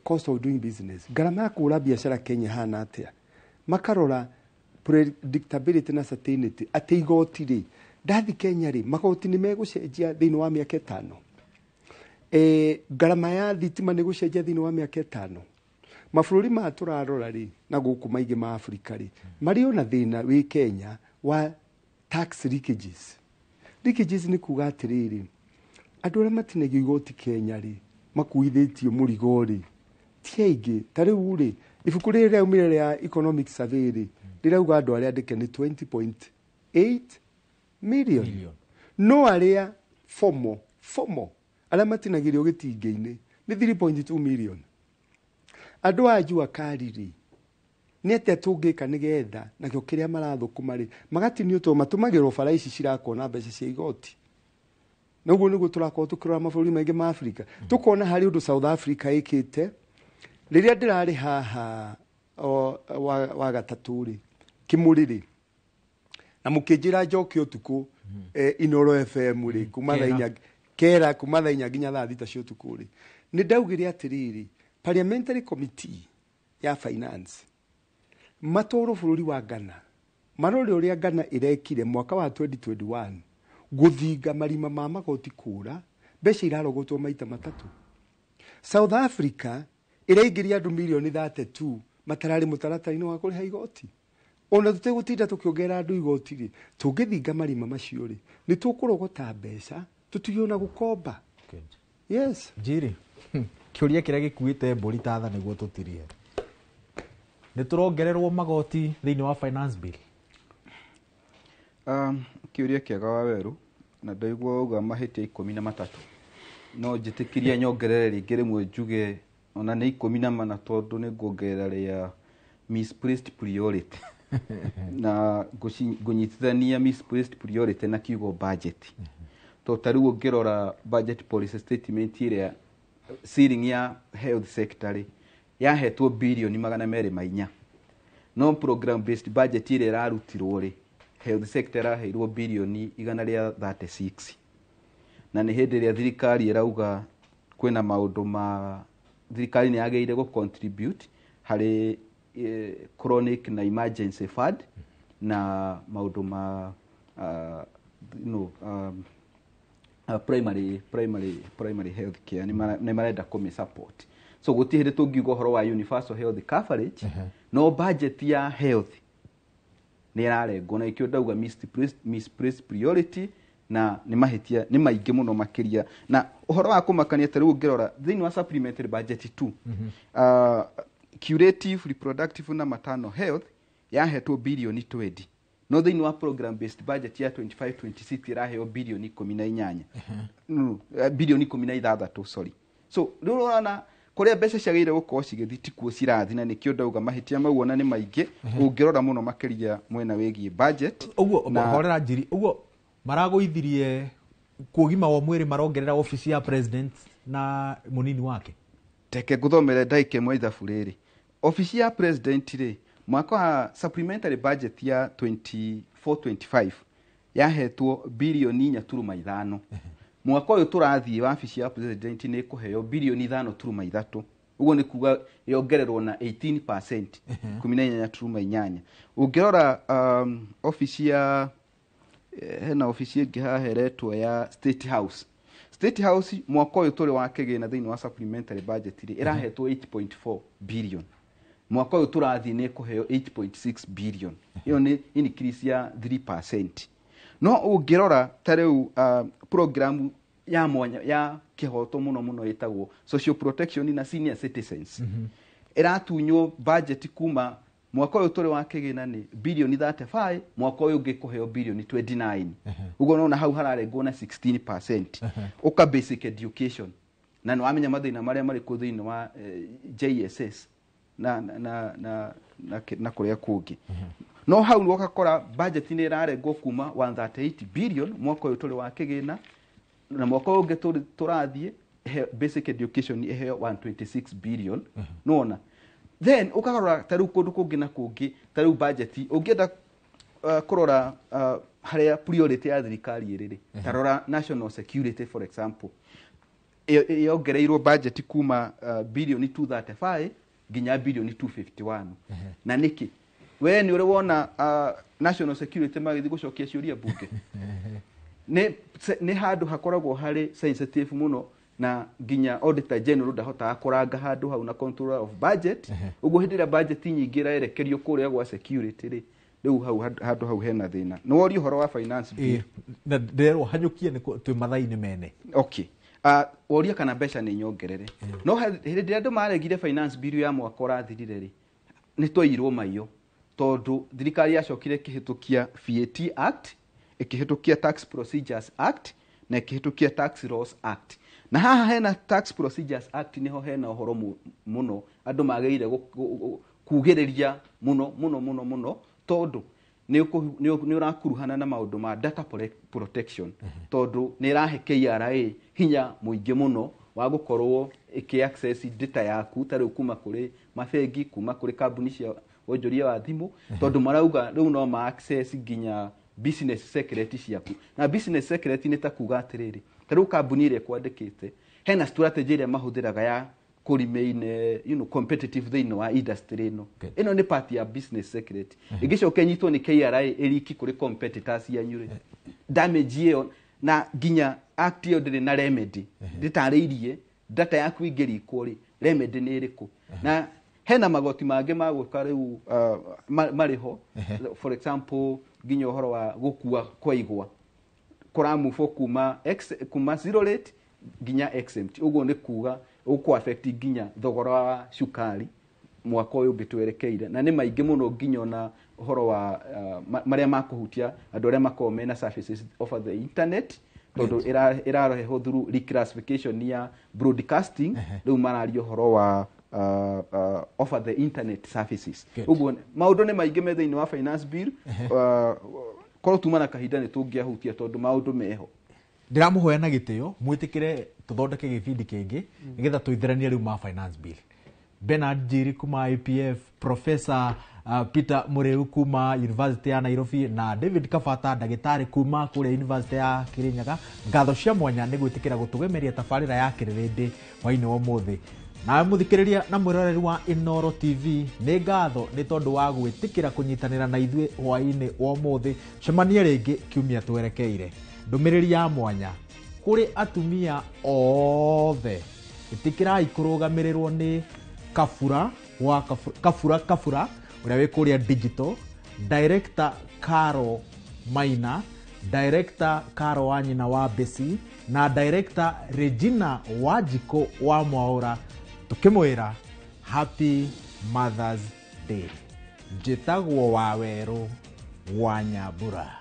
cost of doing business, ngarama ya kũhũra biacara Kenya hana atĩa, makarora predictability na certainty, atĩ igoti rĩ, ndathi Kenya rĩ, magoti nĩ megũcenjia thĩinĩ wa mĩaka 5, ngarama ya thitima nĩ gũcenjia thĩinĩ wa mĩaka 5. Mabũrũri maya tũrarora rĩ, na gũkũ maingĩ ma Afrika rĩ, marĩ ona thĩna wĩ Kenya wa tax leakages. Leakages nĩ kuga atĩrĩrĩ, andũ arĩa matinagio igoti Kenya rĩ, makuithĩtio mũrigo rĩ, ti aingĩ. Ta rĩu rĩ, ibuku rĩrĩ rĩaumire rĩa economic survey rĩ, rĩrauga andũ arĩa andĩke nĩ 20.8 million, no arĩa formal arĩa matinagĩrio gĩtingĩ-inĩ nĩ 3.2 million. Andũ a jua kali rĩ, nĩ atĩa tũngĩka nĩgetha nakĩo kĩrĩa marathũkũma rĩ magatinio, tondũ matũmagĩrwo bara ici cirakwo na mbeca cia igoti. Na ũguo nĩguo tũrakorwo tũkĩrora mabũrũri maingĩ ma Afrika, tũkona harĩ ũndũ South Africa ĩkĩte. Rĩrĩa ndĩrarĩ haha wa gatatũ rĩ, kĩmũrĩ rĩ, na mũkĩnjĩra njoke ũtukũ, Inoro FM rĩ, kuma thaa 4 kera, kuma thaa 4 nginya thaa 6 cia ũtukũ rĩ, nĩ ndaugire atĩrĩrĩ, parliamentary committee ya finance matwarwo bũrũri wa Ghana, marore ũrĩa Ghana ĩrekire mwaka wa 2021 gũthinga marima ma magoti kũra, mbeca irarogotwo maita matatũ. South Africa ĩraingĩria andũ mirioni 32 matararĩ mũtaratara-inĩ wa kũrĩha igoti. Ona tũtegũtinda tũkĩongerera andũ igoti rĩ, tũngĩthinga marima macio rĩ, nĩ tũkũrogota mbeca tũtige ona gũkomba. Yes. Njiri, kĩũria kĩrĩa gĩkuĩte mbũri ta tha nĩguo tũtirie. Nĩ tũrongererwo magoti thĩinĩ wa finance bill? Kĩũria kĩega wa werũ, na ndaigua uga mahĩtia 13. No njĩtĩkĩrie nyongerere rĩngĩ rĩmwe njuge ona nĩ 14, tondũ nĩ nguongerera rĩa misplaced priority. Na ngũnyitithania misplaced priority na kiugo budget. Tondũ ta rĩu ũngĩrora budget policy statement ĩrĩa ceiling ya health sector rĩ, yahetwo birioni 204. No program based budget ĩrĩa ĩrarutirwo rĩ, health sector ĩraheirwo birioni 136. Na nĩ hĩndĩ ĩrĩa thirikari ĩrauga kwĩna maũndũ ma thirikari nĩ yagĩrĩire gũ contribute harĩ chronic na emergency fund na maũndũ ma primary health care, nĩ marenda kũmĩ support. So gũtirĩ hĩndĩ tũngiuga ũhoro wa universal health coverage, no budget ya health nĩ ĩrarengwo, na ikĩo ndauga misplaced priority, na nĩ mahĩtia nĩ maingĩ mũno makĩria. Na ũhoro wa kũmakania ta rĩu ũngĩrora thĩinĩ wa supplementary budget 2, curative, reproductive na maternal health yahetwo birioni 20, no thĩinĩ wa program based budget ya 25-26 ĩraheo birioni 18, birioni 16, sorry. So rĩu ũrona kũrĩa mbeca ciagĩrĩire gũkorwo cigĩthiĩ tikuo cirathiĩ, na nĩkĩo ndauga mahĩtia mau ona nĩ maingĩ ũngĩrora mũno makĩria mwena wĩgiĩ budget. Ũguo horera Njiri, ũguo maragũithirie kũgima wa mwĩrĩ, marongerera ofici ya president na mũnini wake. Teke ngũthomere ndagĩka ĩmwe ithabu rĩrĩ. Ofici ya president rĩ, mwaka wa supplementary budget ya 24-25 yahetwo birioni 4.5. Mwaka ũyũ tũrathiĩ wabici ya president nĩ ĩkũheo birioni 5.3. Ũguo nĩ kuga yongererwo na 18%, 18.8. Ũngĩrora ofici ya hena ofici ĩngĩ haha ĩretwo ya State House. State House mwaka ũyũ tũrĩ wa kĩgĩna thĩinĩ wa supplementary budget rĩ, ĩrahetwo 8.4 billion. Mwaka ũyũ tũrathiĩ nĩ ĩkũheo 8.6 billion. Ĩyo nĩ increase ya 3%. No ũngĩrora ta rĩu program ya mwanya ya kĩhoto mũno mũno ĩtagwo social protection na senior citizens, ĩratunywo budget kuma mwaka ũyũ tũrĩ wa kĩgĩna nĩ birioni 35, mwaka ũyũ ũngĩ kũheo birioni 29. Ũguo nona hau hararengwo na 16%. Ũka basic education, na nĩ wamenya mathĩna marĩa marĩ kuo thĩinĩ wa JSS na na na na na kũrĩa kũngĩ. No hau ũgakora budget nĩ ĩrarengwo kuma 138 billion mwaka ũyũ tũrĩ wa kĩgĩna, na mwaka ũyũ ũngĩ tũrathiĩ basic education ĩheo 126 billion. Nĩwona? Then ũkarora ta rĩu kũndũ kũngĩ na kũngĩ, ta rĩu budget ũngĩenda kũrora harĩa priority ya thirikari ĩrĩ rĩ, ta rora national security for example, yongereirwo budget kuma birioni 235 nginya birioni 251. Na nĩkĩ? We nĩ ũrĩ wona national security magĩthiĩ gũcokia ciũria bunge? Nĩ handũ hakoragwo harĩ sensitive mũno, na nginya auditor general ndahotaga kũranga handũ hau na controller of budget. Ũguo hĩndĩ ĩrĩa budget nyingĩ ĩraerekerio kũrĩa gwa security rĩ, rĩu hau handũ hau hena thĩna. Nĩ woria ũhoro wa finance bill. Na ndĩrerwo hanyũkie nĩ twĩ mathaa-inĩ mene. Okay. Woria kana mbeca nĩ nyongerere. No hĩndĩ ĩrĩa andũ maregire finance bill ya mwaka ũrathirire rĩ, nĩ twairwo maiyo, tondũ thirikari yacokire ĩkĩhĩtũkia VAT Act, ĩkĩhĩtũkia Tax Procedures Act, na ĩkĩhĩtũkia Tax Laws Act. Na haha hena Tax Procedures Act niho hena ũhoro mũno andũ magĩrĩire kugĩrĩria mũno mũno mũno mũno, tondũ Nĩ ũrakuruhana na maũndũ ma data protection, tondũ nĩ ĩrahe KRA hinya mũingĩ mũno wa gũkorwo ĩkĩ access data yaku, ta rĩu kuma kũrĩ mabengi, kuma kũrĩ kambuni cia wonjoria wa thimũ, tondũ marauga rĩu no ma access nginya business secret ciaku. Na business secret nĩ ta kuga atĩrĩrĩ, ta rĩu kambuni ĩrĩa ĩkwandĩkĩte hena strategy ĩrĩa mahũthĩraga ya kũ remain competitive thĩinĩ wa industry ĩno. Ĩno nĩ part ya business secret. Ĩngĩcoka ĩnyitwo nĩ KRA ĩriki kũrĩ competitors yanyu rĩ, damage ĩyo, na nginya act ĩyo ndĩrĩ na remedy, ndĩtarĩirie data yaku ĩngĩrikwo rĩ, remedy nĩ ĩrĩkũ. Na hena magoti mangĩ ma gũka rĩu marĩ ho, for example nginya ũhoro wa gũkua kwa igwa kũramuvwo kuma zero rate nginya exempt. Ũguo nĩ kuga ũkũ affect nginya thogora wa cukari mwaka ũyũ ũngĩ twerekeire, na nĩ maingĩ mũno, nginya ona ũhoro wa marĩa makũhutia andũ arĩa makoragwo mena services over the internet, tondũ ĩrarehwo through reclassification ya broadcasting. Rĩu mararia ũhoro wa over the internet services. Ũguo maũndũ nĩ maingĩ me thĩinĩ wa finance bill. Korwo tuma na kahinda nĩ tũngĩahutia, tondũ maũndũ meho. Ndĩramũhoya na gĩtĩo mwĩtĩkĩre tũthondeke gĩbindi kĩngĩ nĩgetha tũitheranie rĩu ma finance bill. Bernard Njiri kuma IPF, Professor Peter Muriu kuma University ya Nairobi, na David Kabata, ndagĩtarĩ kuma kũrĩa University ya Kirinyaga, ngatho cia mwanya nĩ gwĩtĩkĩra gũtũgemeria tabarĩra ya Kĩrĩrĩndĩ hwainĩ wa ũmũthĩ. Nawe mũthikĩrĩria na mwĩroreri wa Inooro TV, nĩ ngatho nĩ tondũ wa gwĩtĩkĩra kũnyitanĩra na ithuĩ hwainĩ wa ũmũthĩ. Cemania rĩngĩ kiumia twerekeire. Ndũmĩrĩri ya mwanya kũrĩ atumia othe, ĩtĩkĩrai kũrũgamĩrĩrwo nĩ Kabura wa Kabura Kabura ũrĩa wĩ kũrĩa digital, director Caro Maina, director Caro wa nyina wa Besi, na director Regina Wanjikũ wa Mwaũra, tũkĩmwĩra Happy Mother's Day. Njĩtagwo Wawerũ wa Nyambura.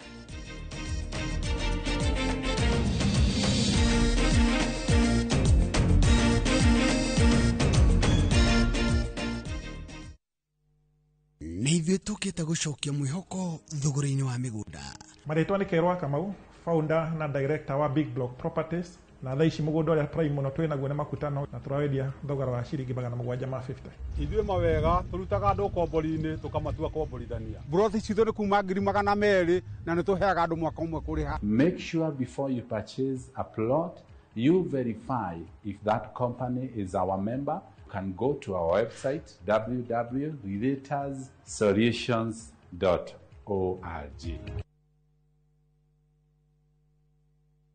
Nĩ ithuĩ tũkĩte gũcokia mwĩhoko thogora-inĩ wa mĩgũnda. Marĩtwa nĩ Kerwa Kamau, founder na director wa Big Block Properties, na thaa ici mũgũnda ũrĩa prime mũno twĩ naguo nĩ Makutano, na tũrawendia thogora wa ciringi 750. Ithuĩ mawega tũrutaga andũ ũkombori-inĩ tũkamatua komborithania. Mburoti citũ nĩ kuma 200,000, na nĩ tũheaga andũ mwaka ũmwe kũrĩha. Make sure before you purchase a plot, you verify if that company is our member. You can go to our website www.realtorssolutions.org.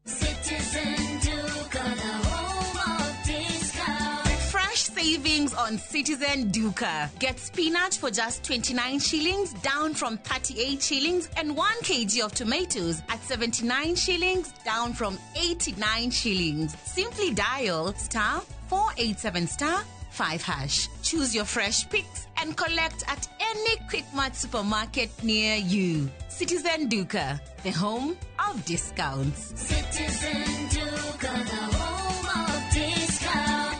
Citizen Duka, the home of discount. Fresh savings on Citizen Duka. Get spinach for just 29 shillings, down from 38 shillings, and 1 kg of tomatoes at 79 shillings, down from 89 shillings. Simply dial star 487 star 5 hash. Choose your fresh picks and collect at any Quickmart supermarket near you. Citizen Duka, the home of discounts. Citizen Duka, the home of discount.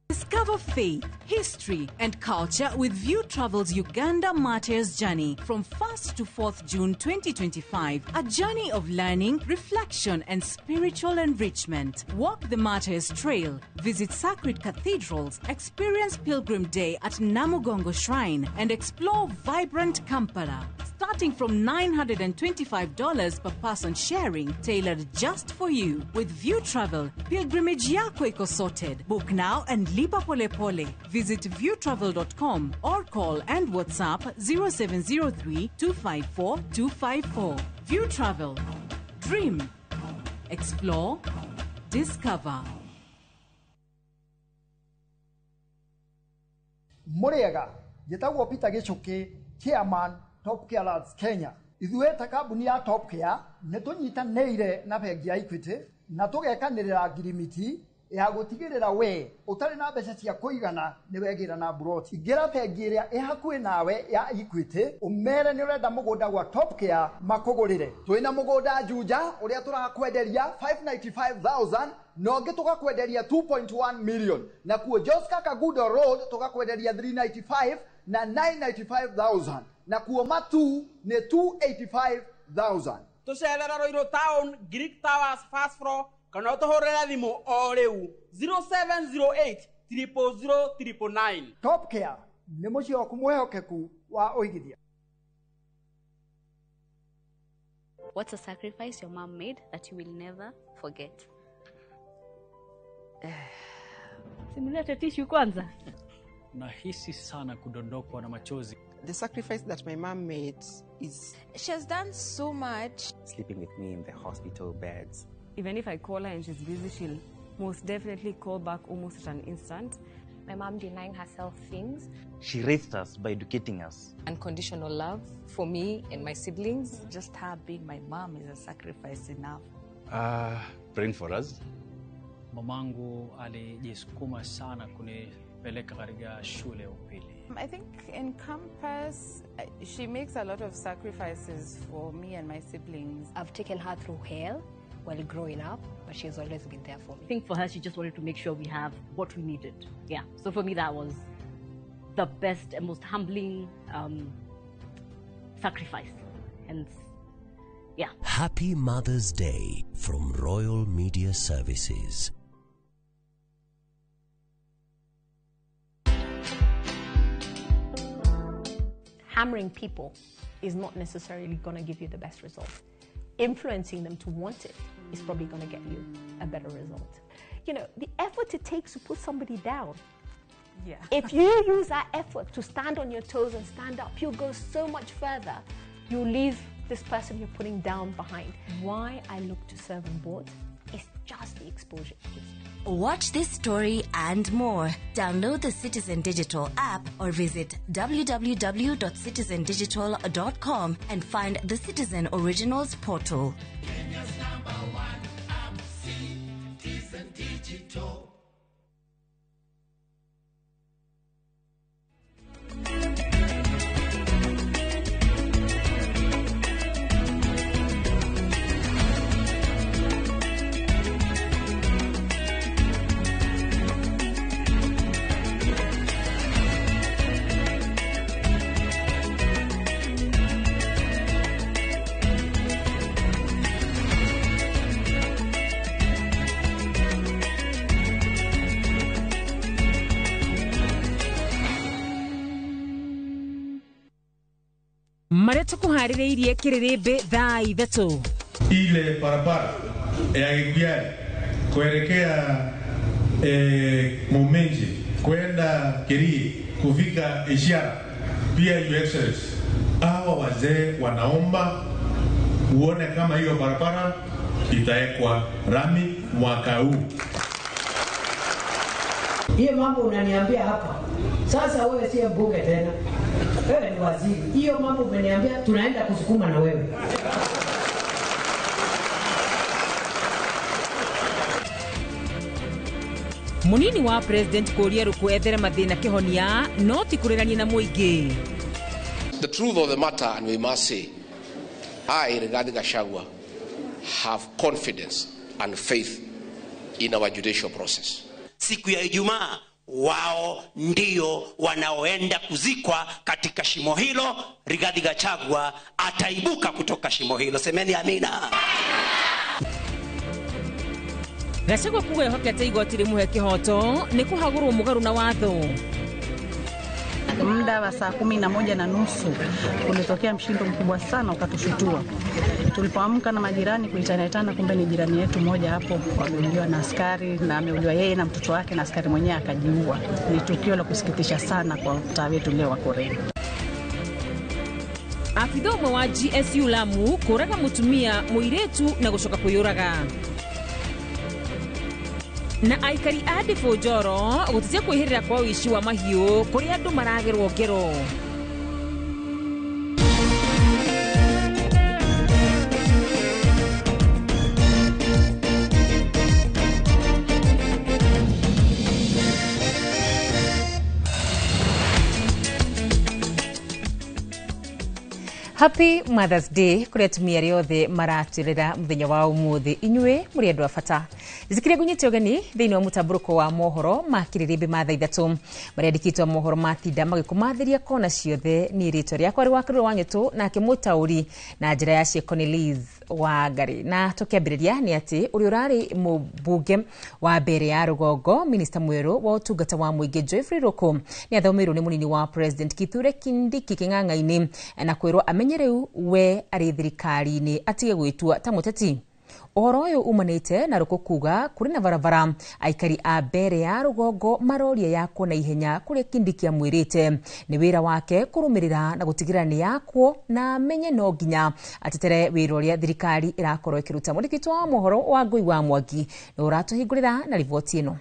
Discover faith, history, and culture with View Travel's Uganda Martyrs Journey from 1st to 4th June 2025. A journey of learning, reflection, and spiritual enrichment. Walk the Martyrs Trail, visit sacred cathedrals, experience Pilgrim Day at Namugongo Shrine, and explore vibrant Kampala. Starting from $925 per person sharing, tailored just for you. With View Travel, pilgrimage yako iko sorted. Book now and lipa pole pole. Visit viewtravel.com or call and WhatsApp 0703 254 254. View Travel. Dream. Explore. Discover. Mũrĩega, njĩtagwo Peter Gĩchũkĩ, chairman Top Care Lads Kenya. Ithuĩ ta kambuni ya Top Care nĩ tũnyitanĩire na bengi ya Equity na tũgekanĩrĩra ngirimiti Ya gũtigĩrĩra we ũtarĩ na mbeca cia kũigana nĩ wegĩra na buroti. Ingĩra bengi ĩrĩa ĩ hakuhĩ nawe ya Equity, ũmere nĩ ũrenda mũgũnda gwa Top Care makũgũrĩre. Twĩna mũgũnda Juja ũrĩa tũrakwenderia 595,000 na ũngĩ tũgakwenderia 2.1 million, na kuo Joska Kagudo Road tũgakwenderia 395 na 995,000, na kuo Matu nĩ 285,000. Tũcerera Ruiru Town, Greek Towers first floor, kana ũtũhũrĩre thimũ o rĩu 0708 000 999. Top Care nĩ mũciĩ waku mwĩhokeku wa ũigithia. What's a sacrifice your mom made that you will never forget? Simulete tissue kwanza. Nahisi sana kudondokwa na machozi. The sacrifice that my mom made is... She has done so much. Sleeping with me in the hospital beds. Even if I call her and she's busy, she'll most definitely call back almost at an instant. My mom denying herself things. She raised us by educating us. Unconditional love for me and my siblings. Just her being my mom is a sacrifice enough. Praying for us. Mamangu alijisukuma sana kunipeleka katika shule ya upili. I think in campus, she makes a lot of sacrifices for me and my siblings. I've taken her through hell while growing up, but she's always been there for me. I think for her, she just wanted to make sure we have what we needed. Yeah, so for me, that was the best and most humbling sacrifice. And yeah. Happy Mother's Day from Royal Media Services. Hammering people is not necessarily going to give you the best result. Influencing them to want it is probably going to get you a better result. You know, the effort it takes to put somebody down. Yeah. If you use that effort to stand on your toes and stand up, you'll go so much further. You'll leave this person you're putting down behind. Why I look to serve on boards is just the exposure it gives me. Watch this story and more. Download the Citizen Digital app or visit www.citizendigital.com and find the Citizen Originals portal. Kenya's number one app, Citizen Digital. Marĩa tũkũharĩrĩirie kĩrĩrĩmbĩ thaa 3. Ile barabara ya Gikuyu kuelekea Mumenje kwenda Kirii kufika Ishiara, pia Your Excellency, hawa wazee wanaomba uone kama hiyo barabara itawekwa rami mwaka huu. Hiyo mambo unaniambia hapa sasa, wewe si mbunge tena, wewe ni waziri. Hiyo mambo umeniambia, tunaenda kusukuma na wewe. Munini wa president kuria Ruku ethere mathina kihonia no ti kurirania na muingi. The truth of the matter, and we must say, I, Rigathi Gachagua, have confidence and faith in our judicial process. Siku ya Ijumaa wao ndio wanaoenda kuzikwa katika shimo hilo. Rigathi Gachagua ataibuka kutoka shimo hilo. Semeni amina. Gachagua kuga ehokete igoti rimuhe kihoto ni kuhagurwo mugaru na watho. Muda wa saa 11:30 kulitokea mshindo mkubwa sana ukatushutua. Tulipoamka na majirani kuitana, kumbe ni jirani yetu mmoja hapo ameuliwa na askari, na ameuliwa yeye na mtoto wake, na askari mwenyewe akajiua. Ni tukio la kusikitisha sana kwa mtaa wetu leo wa Koreni. Afitha ũmwe wa GSU Lamu kũraga mũtumia mũirĩtu na gũcoka kwĩyũraga. Na aikari a Ndibũ-Njoro gũtetia kwĩhĩrĩra kwa ũici wa mahiũ kũrĩa andũ maragerwo ngero. Happy Mother's Day kuri atumia arĩa othe maratwĩrĩra mũthenya wa ũmũthĩ, inyuĩ mũrĩ andũ a bata. Njĩtĩkĩrie ngũnyite ũgeni thĩinĩ wa mũtambũrũko wa mohoro ma kĩrĩrĩmbĩ ma thaa 3 marĩa andĩkĩtwo mohoro matinda magĩkũmathĩria kona ciothe. Niĩ rĩtwa rĩakwa rĩ Wakĩrũ wa Ng'ĩtũ, nake mũtaũri na njĩra ya ciĩko nĩ Liz Wangari. Na tũkĩambĩrĩria nĩ atĩ ũrĩa ũrarĩ mũmbunge wa mbere ya rũgongo, minista mwerũ wa ũtungata wa mũingĩ Geoffrey Ruku nĩ athomeirwo nĩ mũnini wa President Kithure Kindiki kĩng'ang'a-inĩ na kwĩrwo amenye rĩu we arĩ thirikari-inĩ atige gwĩtua ta mũteti. Ũhoro ũyũ umanĩte na Ruku kuga kũrĩ na barabara aikari a mbere ya rũgongo maroria yakwo na ihenya kũrĩa Kindiki amwĩrĩte nĩ wĩra wake kũrũmĩrĩra na gũtigĩrĩra nĩ yakwo, na amenye no nginya atetere wĩra ũrĩa thirikari ĩrakorwo ĩkĩruta. Mwandĩki wa mohoro wa Ngũi wa Mwangi nĩ ũratũhingũrĩra na riboti ĩno.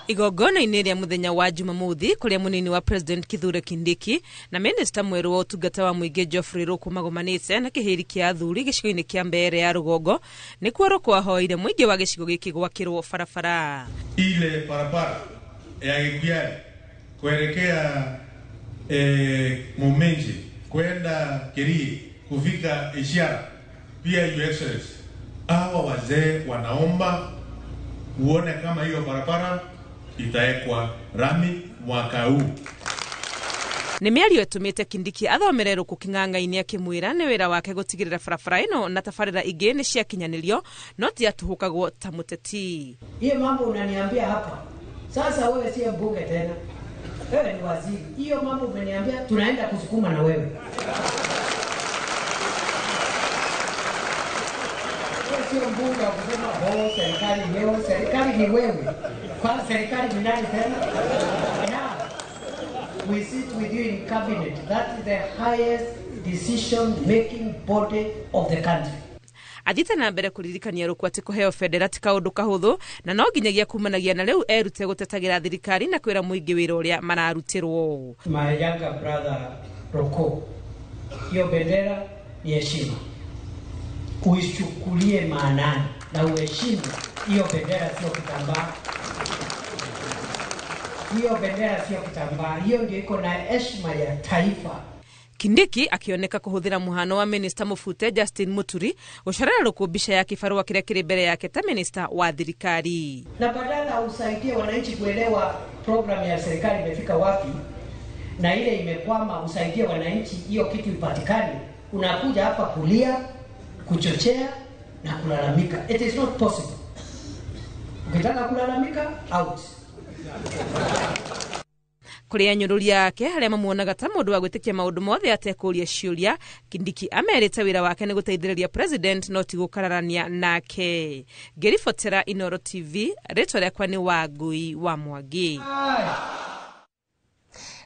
Igongona-inĩ rĩa mũthenya wa Jumamothi kũrĩa mũnini wa President Kithure Kindiki na minista mwerũ wa ũtungata wa mũingĩ Geoffrey Ruku magomanĩte na kĩhĩri kĩa athuri gĩcigo-inĩ kĩa Mbeere ya rũgongo, nĩkuo Ruku ahoire mũingĩ wa gĩcigo gĩkĩ gwakĩrwo barabara. Ile barabara ya Gĩkuiari kuelekea Muminji kwenda Kirii kufika Ishiara, pia Your Excellency, hawa wazee wanaomba uone kama hiyo barabara itaekwa rami mwaka huu. Nĩ mĩario ĩtũmĩte Kindiki athomere Ruku kĩng'ang'a-inĩ akĩmwĩra nĩ wĩra wake gũtigĩrĩra barabara ĩno na tabarĩra ingĩ nĩ ciakinyanĩrio, no ti atũhũkagwo ta mũteti. Hiyo mambo unaniambia hapa sasa, wewe si mbunge tena, wewe ni waziri. Hiyo mambo umeniambia, tunaenda kusukuma na wewe. Sio mbunge wa kusema oh, serikali leo, serikali ni wewe. Kwa serikali ni nani tena? Now, we sit with you in cabinet. That is the highest decision making body of the country. Athiĩte na mbere kũririkania Ruku atĩ kũheo bendera ti kaũndũ kahũthũ na no nginyagia kumanagia na rĩu erute gũtetagĩra thirikari na kwĩra mũingĩ wĩra ũrĩa mararutĩrwo. My younger brother Ruku, hiyo bendera ni heshima, uichukulie maanani na uheshimu hiyo bendera. Sio kitambaa, hiyo bendera sio kitambaa, hiyo ndio iko na heshima ya taifa. Kindiki akioneka kũhũthĩra mũhano wa minista mũbute Justin Muturi gũcorera Ruku mbica ya kĩbarũa kĩrĩa kĩrĩ mbere yake ta minista wa thirikari. Na badala usaidie wananchi kuelewa program ya serikali imefika wapi na ile imekwama, usaidie wananchi hiyo kitu ipatikane, unakuja hapa kulia, kuchochea na kulalamika. It is not possible. Ukitaka kulalamika, out. Kũrĩ anyũrũria ake arĩa mamuonaga ta mũndũ wa gwĩtĩkia maũndũ mothe atekũũria ciũria, Kindiki amerite wĩra wake nĩ gũteithĩrĩria president no ti gũkararania nake. Ngĩribotera Inooro TV, rĩtwa rĩakwa nĩ Wangui wa Mwangi.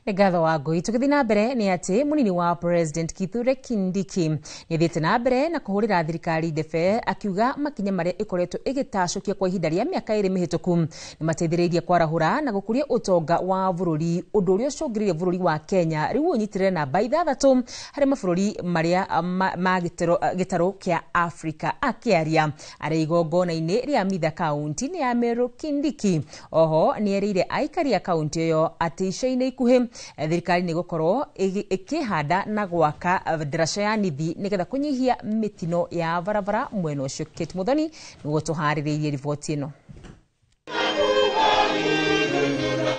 Nĩ ngatho wa Ngũi. Tũgĩthiĩ na mbere nĩ atĩ mũnini wa President Kithure Kindiki nĩathiĩte na mbere na kũhũrĩra thirikari ndebe akiuga makinya marĩa ĩkoretwo ĩgĩtacũkia kwa ihinda rĩa mĩaka 2 mĩhĩtũku nĩ mateithĩrĩirie kwarahũra na gũkũria ũtonga wa bũrũri, ũndũ ũrĩa ũcũngĩrĩirie bũrũri wa Kenya rĩu ũnyitĩrĩre namba 6 harĩ mabũrũri marĩa ma gĩtarũ kĩa Afrika. Akĩaria arĩ igongona-inĩ rĩa Mitha kaunti-inĩ ya Meru, Kindiki oho nĩerĩire aikari a kaunti ĩyo atĩ ica-inĩ ikuhĩ thirikari nĩ gũkorwo ĩkĩhanda na gwaka ndaraca ya nithi nĩgetha kũnyihia mĩtino ya barabara mwena ũcio. Kate Muthoni nĩguo tũharĩrĩirie riboti ĩno.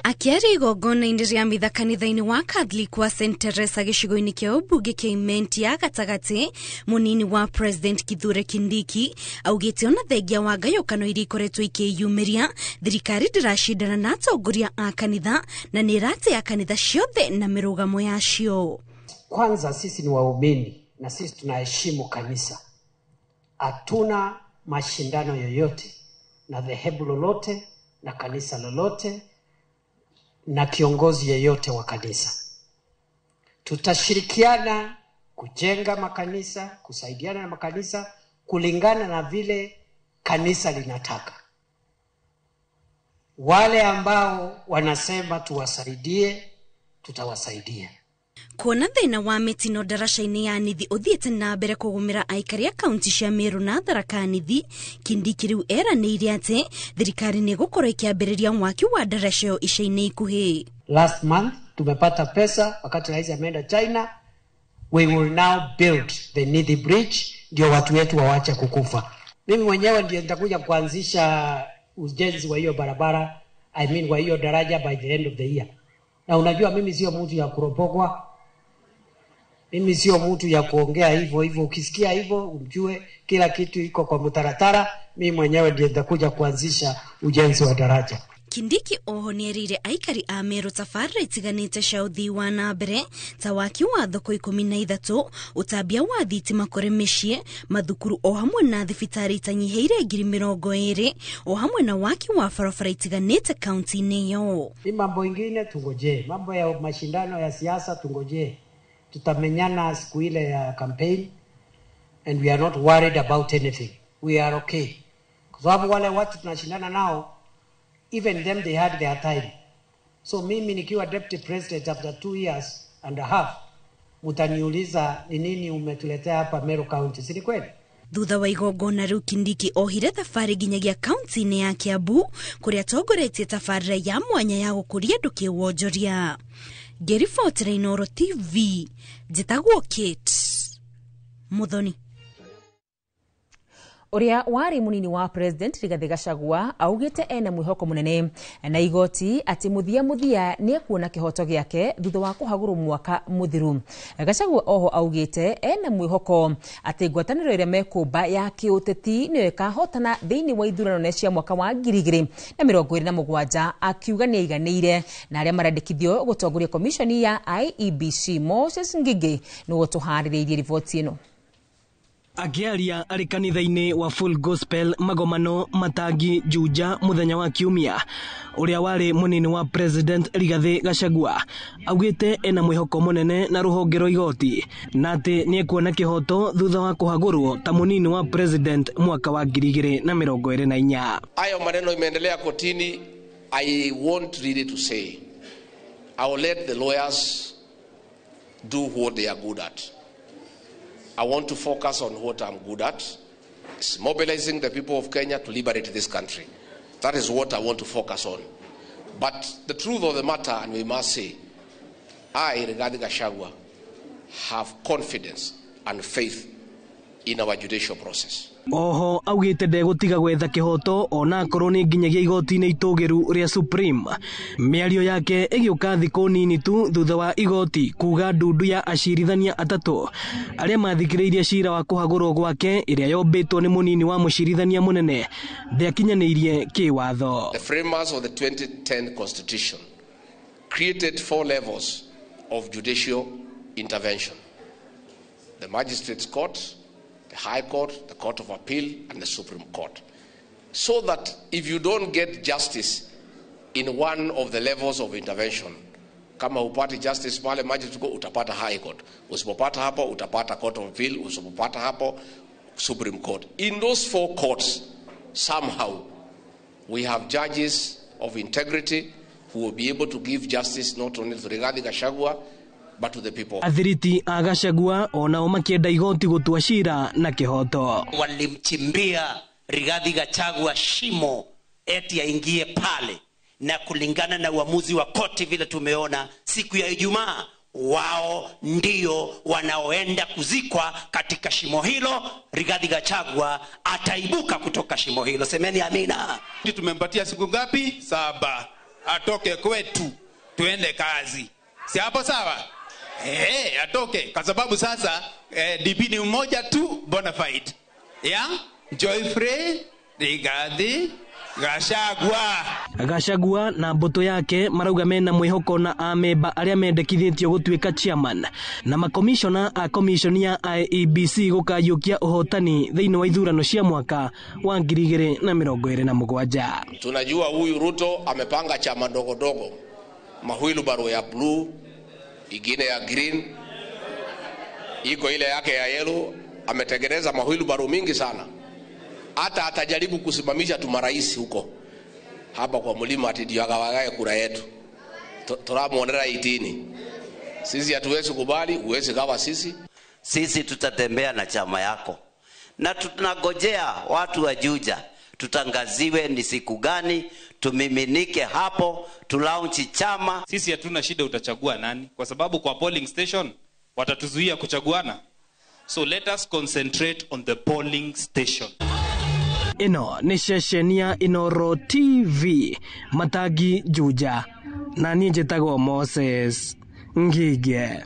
Akĩaria igongona-inĩ rĩa Mitha kanitha-inĩ wa Catholic wa St Teresa gĩcigo-inĩ kĩa ũmbunge kĩa Imenti ya gatagatĩ, mũnini wa President Kithure Kindiki augĩte ona thengia wa ngayũkano iria ikoretwo ikĩyumĩria, thirikari ndĩracindana na atongoria a kanitha na nĩ ĩratĩa kanitha ciothe na mĩrũgamo yacio. Kwanza sisi ni waumini na sisi tunaheshimu kanisa. Hatuna mashindano yoyote na dhehebu lolote na kanisa lolote na kiongozi yeyote wa kanisa. Tutashirikiana kujenga makanisa, kusaidiana na makanisa kulingana na vile kanisa linataka. Wale ambao wanasema tuwasaidie, tutawasaidia. Kuona thĩna wa mĩtino ndaraca-inĩ ya Nithi ũthiĩte na mbere kũgũmĩra aikari a kaunti cia Meru na Tharaka Nithi, Kindiki rĩu eranĩire atĩ thirikari nĩ ĩgũkorwo ĩkĩambĩrĩria mwaki wa ndaraca ĩyo ica-inĩ ikuhĩ. Last month tumepata pesa wakati rais ameenda China, We will now build the Nithi Bridge ndio watu wetu wawache kukufa. Mimi mwenyewe ndiye nitakuja kuanzisha ujenzi wa hiyo barabara, I mean wa hiyo daraja by the end of the year. Na unajua mimi sio mtu ya kuropokwa. Mimi sio mtu ya kuongea hivyo hivyo. Ukisikia hivyo umjue kila kitu iko kwa mtaratara. Mimi mwenyewe ndiye nitakuja kuanzisha ujenzi wa daraja. Kindiki oho nĩerĩire aikari a Meru tabarĩra itiganĩte cia ũthii wa na mbere ta waki wa thoko 13, ũtambia wa thitima kũrĩ mĩciĩ, mathukuru o hamwe na thibitarĩ itanyihĩire 20,000 o hamwe na waki wa barabara itiganĩte kaunti-inĩ ĩyo. Ni mambo ingine tungojee, mambo ya mashindano ya siasa tungojee, tutamenyana siku ile ya campaign and we are not worried about anything, we are okay, kwa sababu wale watu tunashindana nao, even them they had their time. So mimi nikiwa deputy president after 2 years and a half, mutaniuliza ni nini umetuletea hapa Meru County, si ni kweli? Thutha wa igongona riu Kindiki ohire thabarĩ nginyagia kaunti-inĩ ya Kiambu kũrĩa atongoretie tabarĩra ya mwanya ya gũkũria andũ kĩwonjoria. Ngĩribotera Inooro TV, njĩtagwo Kate Muthoni. Uria wari munini wa president Rigathi Gachagua augite ena mwihoko munene na igoti ati muthia muthia ni ekuona kihoto giake thutha wa kuhagurwo mwaka muthiru. Gachagua oho augite ena mwihoko ati ngwataniro iria mekumba ya kiuteti niyo ikahotana thiini wa ithurano cia mwaka wa 2027, akiuga ni aiganĩire na aria marandĩkithio gutongoria commission ya IEBC. Moses Ngigĩ nĩwe ũtũharĩrĩirie riboti ĩno. Akiaria arĩ kanitha-inĩ wa Full Gospel Magomano Matangi Juja muthenya wa kiumia, uria warĩ munini wa president Rigathi Gachagua augĩte ena mwĩhoko mũnene na rũhonge rwa igoti na atĩ nĩekuona kĩhoto thutha wa kũhagũrwo ta munini wa president mwaka wa 2024. Hayo maneno imeendelea kotini. I won't really to say. I will let the lawyers do what they are good at. I want to focus on what I'm good at. It's mobilizing the people of Kenya to liberate this country. That is what I want to focus on. But the truth of the matter, and we must say, I, Rigathi Gachagua, have confidence and faith in our judicial process. Oho augite ndegũtiga gwetha kĩhoto ona akorwo nĩ nginyagia igoti-inĩ itũgĩru rĩa Supreme. Mĩario yake ĩgĩũka thikũ nini tu thutha wa igoti kuga ndundu ya acirithania atatũ arĩa mathikĩrĩirie cira wa kũhagũrwo gwake ĩrĩa yombĩtwo nĩ mũnini wa mũcirithania mũnene ndĩakinyanĩirie kĩwatho. The framers of the 2010 Constitution created 4 levels of judicial intervention: the Magistrates' Court, the High Court, the Court of Appeal, and the Supreme Court. So that if you don't get justice in one of the levels of intervention, kama upati justice pale Magistrate Court, utapata High Court. Usipopata hapo, utapata Court of Appeal. Usipopata hapo, Supreme Court. In those 4 courts, somehow, we have judges of integrity who will be able to give justice not only to Rigathi Gachagua, but to the people. Athiriti a Gachagua onao makienda igoti gutua cira na kihoto. Walimchimbia Rigathi Gachagua shimo eti aingie pale, na kulingana na uamuzi wa koti vile tumeona siku ya Ijumaa, wao ndio wanaoenda kuzikwa katika shimo hilo. Rigathi Gachagua ataibuka kutoka shimo hilo. Semeni amina. Tumempatia siku ngapi? 7. Atoke kwetu tuende kazi. Si hapo sawa? Atoke kwa sababu sasa DP ni mmoja tu bona fide. Yeah? Joyfrey Rigathi Gachagua. Gachagua na mbũtũ yake marauga mena mwĩhoko na amemba arĩa mendekithĩtio gũtuĩka chairman na makomishona a commission ya IEBC gũkayũkia ũhotani thĩinĩ wa ithurano cia mwaka wa 2027. Tunajua huyu Ruto amepanga chama ndogo ndogo, mahwilbaro ya blue, ingine ya green, iko ile yake ya yellow. Ametengeneza mahwilbaro mingi sana. Hata atajaribu kusimamisha tu marais huko hapa kwa mlima ati ndio agawagae kura yetu. Turamuonera itini. Sisi hatuwezi kubali, huwezi gawa sisi. Sisi tutatembea na chama yako. Na tunagojea watu wa Juja tutangaziwe ni siku gani, tumiminike hapo, tulaunchi chama. Sisi hatuna shida utachagua nani, kwa sababu kwa polling station Watatuzuia kuchaguana? So let us concentrate on the polling station. Ĩno nĩ ceceni ya Inoro TV Matangi Juja, na niĩ njĩtagwo Moses Ngige.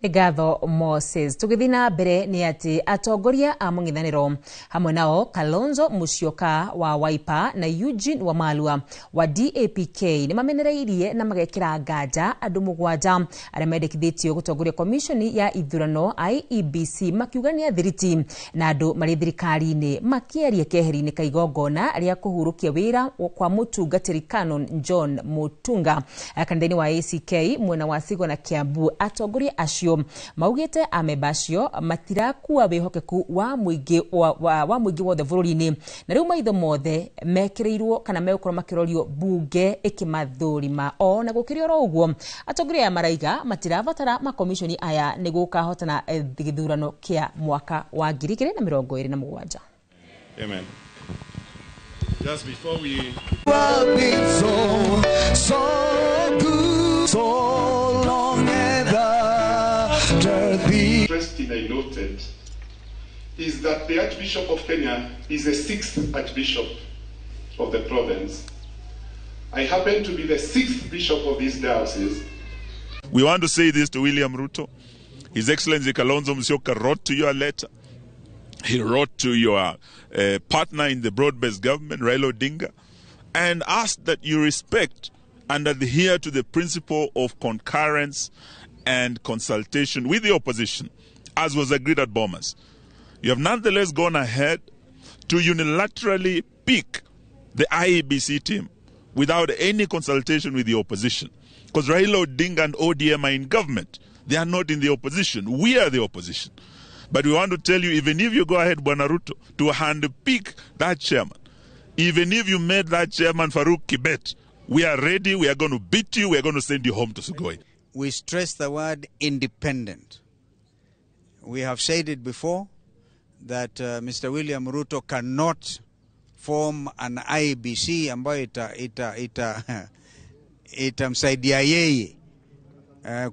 Ngatho Moses. Tũgĩthiĩ na mbere nĩ atĩ atongoria a mũng'ethanĩro hamwe nao Kalonzo Musyoka wa Wiper na Eugene Wamalwa wa DAPK nĩ mamenereirie na magekĩra nganja andũ 7 arĩa mendekithĩtio gũtongoria komishoni ya ithurano IEBC, makiuga nĩ athiriti na andũ marĩ thirikari-inĩ, makĩaria keheri-inĩ ka igongona rĩa kũhurũkia wĩra kwa mũtungatĩri Canon John Mutunga kanitha-inĩ wa ACK mwena wa Sigona Kiambu. Atongoria acio maugĩte amemba acio matirakua wĩhokeku wa mũingĩ wa mũingĩ wothe bũrũri-inĩ, na rĩu maitho mothe mekĩrĩirwo kana megũkorwo makĩrorio bunge ĩkĩmathũrima. O na gũkĩrĩ oro ũguo, atongoria aya maraiga matirabatara makomishoni aya nĩ gũkahotana gĩthurano kĩa mwaka wa 2027. Amen. Just before we so good, so long after thee. Interesting, I noted, is that the Archbishop of Kenya is the 6th Archbishop of the province. I happen to be the 6th Bishop of this diocese. We want to say this to William Ruto. His Excellency Kalonzo Musyoka wrote to your letter. He wrote to your partner in the broad-based government, Raila Odinga, and asked that you respect and adhere to the principle of concurrence and consultation with the opposition, as was agreed at Bomas. You have nonetheless gone ahead to unilaterally pick the IEBC team without any consultation with the opposition. Because Raila Odinga and ODM are in government. They are not in the opposition. We are the opposition. But we want to tell you, even if you go ahead, Bwana Ruto, to handpick that chairman, even if you made that chairman Farouk Kibet, we are ready, we are going to beat you, we are going to send you home to Sugoi. We stress the word independent. We have said it before that Mr. William Ruto cannot form an IEBC ambayo itamsaidia yeye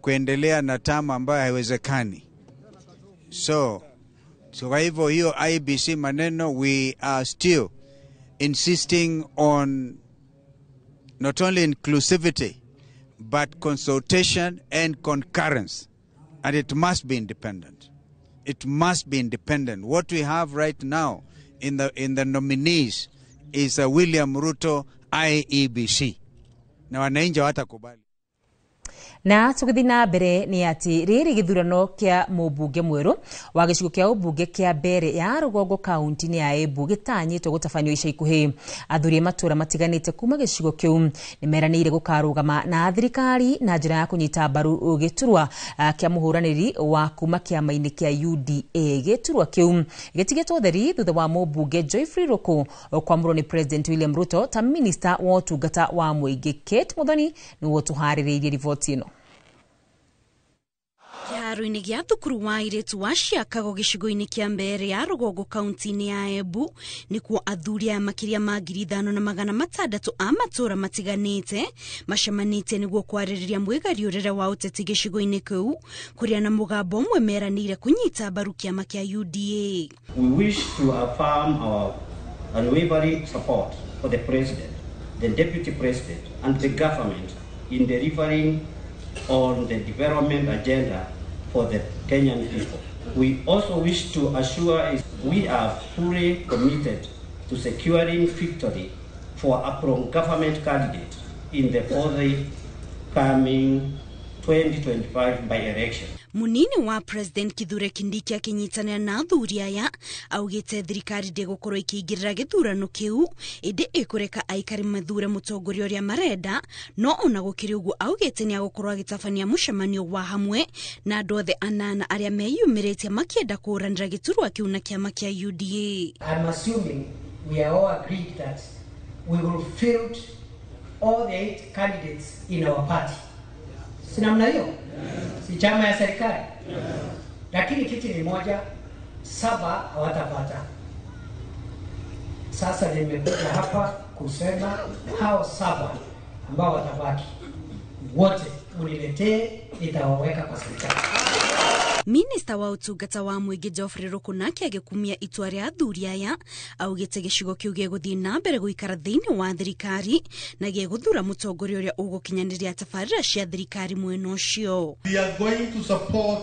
kuendelea na tama ambayo haiwezekani. So kwa hivyo hiyo IEBC maneno, we are still insisting on not only inclusivity but consultation and concurrence, and it must be independent. It must be independent. What we have right now in the nominees is a William Ruto IEBC. Na wananchi hawatakubali. Na tũgĩthiĩ na mbere nĩ atĩ rĩrĩ gĩthurano kĩa mũmbunge mwerũ wa gĩcigo kĩa ũmbunge kĩa mbere ya rũgongo kaunti-inĩ ya Embu gĩtanyĩtwo gũtabanio ica ikuhĩ. Athuri a matũũra matiganĩte kuma gĩcigo kĩu nĩ meranĩire gũkarũgama na thirikari na njĩra ya kũnyita mbaru gĩturwa kĩa mũhũranĩri wa kuma kĩama-inĩ kĩa UDA. Gĩturwa kĩu gĩtigĩtwo theri thutha wa mũmbunge Geoffrey Ruku kwamũrwo nĩ President William Ruto ta minista wa ũtungata wa mũingĩ. Kate Muthoni nĩwe ũtũharĩrĩirie riboti ĩno. Kĩharo-inĩ gĩa thukuru wa airĩtu wa Ciakago gĩcigo-inĩ kĩa Mbeere ya rũgongo kaunti-inĩ ya Embu nĩkuo athuri aya makĩria ma 5600 a matũũra matiganĩte macemanĩtie nĩguo kwarĩrĩria mwĩgariũrĩre wa ũteti gĩcigo-inĩ kĩu kũrĩa na mũgambo ũmwe meranĩire kũnyita mbaru kĩama kĩa UDA. We wish to affirm our unwavering support for the President, the Deputy President and the government in delivering on the development agenda for the Kenyan people. We also wish to assure we are fully committed to securing victory for a pro-government candidate in the forthcoming 2025 by-election. Munini wa President Kithure Kindiki akinyitanĩra na athuri aya augĩte thirikari ndĩgũkorwo ĩkĩingĩrĩra gĩthurano kĩu ĩndĩ ĩkũreka aikari mathure mũtongoria ũrĩa marenda, no ona gũkĩrĩ ũguo augĩte nĩ agũkorwo agĩtabania mũcemanio wa hamwe na andũ othe anana arĩa meyumĩrĩtie makĩenda kũũranĩra gĩturwa kĩu na kĩama kĩa UDA. I'm assuming we are all agreed that we will field all the 8 candidates in our party. Si namna hiyo? Si chama ya serikali? Lakini kiti ni moja, 7 hawatapata. Sasa nimekuja hapa kusema hao 7 ambao watabaki wote Uniletee, nitawaweka kwa serikali. Minista wa utungata wa mũingĩ Geoffrey Rukunaki agĩkumia itua rĩa athuri aya, augĩte gĩcigo kĩu gĩgũthiĩ na mbere gũikara thĩinĩ wa thirikari na gĩgũthura mũtongoria ũrĩa ũgũkinyanĩria tabarĩra cia thirikari mwena ũcio. We are going to support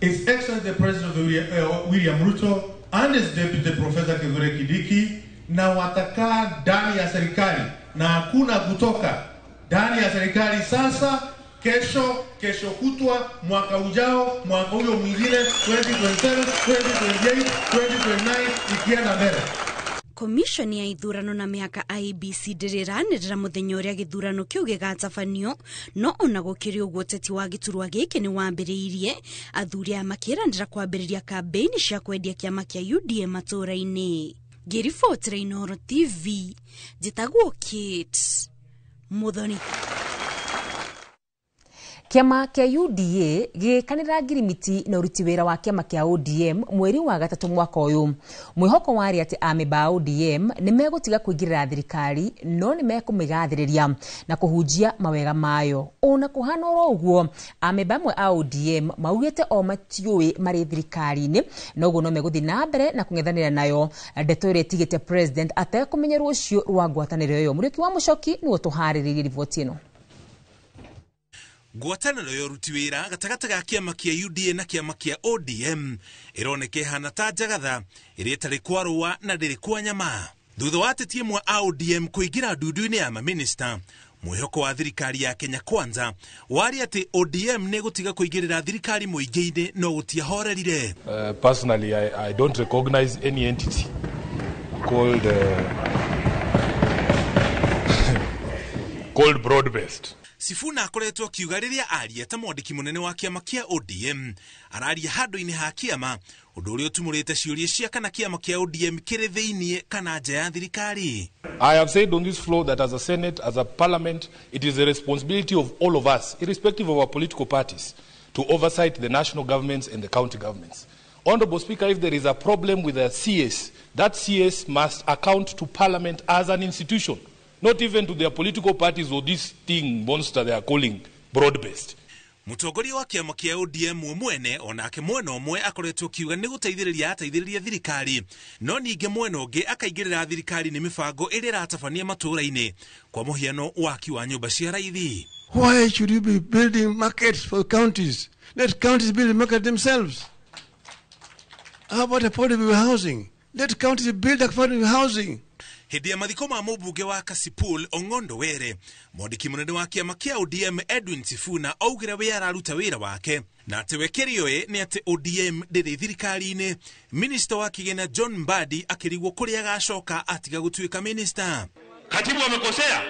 His Excellency the President William Ruto and his Deputy Professor Kithure Kindiki, na watakaa ndani ya serikali na hakuna kutoka ndani ya serikali sasa, kesho, kesho kutwa, mwaka ujao, mwaka huyo mwingine, 2027, 2028, 2029, ikienda mbele. Komishoni ya ithurano na mĩhaka IEBC ndĩrĩranĩrĩra mũthenya ũrĩa gĩthurano kĩu gĩgatabanio, no ona gũkĩrĩ ũguo ũteti wa gĩturwa gĩkĩ nĩ wambĩrĩirie, athuri aya makĩranĩra kwambĩrĩria kambĩini cia kwendia kĩama kĩa UDA matũũra-inĩ. Ngĩribotera Inooro TV, njĩtagwo Kate Muthoni. Kĩama kĩa UDA gĩgĩkanĩra ngirimiti na ũruti wĩra wa kĩama kĩa ODM mweri wa gatatũ mwaka ũyũ. Mwĩhoko warĩ atĩ amemba a ODM nĩ megũtiga kũingĩrĩra thirikari no nĩ mekũmĩgathĩrĩria na kũhunjia mawega mayo. Ona kũhana oro ũguo, amemba amwe a ODM maugĩte o matiũĩ marĩ thirikari-inĩ, noguo no megũthiĩ na mbere na kũng'ethanĩra nayo. Ndeto ĩrĩa ĩtigĩte president atekũmenya rũciũ rwa ngwatanĩro ĩyo. Mũrĩki wa Mũcoki nĩwe ũtũharĩrĩirie riboti ĩno. Ngwatanĩro ya ũruti wĩra gatagatĩ ga kĩama kĩa UDA na kĩama kĩa ODM ĩroneka ĩhana ta njagatha ĩrĩa ĩtarĩ kwa rũa na ndĩrĩ kwa nyama. Thutha wa ateti amwe a ODM kũingĩra ndundu-inĩ ya mamĩnĩsta, mwĩhoko wa thirikari ya Kenya Kwanza warĩ atĩ ODM nĩ gũtiga kũingĩrĩra thirikari mũingĩ-inĩ no gũtiahorerire. Personally, I don't recognize any entity called broad-based. Sifuna akoretwo akiuga rĩrĩa aria ta mwandĩki mũnene wa kĩama kĩa ODM araria handũ-inĩ ha kĩama, ũndũ ũrĩa ũtumũrĩte ciũria cia kana kĩama kĩa ODM kĩrĩ thĩiniĩ kana nja ya thirikari. I have said on this floor that as a Senate, as a Parliament, it is the responsibility of all of us, irrespective of our political parties, to oversight the national governments and the county governments. Honorable Speaker, if there is a problem with a CS, that CS must account to Parliament as an institution, not even to their political parties or this thing monster they are calling broad-based. Mũtongoria wa kĩama kĩa ODM we mwene onake mwena ũmwe akoretwo akiuga nĩ gũteithĩrĩria ateithĩrĩria thirikari, no ningĩ mwena ũngĩ akaingĩrĩra thirikari nĩ mĩbango ĩrĩa ĩratabania matũũra-inĩ, kwa mũhiano waki wa nyũmba cia raithi. Why should you be building markets for counties? Let counties build the market themselves. How about affordable housing? Let counties build affordable housing. Hĩndĩ ya mathiko ma mũmbunge wa Kasipul Ong'ondo Were, mwandĩki mũnene wa kĩama kĩa ODM Edwin Sifuna augire we araruta wĩra wake na atĩ we kĩrĩoĩ nĩ atĩ ODM ndĩrĩ thirikari-inĩ. Minista wa kĩgĩna John Mbadi akĩrigwo kũrĩa agacoka atiga gũtuĩka minista. Katibu amekosea,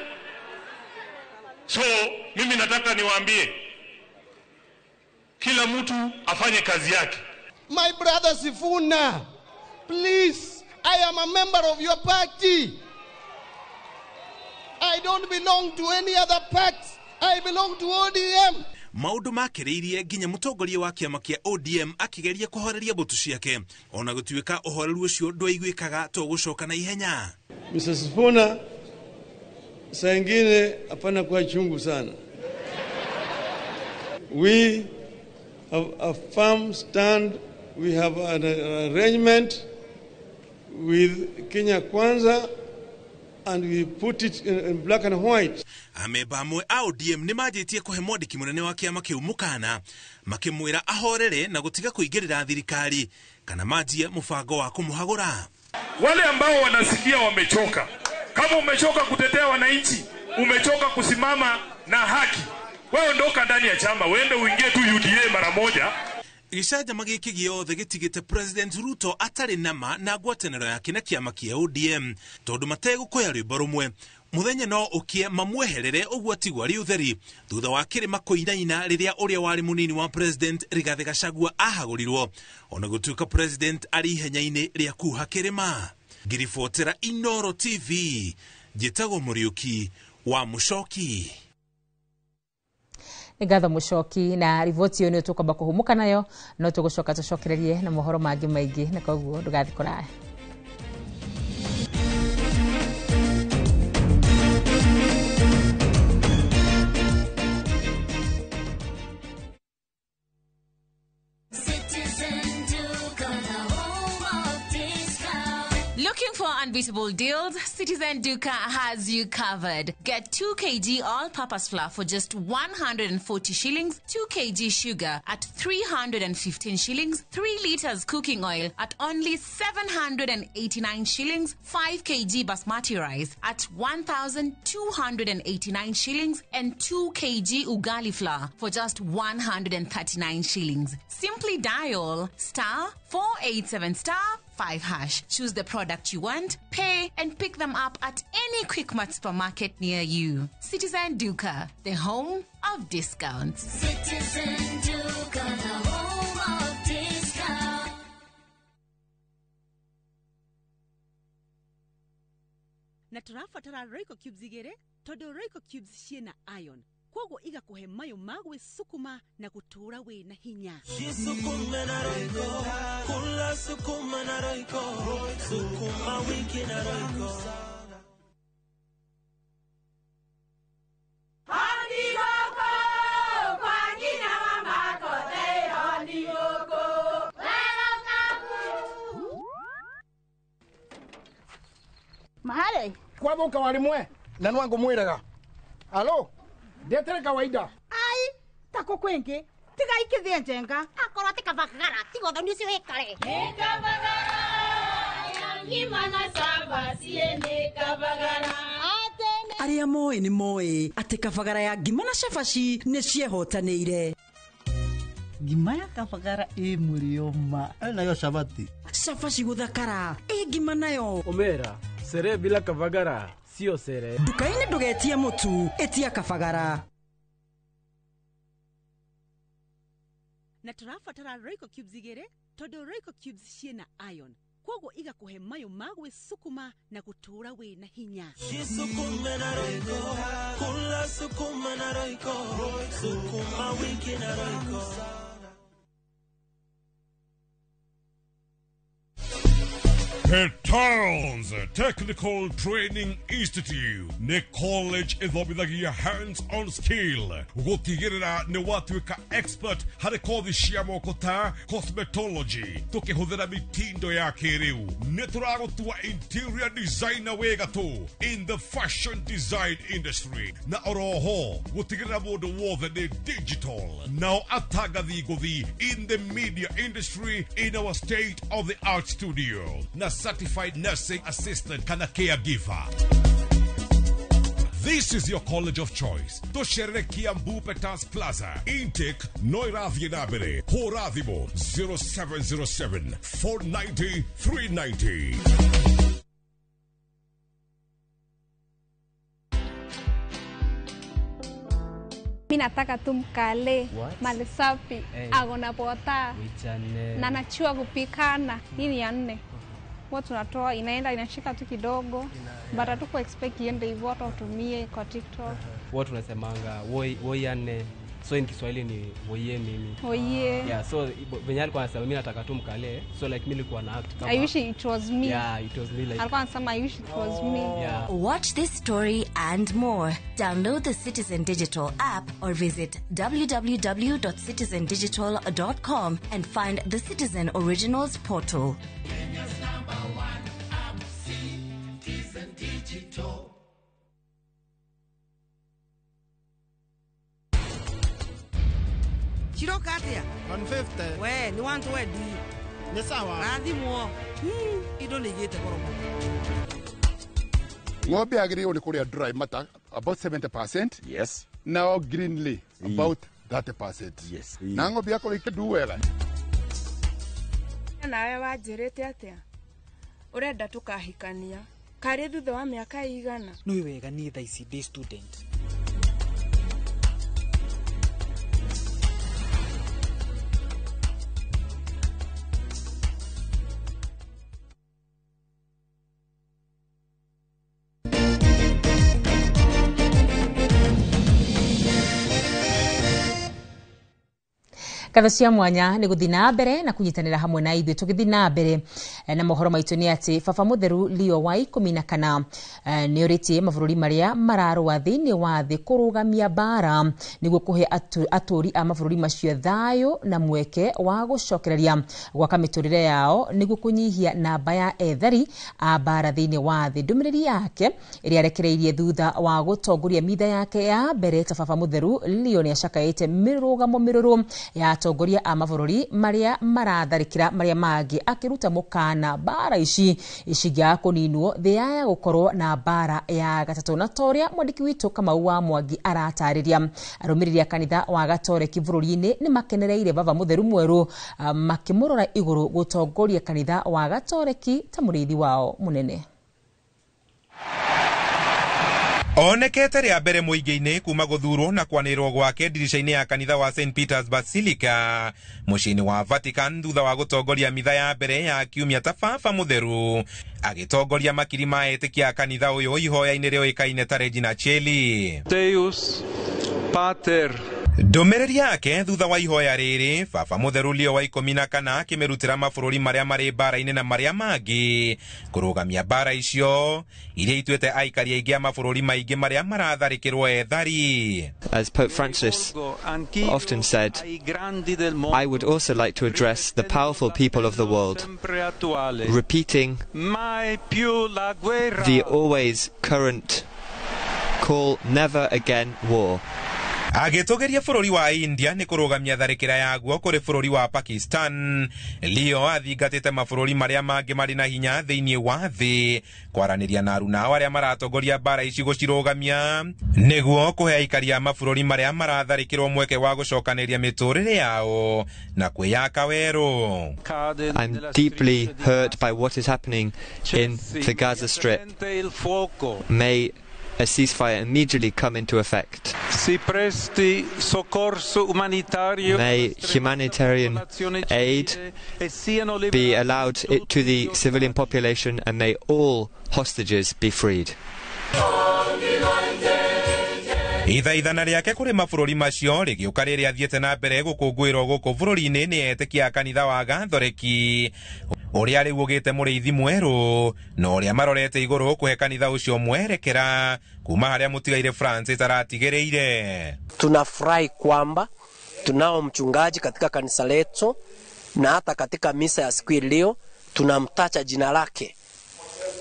so mimi nataka niwaambie kila mtu afanye kazi yake. My brother Sifuna, please, I am a member of your party. I don't belong to any other party. I belong to ODM. Maũndũ makĩrĩirie nginya mũtongoria wa kĩama kĩa ODM akĩgeria kũhoreria mbũtũ ciake, ona gũtuĩka ũhoreru ũcio ndwaiguĩkaga to gũcoka na ihenya. Mr. Sifuna, saa ingine hapana kuwa chungu sana. We have a firm stand. We have an arrangement with Kenya Kwanza and we put it in black and white. Amemba amwe a ODM nĩ manjĩtie kũhe mwandĩki mũnene wa kĩama kĩu mũkana, makĩmwĩra ahorere na gũtiga kũingĩrĩra thirikari kana manjie mũbango wa kũmũhagũra. Wale ambao wanasikia wamechoka, kama umechoka kutetea wananchi, umechoka kusimama na haki, wewe ondoka ndani ya chama, uende uingie tu UDA mara moja. Gĩcanjama gĩkĩ gĩothe gĩtigĩte President Ruto atarĩ nama na ngwatanĩro yake na kĩama kĩa ODM tondũ mategũkoya rwĩmbo rũmwe. Mũthenya no ũkie mamweherere ũguo atigwo arĩ ũtheri thutha wa kĩrĩma kũinaina rĩrĩa ũrĩa warĩ mũnini wa President Rigathĩ Gachagua ahagũrirwo, ona gũtuĩka President arĩ ihenya-inĩ rĩa kuha kĩrĩma. Ngĩribotera Inooro TV, njĩtagwo Mũriũki wa Mũcoki. Nĩ ngatho Mũcoki na riboti ĩyo nĩyo tũkwamba kũhũmũka nayo, no tũgũcoka tũcokererie na mohoro mangĩ maingĩ, na koguo ndũgathiĩ kũraya. Looking for unbeatable deals? Citizen Duka has you covered. Get 2 kg all-purpose flour for just 140 shillings, 2 kg sugar at 315 shillings, 3 liters cooking oil at only 789 shillings, 5 kg basmati rice at 1,289 shillings, and 2 kg ugali flour for just 139 shillings. Simply dial star 487 star 5 hash. Choose the product you want, pay, and pick them up at any Quickmart supermarket near you. Citizen Duka, the home of discounts. Citizen Duka, the home of discounts. Na tũrabatara Royco cubes igĩrĩ tondũ Royco cubes ciĩna iron koguo igakuhe mayo ma gwĩsukuma na gũtũũra wĩna hinya. Jisukume na Royco, kula sukuma na Royco, sukuma wiki na Royco. Mahare kwathuka warimwe na nwangu mwiraga alo ndetere kawaida ai tako kwingi tiga ikithie njenga akorwo ti kabagara tiga uthoni ucio wikare ni kabagara ya ngima na cabaci ni kabagara. Arĩa moĩ nĩ moĩ atĩ kabagara ya ngima na cabaci nĩ ciehotanĩire. Ngima ya kabagara ĩ mũrĩo ma nayo cabaci cabaci gũthakara ĩ ngima nayo omera sere bila kabagara sio sere. Nduka-inĩ ndũgetie mũtu ĩtia kabagara. Na tũrabatara Royco cubes igĩrĩ tondũ Royco cubes ciĩna iron koguo igakuhe mayo ma gwĩsukuma na gũtũũra wĩna hinya. Jisukume na Royco, kula sukuma na Royco, sukuma wiki na Royco. Petals Technical Training Institute nĩ college ĩthomithagia hands-on skill gũtigĩrĩra nĩ watuĩka expert harĩ kothi cia moko ta cosmetology tũkĩhũthĩra mitindo ya kĩrĩu. Nĩ tũragũtua interior designer wĩ gatũ in the fashion design industry na oroho gũtigĩrĩra mũndũ wothe nĩ digital nao atangathi ngũthi in the media industry in our state of the art studio na certified nursing assistant kana caregiver. This is your college of choice. Tosherere Kiambu Petals Plaza. Intake Noirathie Nabere. Horathimo 0707 490 390. Mi nataka tu mkale mali safi agona pota na nachua kupikana. Hii ni ya nne. Huwa tunatoa inaenda inashika tu kidogo but hatuko expect iende hivyo hata utumie kwa TikTok. Huwa tunasemanga woi woi ya nne, so in Kiswahili ni woye mimi. Woye. Yeah, so venye alikuwa anasema mimi nataka tu mkale, so like mimi nilikuwa na act kama I wish it was me. Yeah, it was me like. Alikuwa anasema I wish it was me. Yeah. Watch this story and more. Download the Citizen Digital app or visit www.citizendigital.com and find the Citizen Originals portal. Kenya's number one app, Citizen Digital. Chiroka atia? 150. We, ni 120. Ni sawa. Rathimwo. Indo nĩ igĩte goro mũno. Ng'ombe yagĩrĩirwo nĩ kũrĩa dry matter about 70%. Yes. Nao greenly about 30%. Yes. Na ng'ombe yakorwo ĩkĩndu wega. Nawe wanjĩrĩte atĩa? Ũrenda tũkahikania karĩ thutha wa mĩaka ĩigana? Nĩ wega niĩ thaa ici ndĩ student. Ngatho cia mwanya nĩ gũthiĩ na mbere na kũnyitanĩra hamwe na ithuĩ. Tũgĩthiĩ na mbere na mohoro maitũ nĩ atĩ Baba Mũtheru Leo wa 14 nĩ ũrĩtie mabũrũri marĩa mararũa thĩinĩ wa thĩ kũrũgamia mbara nĩguo kũhe atũũri a mabũrũri macio thayũ na mweke wa gũcokereria gwaka mĩtũrĩre yao nĩguo kũnyihia namba ya ethari a mbara thĩinĩ wa thĩ. Ndũmĩrĩri yake ĩrĩa arekereirie thutha wa gũtongoria mitha yake ya mbere ta Baba Mũtheru Leo nĩ acakaĩte mĩrũgamo mĩrũrũ ya atongoria a mabũrũri marĩa maratharĩkĩra marĩa mangĩ, akĩruta mũkana mbara ici cingĩaga kũninwo thĩ yaya gũkorwo na mbara ya gatatũ. Na ta ũrĩa mwandĩki witũ Kamau wa Mwangi aratarĩria, arũmĩrĩri a kanitha wa Gatoreki bũrũri-inĩ nĩ makenereire Baba Mũtheru mwerũ, makĩmũrora igũrũ gũtongoria kanitha wa Gatoreki ta mũrĩithi wao mũnene. Onekete rĩa mbere mũingĩ-inĩ kuma gũthurwo na kwanĩrĩrwo gwake ndirica-inĩ ya kanitha wa St Peters Basilica mũciĩ-inĩ wa Vatican thutha wa gũtongoria mitha ya mbere ya kiumia ta Baba Mũtheru, agĩtongoria makiri ma etĩkia a kanitha ũyũ ihoya-inĩ rĩoĩkaine ta Regina Coeli. Deus Pater. Ndũmĩrĩri yake thutha wa ihoya rĩrĩ, Baba Mũtheru Leo wa 14 akĩmĩrutĩra mabũrũri marĩa marĩ mbara-inĩ na marĩa mangĩ kũrũgamia mbara icio iria ituĩte aikari aingĩ a mabũrũri maingĩ marĩa maratharĩkĩrwo ethari. As Pope Francis often said, I would also like to address the powerful people of the world, repeating the always current call, never again war. Agĩtũgĩria bũrũri wa India nĩ kũrũgamia tharĩkĩra yaguo kũrĩ bũrũri wa Pakistan, Leo athingatĩte mabũrũri marĩa mangĩ marĩ na hinya thĩinĩ wa thĩ kwaranĩria na aruna ao arĩa maratongoria mbara ici gũcirũgamia nĩguo kũhe aikari a mabũrũri marĩa maratharĩkĩrwo mweke wa gũcokanĩria mĩtũrĩre yao na kwĩyaka werũ. I'm deeply hurt by what is happening in the Gaza Strip. May a ceasefire immediately come into effect. Si presti soccorso umanitario. May humanitarian aid be allowed to the civilian population, and may all hostages be freed. Ithaithana rĩake kũrĩ mabũrũri macio rĩgĩũka rĩrĩa athiĩte na mbere gũkũngũĩrwo gũkũ bũrũri-inĩ nĩ etĩkia a kanitha wa Gathoreki ũrĩa rĩu ũgĩte mũrĩithi mwerũ na ũrĩa marorete igũrũ kũhe kanitha ũcio mwerekera kuma harĩa mũtigaire Francis aratigĩrĩire. Tunafurahi kwamba tunao mchungaji katika kanisa letu, na hata katika misa ya siku leo tunamtacha jina lake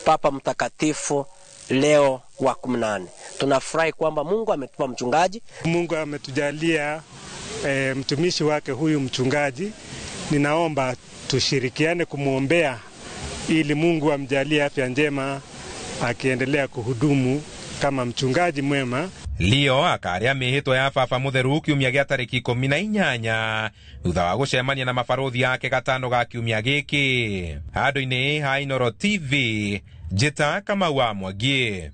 Papa Mtakatifu Leo wa 14. Tunafurahi kwamba Mungu ametupa mchungaji. Mungu ametujalia mtumishi wake huyu mchungaji. Ninaomba tushirikiane kumuombea ili Mungu amjalie afya njema akiendelea kuhudumu kama mchungaji mwema. Leo akaria mĩhĩtwa ya Baba Mũtheru kiumia gĩa tarĩki 18 thutha wa gũcemania na mabarũthi ake gatano ga kiumia gĩkĩ. Handũ-inĩ ha Inooro TV, Njĩta Kamau wa Mwangi.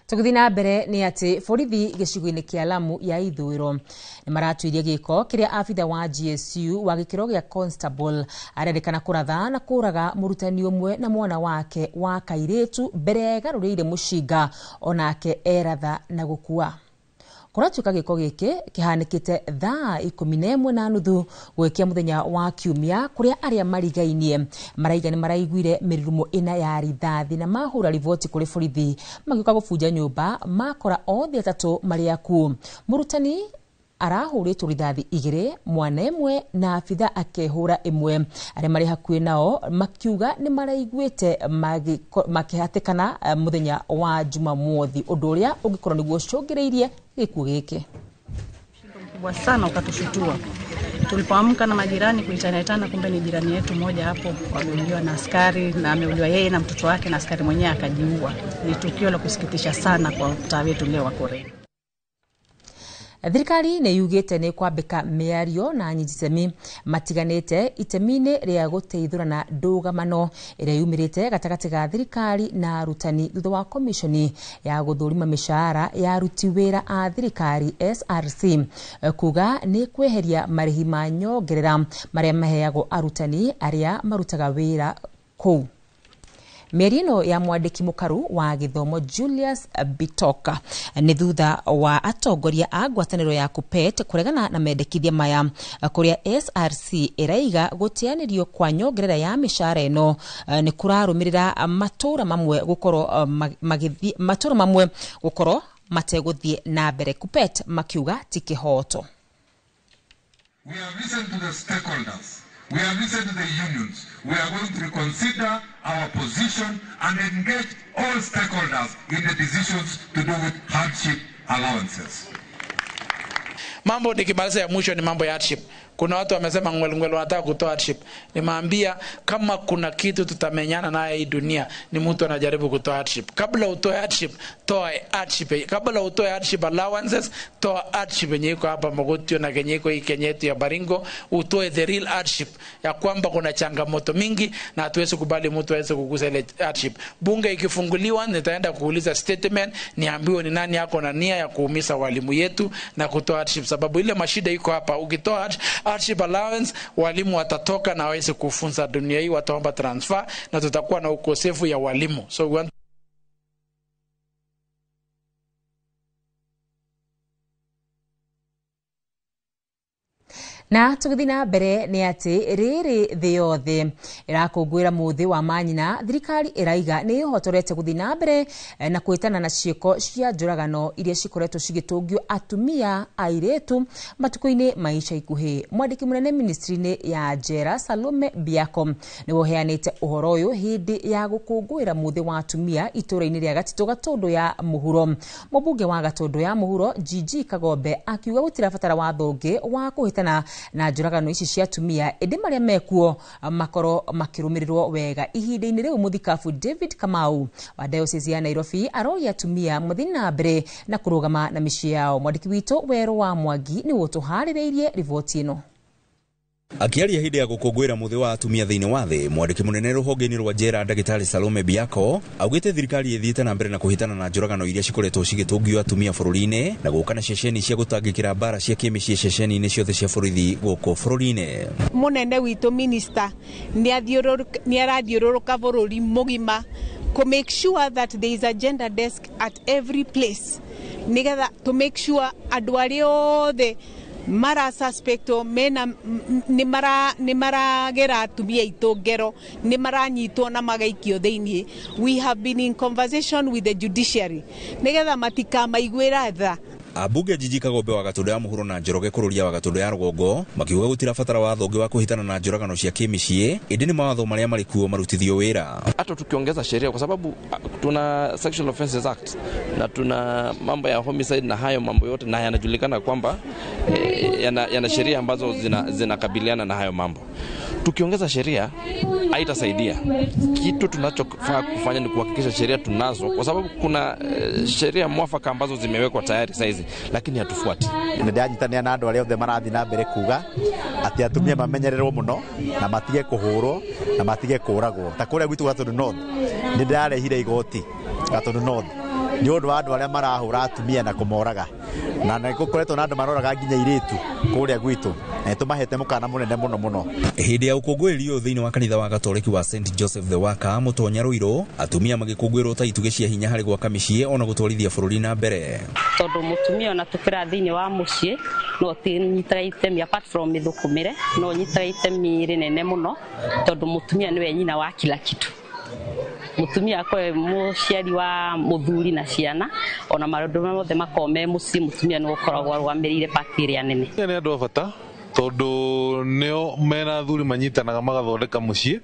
Tũgĩthiĩ na mbere nĩ atĩ borithi gĩcigo-inĩ kĩa Lamu ya ithũĩro nĩ maratuirie gĩko kĩrĩa abitha wa GSU wa gĩkĩro gĩa constable arerĩkana kũratha na kũraga mũrutani ũmwe na mwana wake wa kairĩtu mbere egarũrĩire mũcinga onake eratha na gũkua. Kũratuĩka gĩko gĩkĩ kĩhanĩkĩte thaa 11:30 gwĩkia mũthenya wa kiumia kũrĩa arĩa marigainie maraiga nĩ maraiguire mĩrurumo ĩna ya rithathi na mahũra riboti kũrĩ borithi magĩũka gũbunja nyũmba makora othe atatũ marĩ akuũ. Mũrutani arahũrĩtwo rithathi 2, mwana ĩmwe na abitha akehũra ĩmwe. Arĩa marĩ hakuhĩ nao makiuga nĩ maraiguĩte makĩhatĩkana mũthenya wa Jumamothi, ũndũ ũrĩa ũngĩkorwo nĩguo ũcũngĩrĩirie gĩkuũ gĩkĩ. Mkubwa sana ukatushutua. Tulipoamka na majirani kuitana, kumbe ni jirani yetu mmoja hapo ameuliwa na askari, na ameuliwa yeye na mtoto wake, na askari mwenyewe akajiua. Ni tukio la kusikitisha sana kwa mtaa wetu leo wa Koreni. Thirikari nĩ yugĩte nĩ kwambĩka mĩario na anyititemi matiganĩte itemi-inĩ rĩa gũteithũrana ndũgamano ĩrĩa yumĩrĩte gatagatĩ ga thirikari na arutani thutha wa komishoni ya gũthũrima mĩcara ya aruti wĩra a thirikari SRC kuga nĩ kweheria marĩhi ma nyongerera marĩa maheagwo arutani arĩa marutaga wĩra kũu. Mĩario ĩno ya mwandĩki mũkaru wa gĩthomo Julius Bitoka nĩ thutha wa atongoria a ngwatanĩro ya KUPPET kũregana na mendekithia maya, kũrĩa SRC ĩraiga gũteanĩrio kwa nyongerera ya mĩcara ĩno nĩ kũrarũmĩrĩra matũra mamwe gũkorwo magĩthiĩ matũra mamwe gũkorwo mategũthiĩ na mbere. KUPPET makiuga ti kĩhoto. We have listened to the stakeholders. We have listened to the unions. We are going to reconsider our position and engage all stakeholders in the decisions to do with hardship allowances. Mambo nikimaliza ya mwisho ni mambo ya hardship. Kuna watu wamesema ngwelngwel wanataka kutoa hardship. Nimeambia kama kuna kitu tutamenyana naye hii dunia ni mtu anajaribu kutoa hardship. Kabla utoe hardship, toa hardship. Kabla utoe hardship allowances, toa hardship yenye iko hapa Mogotio na kenye iko hii Kenya yetu ya Baringo, utoe the real hardship ya kwamba kuna changamoto mingi na hatuwezi kubali mtu aweze kugusa ile hardship. Bunge ikifunguliwa nitaenda kuuliza statement, niambiwe ni nani yako na nia ya kuumiza walimu yetu na kutoa hardship, sababu ile mashida iko hapa. Ukitoa hardship allowance, walimu watatoka na waweze kufunza dunia hii, wataomba transfer na tutakuwa na ukosefu ya walimu. So we want Na tũgĩthiĩ na mbere nĩ atĩ rĩrĩ thĩ yothe ĩrakũngũĩra mũthĩ wa manyina, thirikari ĩraiga nĩ ĩhotorete gũthiĩ na mbere na kwĩtana na ciĩko cia njũragano iria cikoretwo cigĩtũngio atumia airĩtu matukũ-inĩ ma ica ikuhĩ. Mwandĩki mũnene ministry-inĩ ya njera Salome Biako nĩwe ũheanĩte ũhoro ũyũ hĩndĩ ya gũkũngũĩra mũthĩ wa atumia itũũra-inĩ rĩa Gatitũ Gatũndũ ya Mũhuro. Mũmbunge wa Gatũndũ ya Mũhuro GG Kagombe akiuga gũtirabatara watho ũngĩ wa kũhĩtana na njũragano ici cia atumia, ĩndĩ marĩa mekuo makorwo makĩrũmĩrĩrwo wega. Ihinda-inĩ rĩu mũthikabu David Kamau wa diocese ya Nairobi aroria atumia mathiĩ na mbere na kũrũgama na mĩciĩ yao. Mwandĩki witũ Werũ wa Mwangi nĩwe ũtũharĩrĩirie riboti ĩno. Akiaria hĩndĩ ya gũkũngũĩra mũthĩ wa atumia thĩinĩ wa thĩ, mwandĩki mũnene rũhonge-inĩ rwa njera ndagĩtarĩ Salome Biako augĩte thirikari ĩthiĩte na mbere na kũhĩtana na njũragano iria cikoretwo cigĩtũngio atumia bũrũri-inĩ na gũka na ceceni cia gũtangĩkĩra mbara cia kĩmĩciĩ ceceni-inĩ ciothe cia borithi gũkũ bũrũri-inĩ. Mũnene witũ minister nĩ arathiũrũrũka bũrũri mũgima kũ make sure that there is a gender desk at every place, nĩgetha to make sure andũ arĩa othe mara suspectwo mena nĩ maragera atumia aitũ ngero, nĩ maranyitwo na magaikio thĩinĩ. We have been in conversation with the judiciary nĩgetha matikamaiguĩra tha. Ambunge Jiji Kagombe wa Gatũndũ ya Mũhuro na Njoroge Kũrũria wa Gatũndũ ya Rũgongo makiuga gũtirabatara watho ũngĩ wa kũhĩtana na njũragano cia kĩmĩciĩ, ĩndĩ nĩ mawatho marĩa marĩ kuo marutithio wĩra. Hata tukiongeza sheria, kwa sababu tuna Sexual Offences Act na tuna mambo ya homicide na hayo mambo yote, na yanajulikana kwamba yana sheria ambazo zinakabiliana na hayo mambo. Tukiongeza sheria haitasaidia. Kitu tunachofaa kufanya ni kuhakikisha sheria tunazo, kwa sababu kuna sheria mwafaka ambazo zimewekwa tayari saizi, lakini hatufuati. Nĩndanyitanĩra na andũ arĩa othe marathiĩ na mbere kuga atĩ atumia mamenyererwo mũno na matige kũhũrwo na matige kũragwo. Ta kũrĩa gwitũ Gatũndũ North nĩndĩrarehire igoti Gatũndũ North nĩ ũndũ wa andũ arĩa marahũra atumia na kũmoraga, na nĩ gũkoretwo na andũ maroraga nginya airĩtu kũrĩa gwitũ, na nĩtũmahete mũkana mũnene mũno mũno. Hĩndĩ ya ũkũngũĩri ũyũ thĩinĩ wa kanitha wa Gatoreki wa St Joseph the Worker Mũtonya Rũirũ, atumia magĩkũngũĩrwo ta itugĩ cia hinya harĩ gwaka mĩciĩ ona gũtwarithia bũrũri na mbere. Tondũ mũtumia ona tũkĩra thĩinĩ wa mũciĩ no tinyitaga itemi apart from mĩthũkũmĩre, no nyitaga itemi rĩnene mũno tondũ mũtumia nĩwe nyina wa kila kitu. Mũtumia akorwo mũciari wa mũthuri na ciana, ona maũndũ mothe makorwo me mũciĩ, mũtumia nĩwe ũkoragwo arũgamĩrĩire part ĩrĩa nene. Nĩ andũ a bata tondũ nĩo mena athuri manyitanaga magathondeka mũciĩ.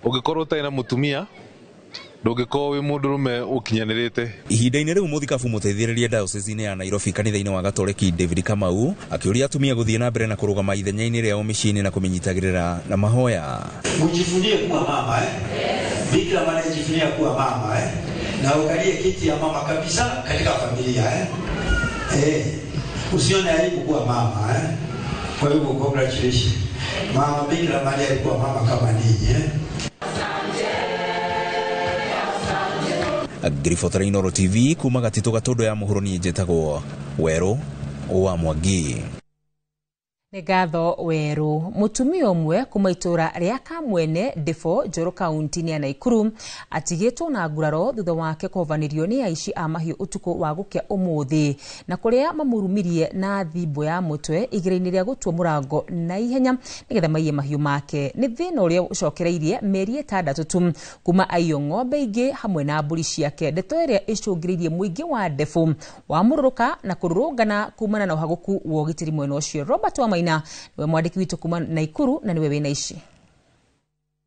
Ũngĩkorwo ũtarĩ na mũtumia ndũngĩkorwo wĩ mũndũrũme ũkinyanĩrĩte. Ihinda-inĩ rĩu mũthikabu mũteithĩrĩria diocese-inĩ ya Nairobi kanitha-inĩ wa Gatoreki David Kamau akĩũria atumia gũthiĩ na mbere na kũrũgama ithenya-inĩ rĩao mĩciĩ-inĩ na kũmĩnyitagĩrĩra na mahoya. Mujivunie kuwa mama Bikira Maria jivunia kuwa mama na ukalie kiti ya mama kabisa katika familia Usione aibu kuwa mama Kwa hivyo congratulations. Mama Bikira Maria alikuwa mama kama ninyi Ngiribotera Inooro TV kuma Gatitũ Gatũndũ ya Mũhuro, niĩ njĩtagwo Werũ wa Mwangi. Nĩ ngatho Werũ. Mũtumia ũmwe kuma itũra rĩa Kamwene Ndĩbo, Njoro kaunti-inĩ ya Naikuru atigĩtwo na nguraro thutha wake kũhovanĩrio nĩ aici a mahiũ ũtukũ wa gũkĩa ũmũthĩ, na kũrĩa mamũrumirie na thimbũ ya mũtwe igeria-inĩ rĩa gũtua mũrango na ihenya nĩgetha maiye mahiũ make. Nĩ thĩna ũrĩa ũcokereirie mĩeri 6 tu kuma aiywo ng'ombe ingĩ hamwe na mbũri ciake, ndeto ĩrĩa ĩcũngĩrĩirie mũingĩ wa Ndĩbũ wamũrũrũka na kũrũrũngana kumana na ũhagũku wa ũgitĩri mwena ũcio. Robert Wamaina niwe mwandĩki witũ kuma Naikuru na niwe wĩna ici.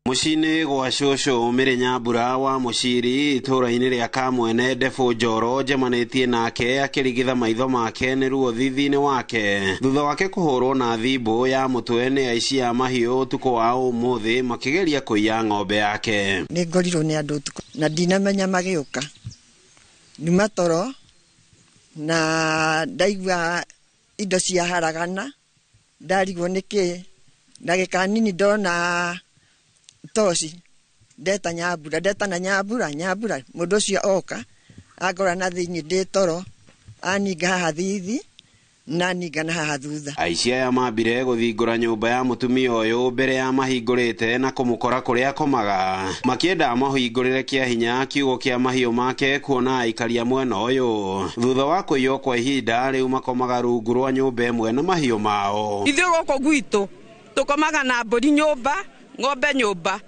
Mũciĩ-inĩ gwa cũcũ Mĩrĩ Nyambura wa Mũciri itũũra-inĩ rĩa Kamwene Ndebũ Njoro njemanĩtie nake akĩrigitha maitho make nĩ ruo thithi-inĩ wake thutha wake kũhũrwo na thimbũ ya mũtwe nĩ aici a mahiũ ũtukũ wa ũmũthĩ makĩgeria kũiya ng'ombe yake. Nĩ ngorirwo nĩ andũ ũtukũ na ndinamenya magĩũka, nyuma toro na ndaigua indo ciaharagana, ndarigwo nĩkĩ, ndagĩka nini ndona toci ndeta Nyambura, ndeta na Nyambura, Nyambura mũndũ ũcio oka angora na thĩinĩ ndĩ toro, aninga haha thithi na ninga na haha thutha. Aici aya mambire gũthingũra nyũmba ya mũtumia ũyũ mbere ya mahingũrĩte na kũmũkora kũrĩa akomaga, makĩenda mahingũrĩre kĩa hinya kiugo kĩa mahiũ make kuona aikaria mwena ũyũ thutha wa kũiywo kwa ihinda rĩu makomaga rungu rwa nyũmba ĩmwe na mahiũ mao. Ithuĩ gũkũ gwitũ tũkomaga na mbũri nyũmba, ng'ombe nyũmba,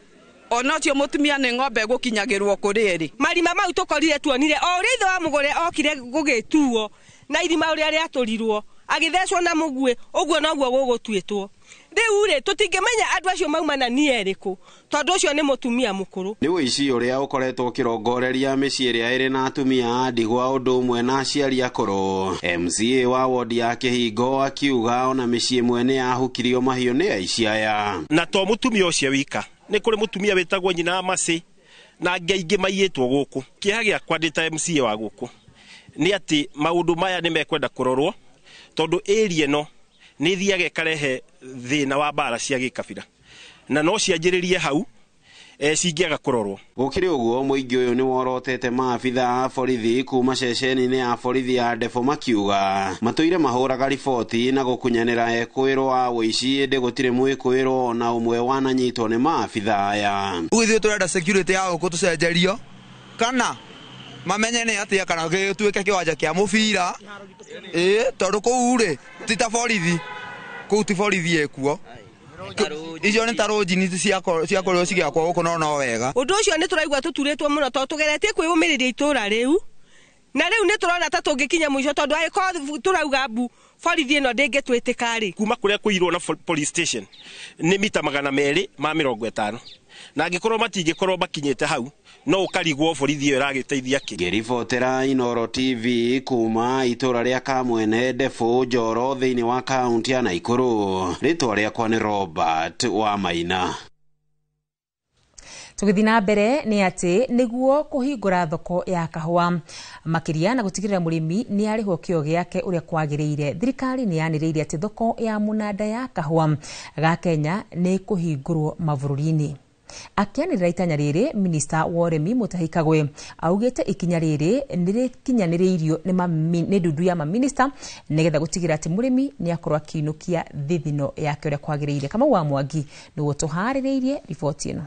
ona ũcio mũtumia nĩ ng'ombe gũkinyagĩrwo kũrĩ ĩrĩ. Marima mau tũkorire tuonire o ũrĩa ithe wa mũgũre okire gũgĩtuo na irima ũrĩa rĩatũrirwo agĩthecwo na mũguĩ, ũguo noguo gũgũtuĩtwo. Rĩu rĩ tũtingĩmenya andũ acio mauma na niĩ ĩrĩkũ tondũ ũcio nĩ mũtumia mũkũrũ. Nĩ ũici ũrĩa ũkoretwo ũkĩrongoreria mĩciĩ ĩrĩa ĩrĩ na atumia a ndigwa ũndũ ũmwe na aciari akũrũ. MCA wa wodi ya Kĩhingo akiuga ona mĩciĩ ĩmwe nĩ yahukirio mahiũ nĩ aici aya. Na to mũtumia ũcio wika, nĩ kũrĩ mũtumia wĩtagwo nyina wa Macĩ na angĩ aingĩ maiyĩtwo gũkũ. Kĩeha gĩakwa ndĩ ta MCA wa gũkũ nĩ atĩ maũndũ maya nĩ mekwenda kũrorwo tondũ area ĩno nĩ ĩthiaga ĩkarehe thĩna wa mbara cia gĩkabira na no cianjĩrĩrie hau cingĩaga kũrorwo. Gũkĩrĩ ũguo mũingĩ ũyũ nĩ worotete maabitha a borithi kuma ceceni-inĩ ya borithi ya Ndebũ makiuga matũire mahũraga riboti na gũkunyanĩra ekũĩrwo a ũici ĩndĩ gũtirĩ mwĩkũĩrwo ona ũmwe wananyitwo nĩ maabitha aya. Rĩu ithuĩ tũrenda security ya gũkũ tũcenjerio kana mamenye nĩ atĩa kana gĩtuĩke kĩwanja kĩa mũbira, tondũ kũu rĩ ti ta borithi, kũu ti borithi ĩkuo, icio nĩ ta rũnjini ciakorirwo cigĩakwo gũkũ no no wega. Ũndũ ũcio nĩ tũraigua tũturĩtwo mũno tondũ tũgeretie kwĩyũmĩrĩria itũra rĩu na rĩu nĩ tũrona ta tũngĩkinya mũico tondũ angĩkorwo tũrauga mbu borithi ĩno ndĩngĩtwĩtĩka rĩ. Kuma kũrĩa kũirwo na police station nĩ mita 250 na angĩkorwo matingĩkorwo makinyĩte hau no ũkarigwo borithi ĩyo ĩragĩteithia kĩ. Ngĩribotera Inooro TV kuma itũra rĩa Kamwene Ndebũ Njoro thĩinĩ wa kaunti ya Naikuru, rĩtwa rĩakwa nĩ Robert Wamaina. Tũgĩthiĩ na mbere nĩ atĩ nĩguo kũhingũra thoko ya kahũa makĩria na gũtigĩrĩra mũrĩmi nĩ arĩhwo kĩo gĩake ũrĩa kwagĩrĩire, thirikari nĩ yanĩrĩire atĩ thoko ya mũnanda ya kahũa ga Kenya nĩ kũhingũrwo mabũrũri-inĩ. Akĩanĩrĩra itanya rĩrĩ, minista wa ũrĩmi Mutahi Kagwe augĩte ikinya rĩrĩ nĩ rĩkinyanĩrĩirio nĩ ndundu ya maminista nĩgetha gũtigĩrĩra atĩ mũrĩmi nĩ akorwo akĩinũkia thithino yake ũrĩa kwagĩrĩire. Kamau wa Mwangi nĩguo tũharĩrĩirie riboti ĩno.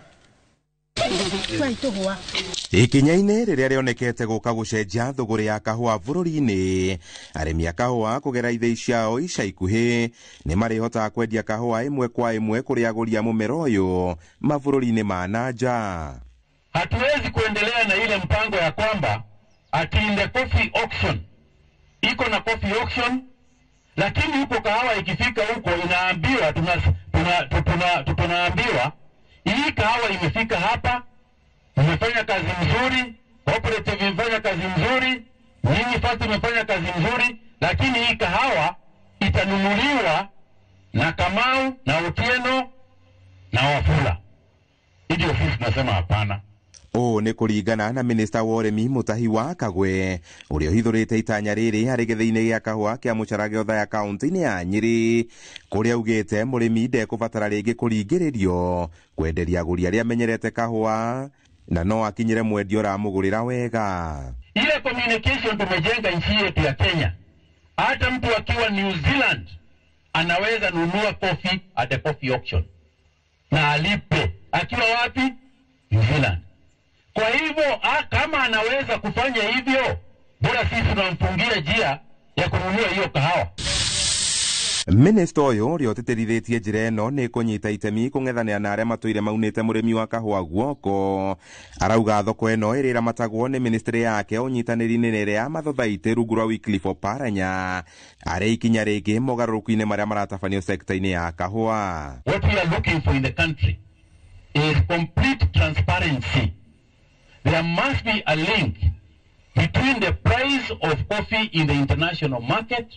Ikinya-inĩ rĩrĩa rĩonekete gũka gũcenjia thũgũrĩ ya kahũa bũrũri-inĩ, arĩmi a kahũa kũgera ithĩi ciao ica ikuhĩ nĩ marĩhotaga kwendia kahũa ĩmwe kwa ĩmwe kũrĩ agũri a mũmera ũyũ mabũrũri-inĩ ma na nja. Hatuwezi kuendelea na ile mpango ya kwamba ati in the coffee auction iko na coffee auction, lakini huko kahawa ikifika huko inaambiwa tunaambiwa hii kahawa imefika hapa, imefanya kazi mzuri, cooperative imefanya kazi mzuri, nyinyi fast imefanya kazi mzuri, lakini hii kahawa itanunuliwa na Kamau na Otieno na Wafula. Ndio sisi tunasema hapana. Ũũ nĩ kũringana na minista wa ũrĩmi Mutahi wa Kagwe ũrĩa ũhithũrĩte itanya rĩrĩ harĩ gĩthĩi-inĩ gĩa kahũa kĩa Mũcarage Othaya kaunti-inĩ ya Nyĩrĩ, kũrĩa augĩte mũrĩmi ndekũbatara rĩngĩ kũringĩrĩrio kwenderia agũri arĩa amenyerete kahũa na no akinyĩre mwendia ũramũgũrĩra wega. Ile communication tumejenga nchi yetu ya Kenya, hata mtu akiwa New Zealand anaweza nunua coffee at the coffee auction na alipe akiwa wapi? New Zealand. Kwa hivyo kama anaweza kufanya hivyo, bora sisi tunamfungia njia ya kununua hiyo kahawa. Minista ũyũ ũrĩa ũtĩtĩrithĩtie njĩra ĩno nĩ kũnyita itemi kũng'ethanĩra na arĩa matũire maunĩte mũrĩmi wa kahũa guoko, arauga thoko ĩno ĩrĩa ĩramatagwo nĩ ministry yake ũnyitanĩri-inĩ na ĩrĩa ya mathothaitĩ rungu rwa Wycliffe Oparanya, arĩ ikinya rĩngĩ mogarũrũku-inĩ marĩa maratabanio sekta-inĩ ya kahũa. What we are looking for in the country is complete transparency. There must be a link between the price of coffee in the international market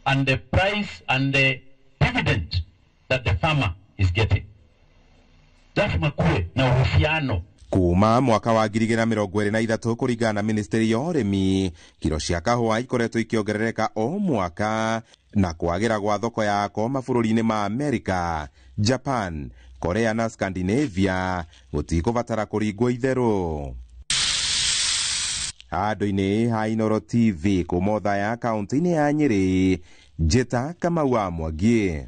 and the price and the dividend that the farmer is getting. Lazima kuwe na uhusiano. Kuma mwaka wa 2023 kũringana na ministry ya ũrĩmi, kiro cia kahũa ikoretwo ikĩongerereka o mwaka na kwagĩra gwa thoko yako mabũrũri-inĩ ma Amerika, Japan, Korea na Scandinavia gũtikũbatara kũringwo itherũ. Handũ-inĩ ha Inooro TV kuma Othaya kaũntĩ-inĩ ya Nyĩrĩ, Njĩta Kamau wa Mwangi.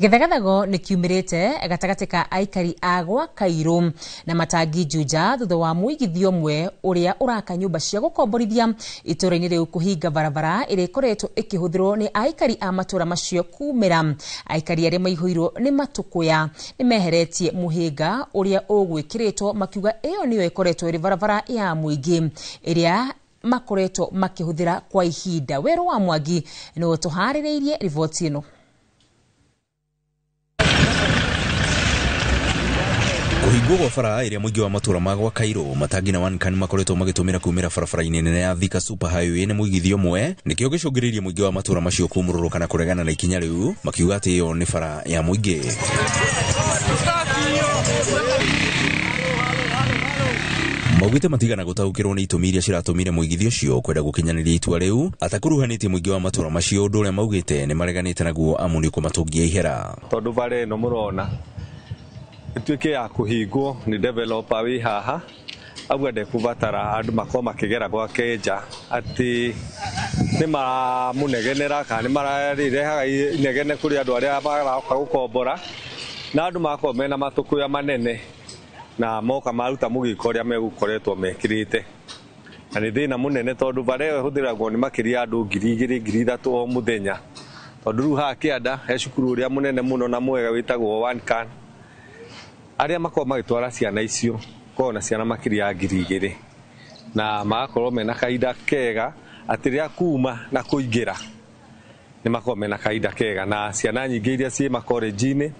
Gĩthegathago nĩ kiumĩrĩte gatagatĩ ka aikari a gwa Kairũ na matangi Juja thutha wa mũigithio ũmwe ũrĩa ũraka nyũmba cia gũkomborithia itũũra-inĩ rĩu kũhinga barabara ĩrĩa ĩkoretwo ĩkĩhũthĩrwo nĩ aikari a matũũra macio kumĩra. Aikari arĩa maihũirwo nĩ matũkũya nĩ meheretie mũhĩnga ũrĩa ũgwĩkĩrĩtwo makiuga ĩyo nĩyo ĩkoretwo ĩrĩ barabara ya mũingĩ ĩrĩa makoretwo makĩhũthĩra kwa ihinda. Werũ wa Mwangi nĩwe ũtũharĩrĩirie riboti ĩno. Kũhingwo gwa bara ĩrĩa mũingĩ wa matũũra ma gwa Kairũ, matangi na Wankan makoretwo magĩtũmĩra kumĩra barabara-inĩ nene ya Thika Super Highway nĩ mũigithio ũmwe nĩkĩo gĩcũngĩrĩirie mũingĩ wa matũũra macio kũmũrũrũka na kũregana na ikinya rĩu, makiuga atĩ ĩyo nĩ bara ya mũingĩ. Maugĩte matigana gũtaũkĩrwo nĩ itũmi iria ciratũmire mũigithio ũcio kwenda gũkinyanĩria itua rĩu atakuruhanĩtie mũingĩ wa matũũra macio, ũndũ ũrĩa maugĩte nĩ mareganĩte naguo amu nĩ ũkũmatũngia ihera. Tondũ bara ĩno mũrona ituĩke ya kũhingwo nĩ developer wĩ haha, auga ndekũbatara andũ makorwo makĩgera gwake nja atĩ nĩ maramũnegenera kana nĩ mararehaga inegene kũrĩ andũ arĩa maroka gũkombora, na andũ magakorwo mena matũkũya manene na moka maruta mũgĩko ũrĩa megũkoretwo mekĩrĩte. Na nĩ thĩna mũnene tondũ bara ĩyo ĩhũthĩragwo nĩ makĩria andũ 2,000 3,000 o mũthenya, tondũ rĩu haha kĩanda he cukuru ũrĩa mũnene mũno na mwega wĩtagwo Wankan, arĩa makoragwo magĩtwara ciana icio korwo na ciana makĩria ya 2,000 na magakorwo mena kahinda kega atĩ rĩrĩa kuma na kũingĩra nĩ makoragwo mena kahinda kega, na ciana nyingĩ iria ciĩ makorenji-inĩ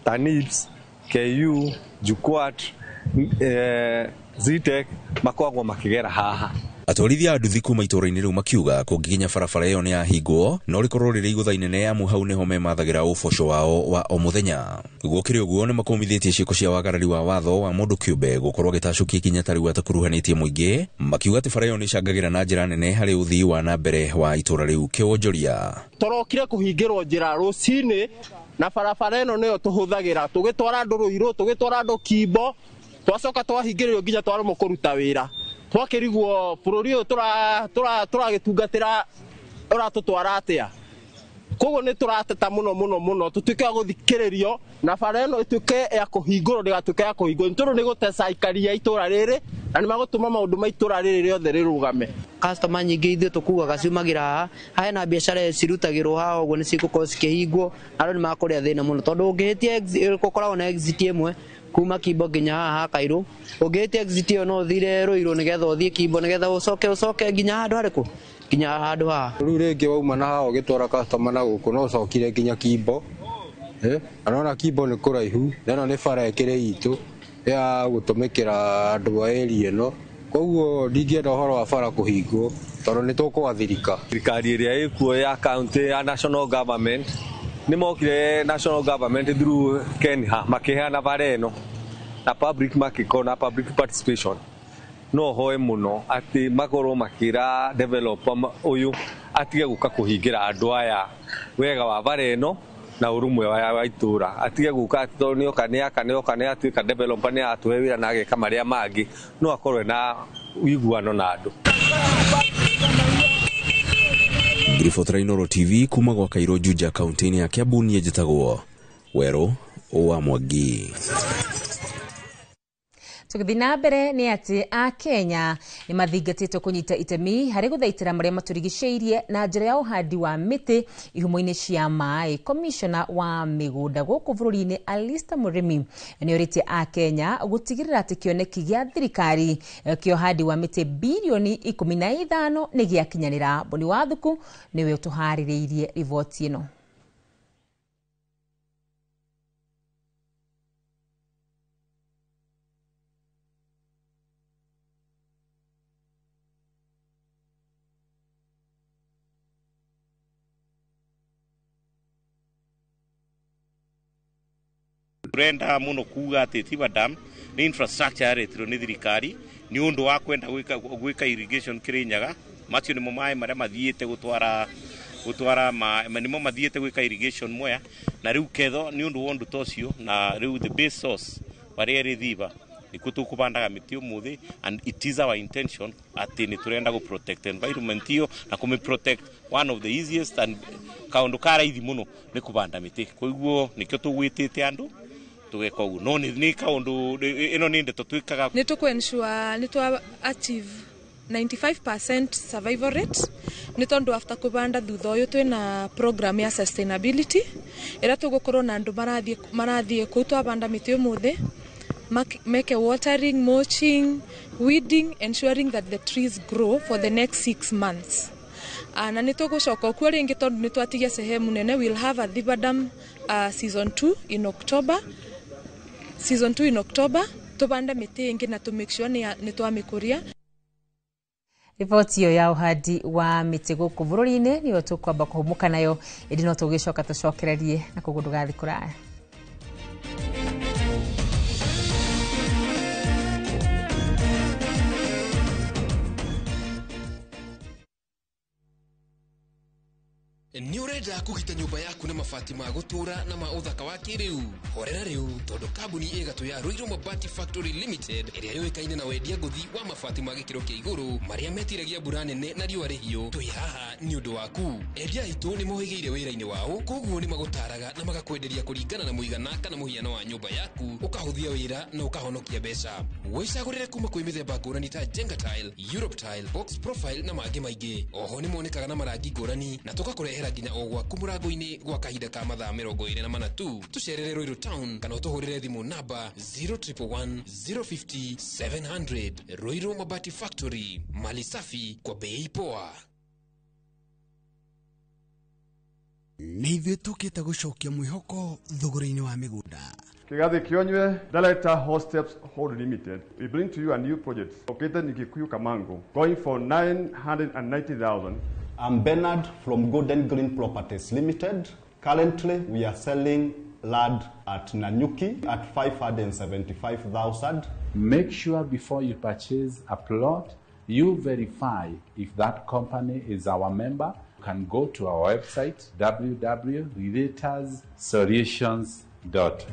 ta NIBS, KU, JKUAT, ZTEC makoragwo makĩgera haha. Atwarithia a nduthi kuma itũũra-inĩ rĩu makiuga kũngĩkinya barabara ĩyo nĩ yahingwo no rĩkorwo rĩrĩ igũtha inene amu hau nĩho memathagĩra ũboco wao wa o mũthenya. Gũkĩrĩ ũguo nĩ makũmithĩtie ciĩko cia wagarari wa watho wa mũndũ kĩũmbe gũkorwo agĩtacũkia ikinya ta rĩu atakuruhanĩtie mũingĩ, makiuga atĩ bara ĩyo nĩ ĩcangagĩra na njĩra nene harĩ ũthii wa na mbere wa itũũra rĩu kĩwonjoria. Tũrokire kũhingĩrwo njĩra rũcinĩ na barabara ĩno nĩyo tũhũthagĩra tũgĩtwara andũ Rũirũ, tũgĩtwara andũ Kimbo, twacoka twahingĩrĩrio nginya twaremwo kũruta wĩra. Twakĩrigwo bũrũri ũyũ tũragĩtungatĩra ũratũtwara atĩa. Koguo nĩ tũrateta mũno mũno mũno tũtuĩke a gũthikĩrĩrio na bara ĩno ĩtuĩke ya kũhingũrwo ndĩgatuĩke ya kũhingũrwo, nĩ tondũ nĩ gũteca aikari a itũũra rĩrĩ na nĩ magũtũma maũndũ ma itũũra rĩrĩ rĩothe rĩrũgame. Customer nyingĩ ithuĩ tũkuaga ciumagĩra haha, hena biacara cirutagĩrwo haha ũguo nĩ cigũkorwo cikĩhingwo, andũ nĩ makũrĩa thĩna mũno tondũ ũngĩhĩtia gũkoragwo na exit ĩmwe kuma Kimbo nginya haha Kairũ, ũngĩhĩtia exit ĩyo no ũthire Rũirũ nĩgetha ũthiĩ Kimbo nĩgetha ũcoke nginya handũ harĩkũ, nginya handũ haha. Rĩu rĩngĩ wauma na haha ũgĩtwara customer na gũkũ no ũcokire nginya Kimbo, na nona Kimbo nĩ kũraihu, na ĩno nĩ bara ĩkĩrĩ itũ ya gũtũmĩkĩra andũ a area ĩno, koguo ndingĩenda ũhoro wa bara kũhingwo tondũ nĩ tũkwathirika. Thirikari ĩrĩa ĩkuo ya county ya national government nĩ mokire national government through Kenha makĩheana bara ĩno na public makĩkorwo na public participation. No hoe mũno atĩ makorwo makĩra developer ũyũ atige gũka kũhingĩra andũ aya wega wa bara ĩno na ũrũmwe wa itũũra, atige gũka atĩ tondũ nĩoka nĩaka nĩoka nĩatuĩka developer nĩatũhe wĩra na ageka marĩa mangĩ, no akorwo na ũiguano na andũ. Ngiribotera Inooro TV kuma gwa Kairũ Juja kaunti-inĩ ya Kiambu, niĩ njĩtagwo Werũ wa Mwangi. Tũgĩthiĩ na mbere nĩ atĩ Akenya nĩ mathingatĩtwo kũnyita itemi harĩ gũthaitĩra marĩa matũrigicĩirie na njĩra ya ũhandi wa mĩtĩ ihumo-inĩ cia maĩ. Komishona wa mĩgũnda gũkũ bũrũri-inĩ Alistair Mũrĩmi nĩ orĩtie Akenya gũtigĩrĩra atĩ kĩoneki gĩa thirikari kĩa ũhandi wa mĩtĩ birioni 15 nĩ gĩakinyanĩra. Boni Wathuku nĩwe ũtũharĩrĩirie riboti ĩno. Turenda muno kuga ati Thiba Dam ni infrastructure yaretirwo ni thirikari ni undu wa kwenda gwika irrigation Kirinyaga. Macio nimo maĩ marĩa mathiĩte gũtwara nimo mathiĩte gwika irrigation Mwea, na rĩu ketho ni undu wa undu ta ũcio, na rĩu the base source marĩa ĩrĩ Thiba nikuo tũkũbandaga mĩtĩ ũmũthĩ, and it is our intention atĩ nĩ tũrenda gũ protect environment iyo na kũmĩ protect. One of the easiest and kaũndũ ka raithi mũno nĩ kũbanda mĩtĩ, koguo nĩkĩo tũgwĩtĩte andũ tũgeka ũguo. No nĩ kaũndũ ĩno nĩ ndeto twĩkaga nĩ tũkũ ensure nĩ twa achieve 95% survival rate, nĩ tondũ after kũbanda thutha ũyũ twĩna program ya sustainability ĩrĩa tũgũkorwo na andũ marathiĩ kũu twabanda mĩtĩ ũmũthĩ make watering, mulching, weeding, ensuring that the trees grow for the next 6 months. Na nĩ tũgũcoka kuo rĩngĩ tondũ nĩ twatigia sehemu nene. We'll have a Thiba Dam season 2 in October. Season 2 in October tũbande mĩtĩ ĩngĩ na tũ make sure nĩ twamĩkũria. Riboti ĩyo ya ũhandi wa mĩtĩ gũkũ bũrũri-inĩ nĩyo tũkwamba kũhũmũka nayo, ĩndĩ no tũgĩcoka tũcokererie na koguo ndũgathiĩ kũraya. Nĩ ũrenda kũgita nyũmba yaku na mabati ma gũtũũra na ma ũthaka wa kĩrĩu? Horera rĩu, tondũ kambuni ĩgatũ ya Ruiru Mabati Factory Limited ĩrĩa yũĩkaine na wendia ngũthi wa mabati ma gĩkĩro kĩa igũrũ marĩa metiragia mbura nene na riũa rĩhiũ, twĩ haha nĩ ũndũ waku. Endia aitũ nĩ mohĩgĩire wĩra-inĩ wao, koguo nĩ magũtaraga na magakwenderia kũringana na mũigana kana mũhiano wa nyũmba yaku, ũkahũthia wĩra na ũkahonokia mbeca. Wĩcagũrĩre kuma kwĩ mĩthemba ngũrani ta Jenga Tile, Europe Tile, Box Profile na mangĩ maingĩ. Oho nĩ monekaga na marangi ngũrani na tũgakũrehera nginya o gwaku mũrango-inĩ gwa kahinda ka mathaa 24 tu. Tũcerere Ruiru Town kana ũtũhũrĩre thimũ namba 0111 050 700. Ruiru Mabati Factory, mali safi kwa bei poa. Nĩ ithuĩ tũkĩte gũcokia mwĩhoko thogora-inĩ wa mĩgũnda. Kigathi Kionywe, Director Hosteps Hold Limited. We bring to you a new project located in Kikuyu Kamango, going for 990,000. I'm Bernard from Golden Green Properties Limited. Currently, we are selling land at Nanyuki at 575,000. Make sure before you purchase a plot, you verify if that company is our member. You can go to our website, www.relatorsolutions.org.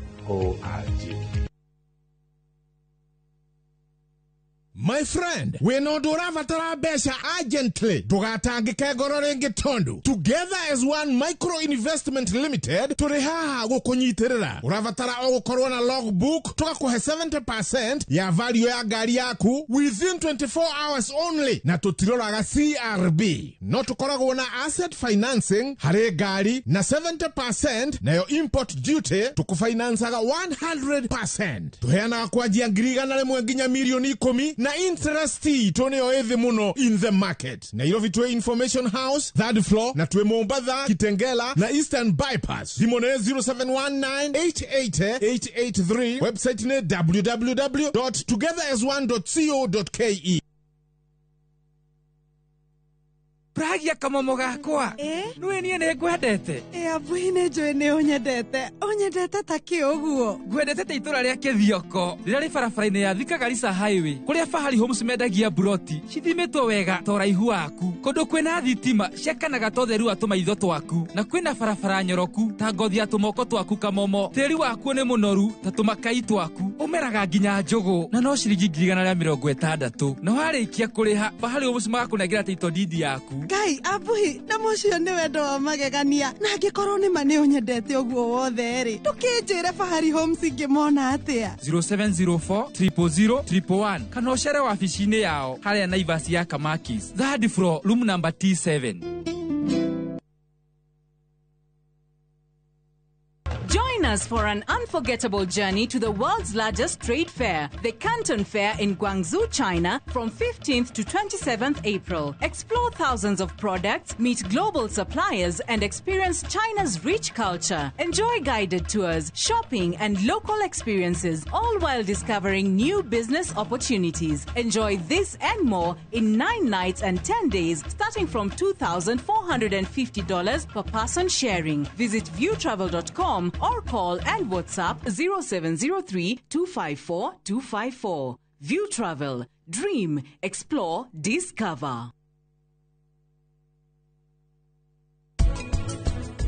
My friend, wĩna ũndũ ũrabatara mbeca urgently, ndũgatangĩke ngoro rĩngĩ tondũ Together as One Micro Investment Limited tũrĩ haha gũkũnyitĩrĩra. Ũrabatara o gũkorwo na logbook, tũgakũhe 70% ya value ya ngari yaku within 24 hours only, na tũtiroraga CRB. No tũkoragwo na asset financing harĩ ngari na 70%, nayo import duty tũkũfinancaga 100%. Tũheanaga kwanjia 100,000 nginya 10,000,000 na interest itũ nĩyo ĩthĩ mũno in the market. Nairobi twĩ Information House third floor, na twĩ Mombatha, Kitengela na Eastern Bypass. Thimũ nĩ 0719888883, website nĩ www.togetherasone.co.ke. Pragia kamomo gakwa. Nĩũĩ niĩ nĩ ngwendete. Abuhi nĩ njũĩ nĩ ũnyendete. Ũnyendete ta kĩ ũguo? Ngwendete ta itũra rĩa Kĩthioko rĩrĩa rĩ barabara-inĩ ya Thika Garissa Highway, kũrĩa Fahari Homes mendagia mburoti cithimĩtwo wega ta ũraihu waku, kũndũ kwĩna thitima ciakanaga ta ũtheru wa tũmaitho twaku, na kwĩna barabara nyoroku ta ngothi ya tũmoko twaku kamomo. Tĩri wakuo nĩ mũnoru ta tũmakai twaku, ũmeraga nginya njũgũ na no ciringi 160,000. Na warĩkia kũrĩha, Fahari Homes magakũnengera title deed yaku. Ngai abuhi na mũcio nĩ wendo wa magegania na angĩkorwo nĩ ma nĩ ũnyendete ũguo wothe rĩ ndũkĩnjĩre Fahari Homes ingĩmona atĩa? 0704 000 111 kana ũcere wabici-inĩ yao harĩa Naivas ya Kamakis, third floor, room number T7. Join us for an unforgettable journey to the world's largest trade fair, the Canton Fair in Guangzhou, China, from 15th to 27th April. Explore thousands of products, meet global suppliers, and experience China's rich culture. Enjoy guided tours, shopping, and local experiences, all while discovering new business opportunities. Enjoy this and more in 9 nights and 10 days, starting from $2,450 per person sharing. Visit viewtravel.com or call and WhatsApp 0703 254 254. View Travel. Dream, explore, discover.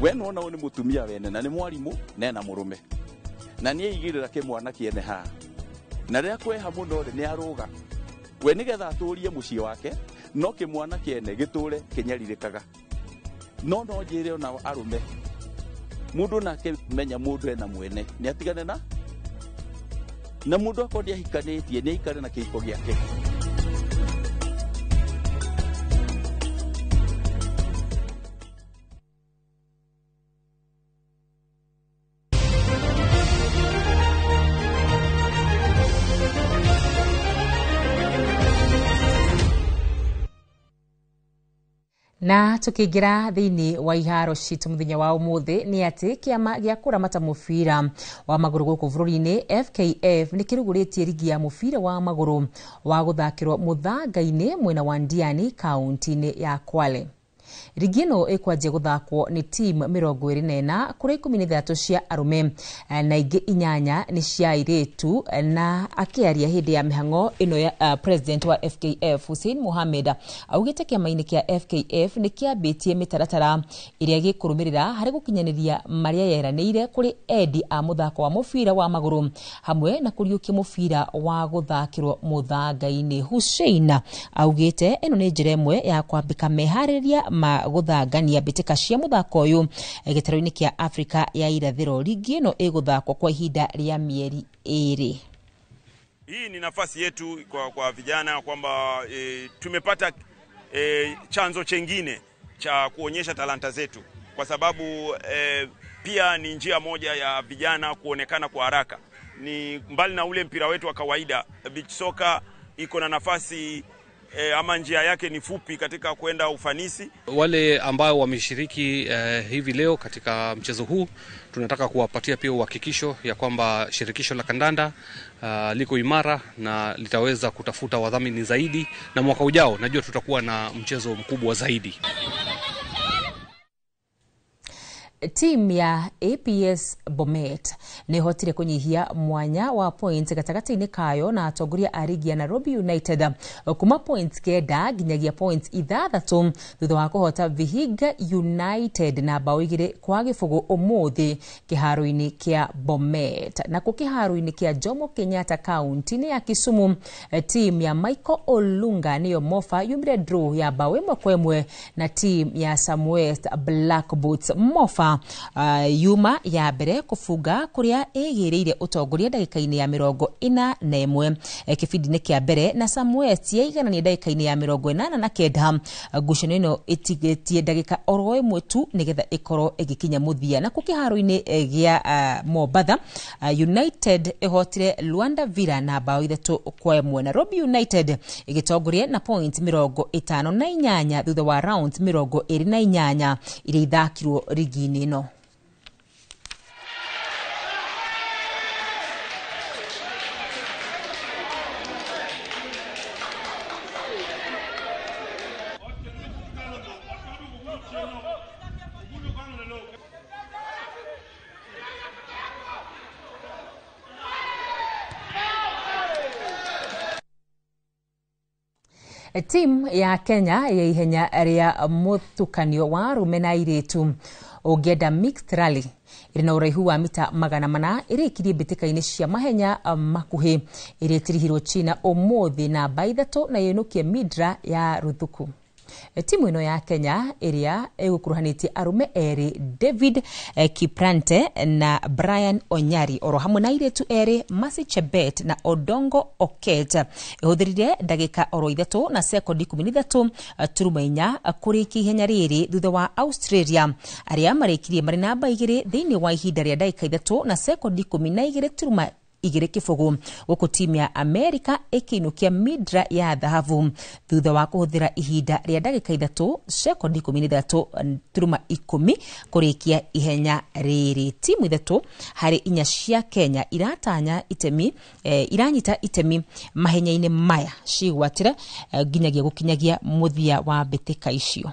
We nona ũyũ nĩ mũtumia wene na nĩ mwarimũ nena mũrũme na nĩ aigĩrĩra kĩmwana kĩene haha na rĩrĩa kweha mũno rĩ nĩ arũga we nĩgetha atũrie mũciĩ wake no kĩmwana kĩene gĩtũre kĩnyarirĩkaga no no njĩre ona arũme mũndũ nake menya mũndũ ena mwene nĩ atigane na mũndũ akorwo nĩahikanĩtie nĩ aikare na kĩhiko gĩake. Na tukiingira thiini wa iharo citu muthenya wa umuthi ni ati kiama gia kuramata mubira wa maguru guku bururi-ini FKF ni kiruguritie rigi ya mubira wa maguru wa guthakirwo muthanga-ini mwena wa Ndiani kaunti-ini ya Kwale. Rigi ĩno ĩkwanjia gũthakwo nĩ timu 24 kũrĩa 13 cia arũme na ingĩ 8 nĩ cia airĩtu. Na akĩaria hĩndĩ ya mĩhang'o ĩno ya president wa FKF Hussein Mohamed augĩte kĩama-inĩ kĩa FKF nĩ kĩambĩtie mĩtaratara ĩrĩa gĩkũrũmĩrĩra harĩ gũkinyanĩria marĩa yeranĩire kũrĩ endi a mũthako wa mũbira wa magũrũ hamwe na kũriũkia mũbira wa gũthakĩrwo mũthanga-inĩ. Hussein augĩte ĩno nĩ njĩra ĩmwe ya kwambĩka meharĩria ma guthangania mbĩtĩka cia mũthako ũyũ gĩtarũ-inĩ kĩa Afrika ya irathĩro. Rigi ĩno ĩgũthakwo kwa ihinda rĩa mĩeri 2. Hii ni nafasi yetu kwa vijana kwamba tumepata chanzo chengine cha kuonyesha talanta zetu, kwa sababu pia ni njia moja ya vijana kuonekana kwa haraka. Ni mbali na ule mpira wetu wa kawaida, beach soccer iko na nafasi ama njia yake ni fupi katika kwenda ufanisi. Wale ambao wameshiriki hivi leo katika mchezo huu tunataka kuwapatia pia uhakikisho ya kwamba shirikisho la kandanda liko imara na litaweza kutafuta wadhamini zaidi, na mwaka ujao najua tutakuwa na mchezo mkubwa zaidi. Timu ya APS Bomet nĩhotire kũnyihia mwanya wa points gatagatĩ-inĩ kayo na atongoria a rigi ya Nairobi United kuma points 9 nginyagia points 6 thutha wa kũhota Vihiga United na bao 2-0 ũmũthĩ kĩharo-inĩ kĩa Bomet. Nakuo kĩharo-inĩ kĩa Jomo Kenyatta kaunti-inĩ ya Kisumu, timu ya Michael Olunga nĩyo Mofa yumire draw ya bao 1-1 na timu ya Samwest Black Boots. Mofa yuma ya mbere kufunga kuria ĩgĩrĩire ũtongoria ndagĩka-inĩ ya 41 kĩbindi-inĩ kĩa mbere, na Samwest yaiganania ndagĩka-inĩ ya 89. Ngucanio ĩno ĩtigĩtie ndagĩka oro ĩmwe tu nĩgetha ĩkorwo ĩgĩkinya mũthia. Nakuo kĩharo-inĩ gĩa Mombatha, United ĩhotire Luanda Villa na bao 3-1. Nairobi United ĩgĩtongoria na point 58 thutha wa round 28 iria ithakirwo rigi-inĩ ĩno. Timu ya Kenya ya ihenya rĩa mũtukanio wa arũme na airĩtu ũngĩenda mixed rally ĩrĩ na ũraihu wa mita 400 ĩrĩkirie mbĩtĩka-inĩ cia mahenya makuhĩ ĩrĩa ĩtirihirwo China ũmũthĩ namba 3 na ĩnũkie Midra ya Ruthuku. Timu ĩno ya Kenya ĩrĩa ĩgũkuruhanĩtie arũme erĩ David Kiprante na Brian Onyari oro hamwe na airĩtu erĩ Mercy Chebet na Odongo Oket ĩhũthĩrire ndagĩka oro 3 na sekondi 13 turuma 4 kũrĩkia ihenya rĩrĩ thutha wa Australia arĩa marĩkirie marĩ namba 2 thĩinĩ wa ihinda rĩa ndagĩka 3 na sekondi 12 turuma 2 kĩbũgũ, gũkũ timu ya Amerika ĩkĩinũkia midra ya thahabu thutha wa kũhũthĩra ihinda rĩa ndagĩka 3 sekondi 13 turuma 10 kũrĩkia ihenya rĩrĩ. Timu 3 harĩ 4 cia Kenya iratanya itemi iranyita itemi mahenya-inĩ maya cigwatĩre nginyagia gũkinyagia mũthia wa mbĩtĩka icio.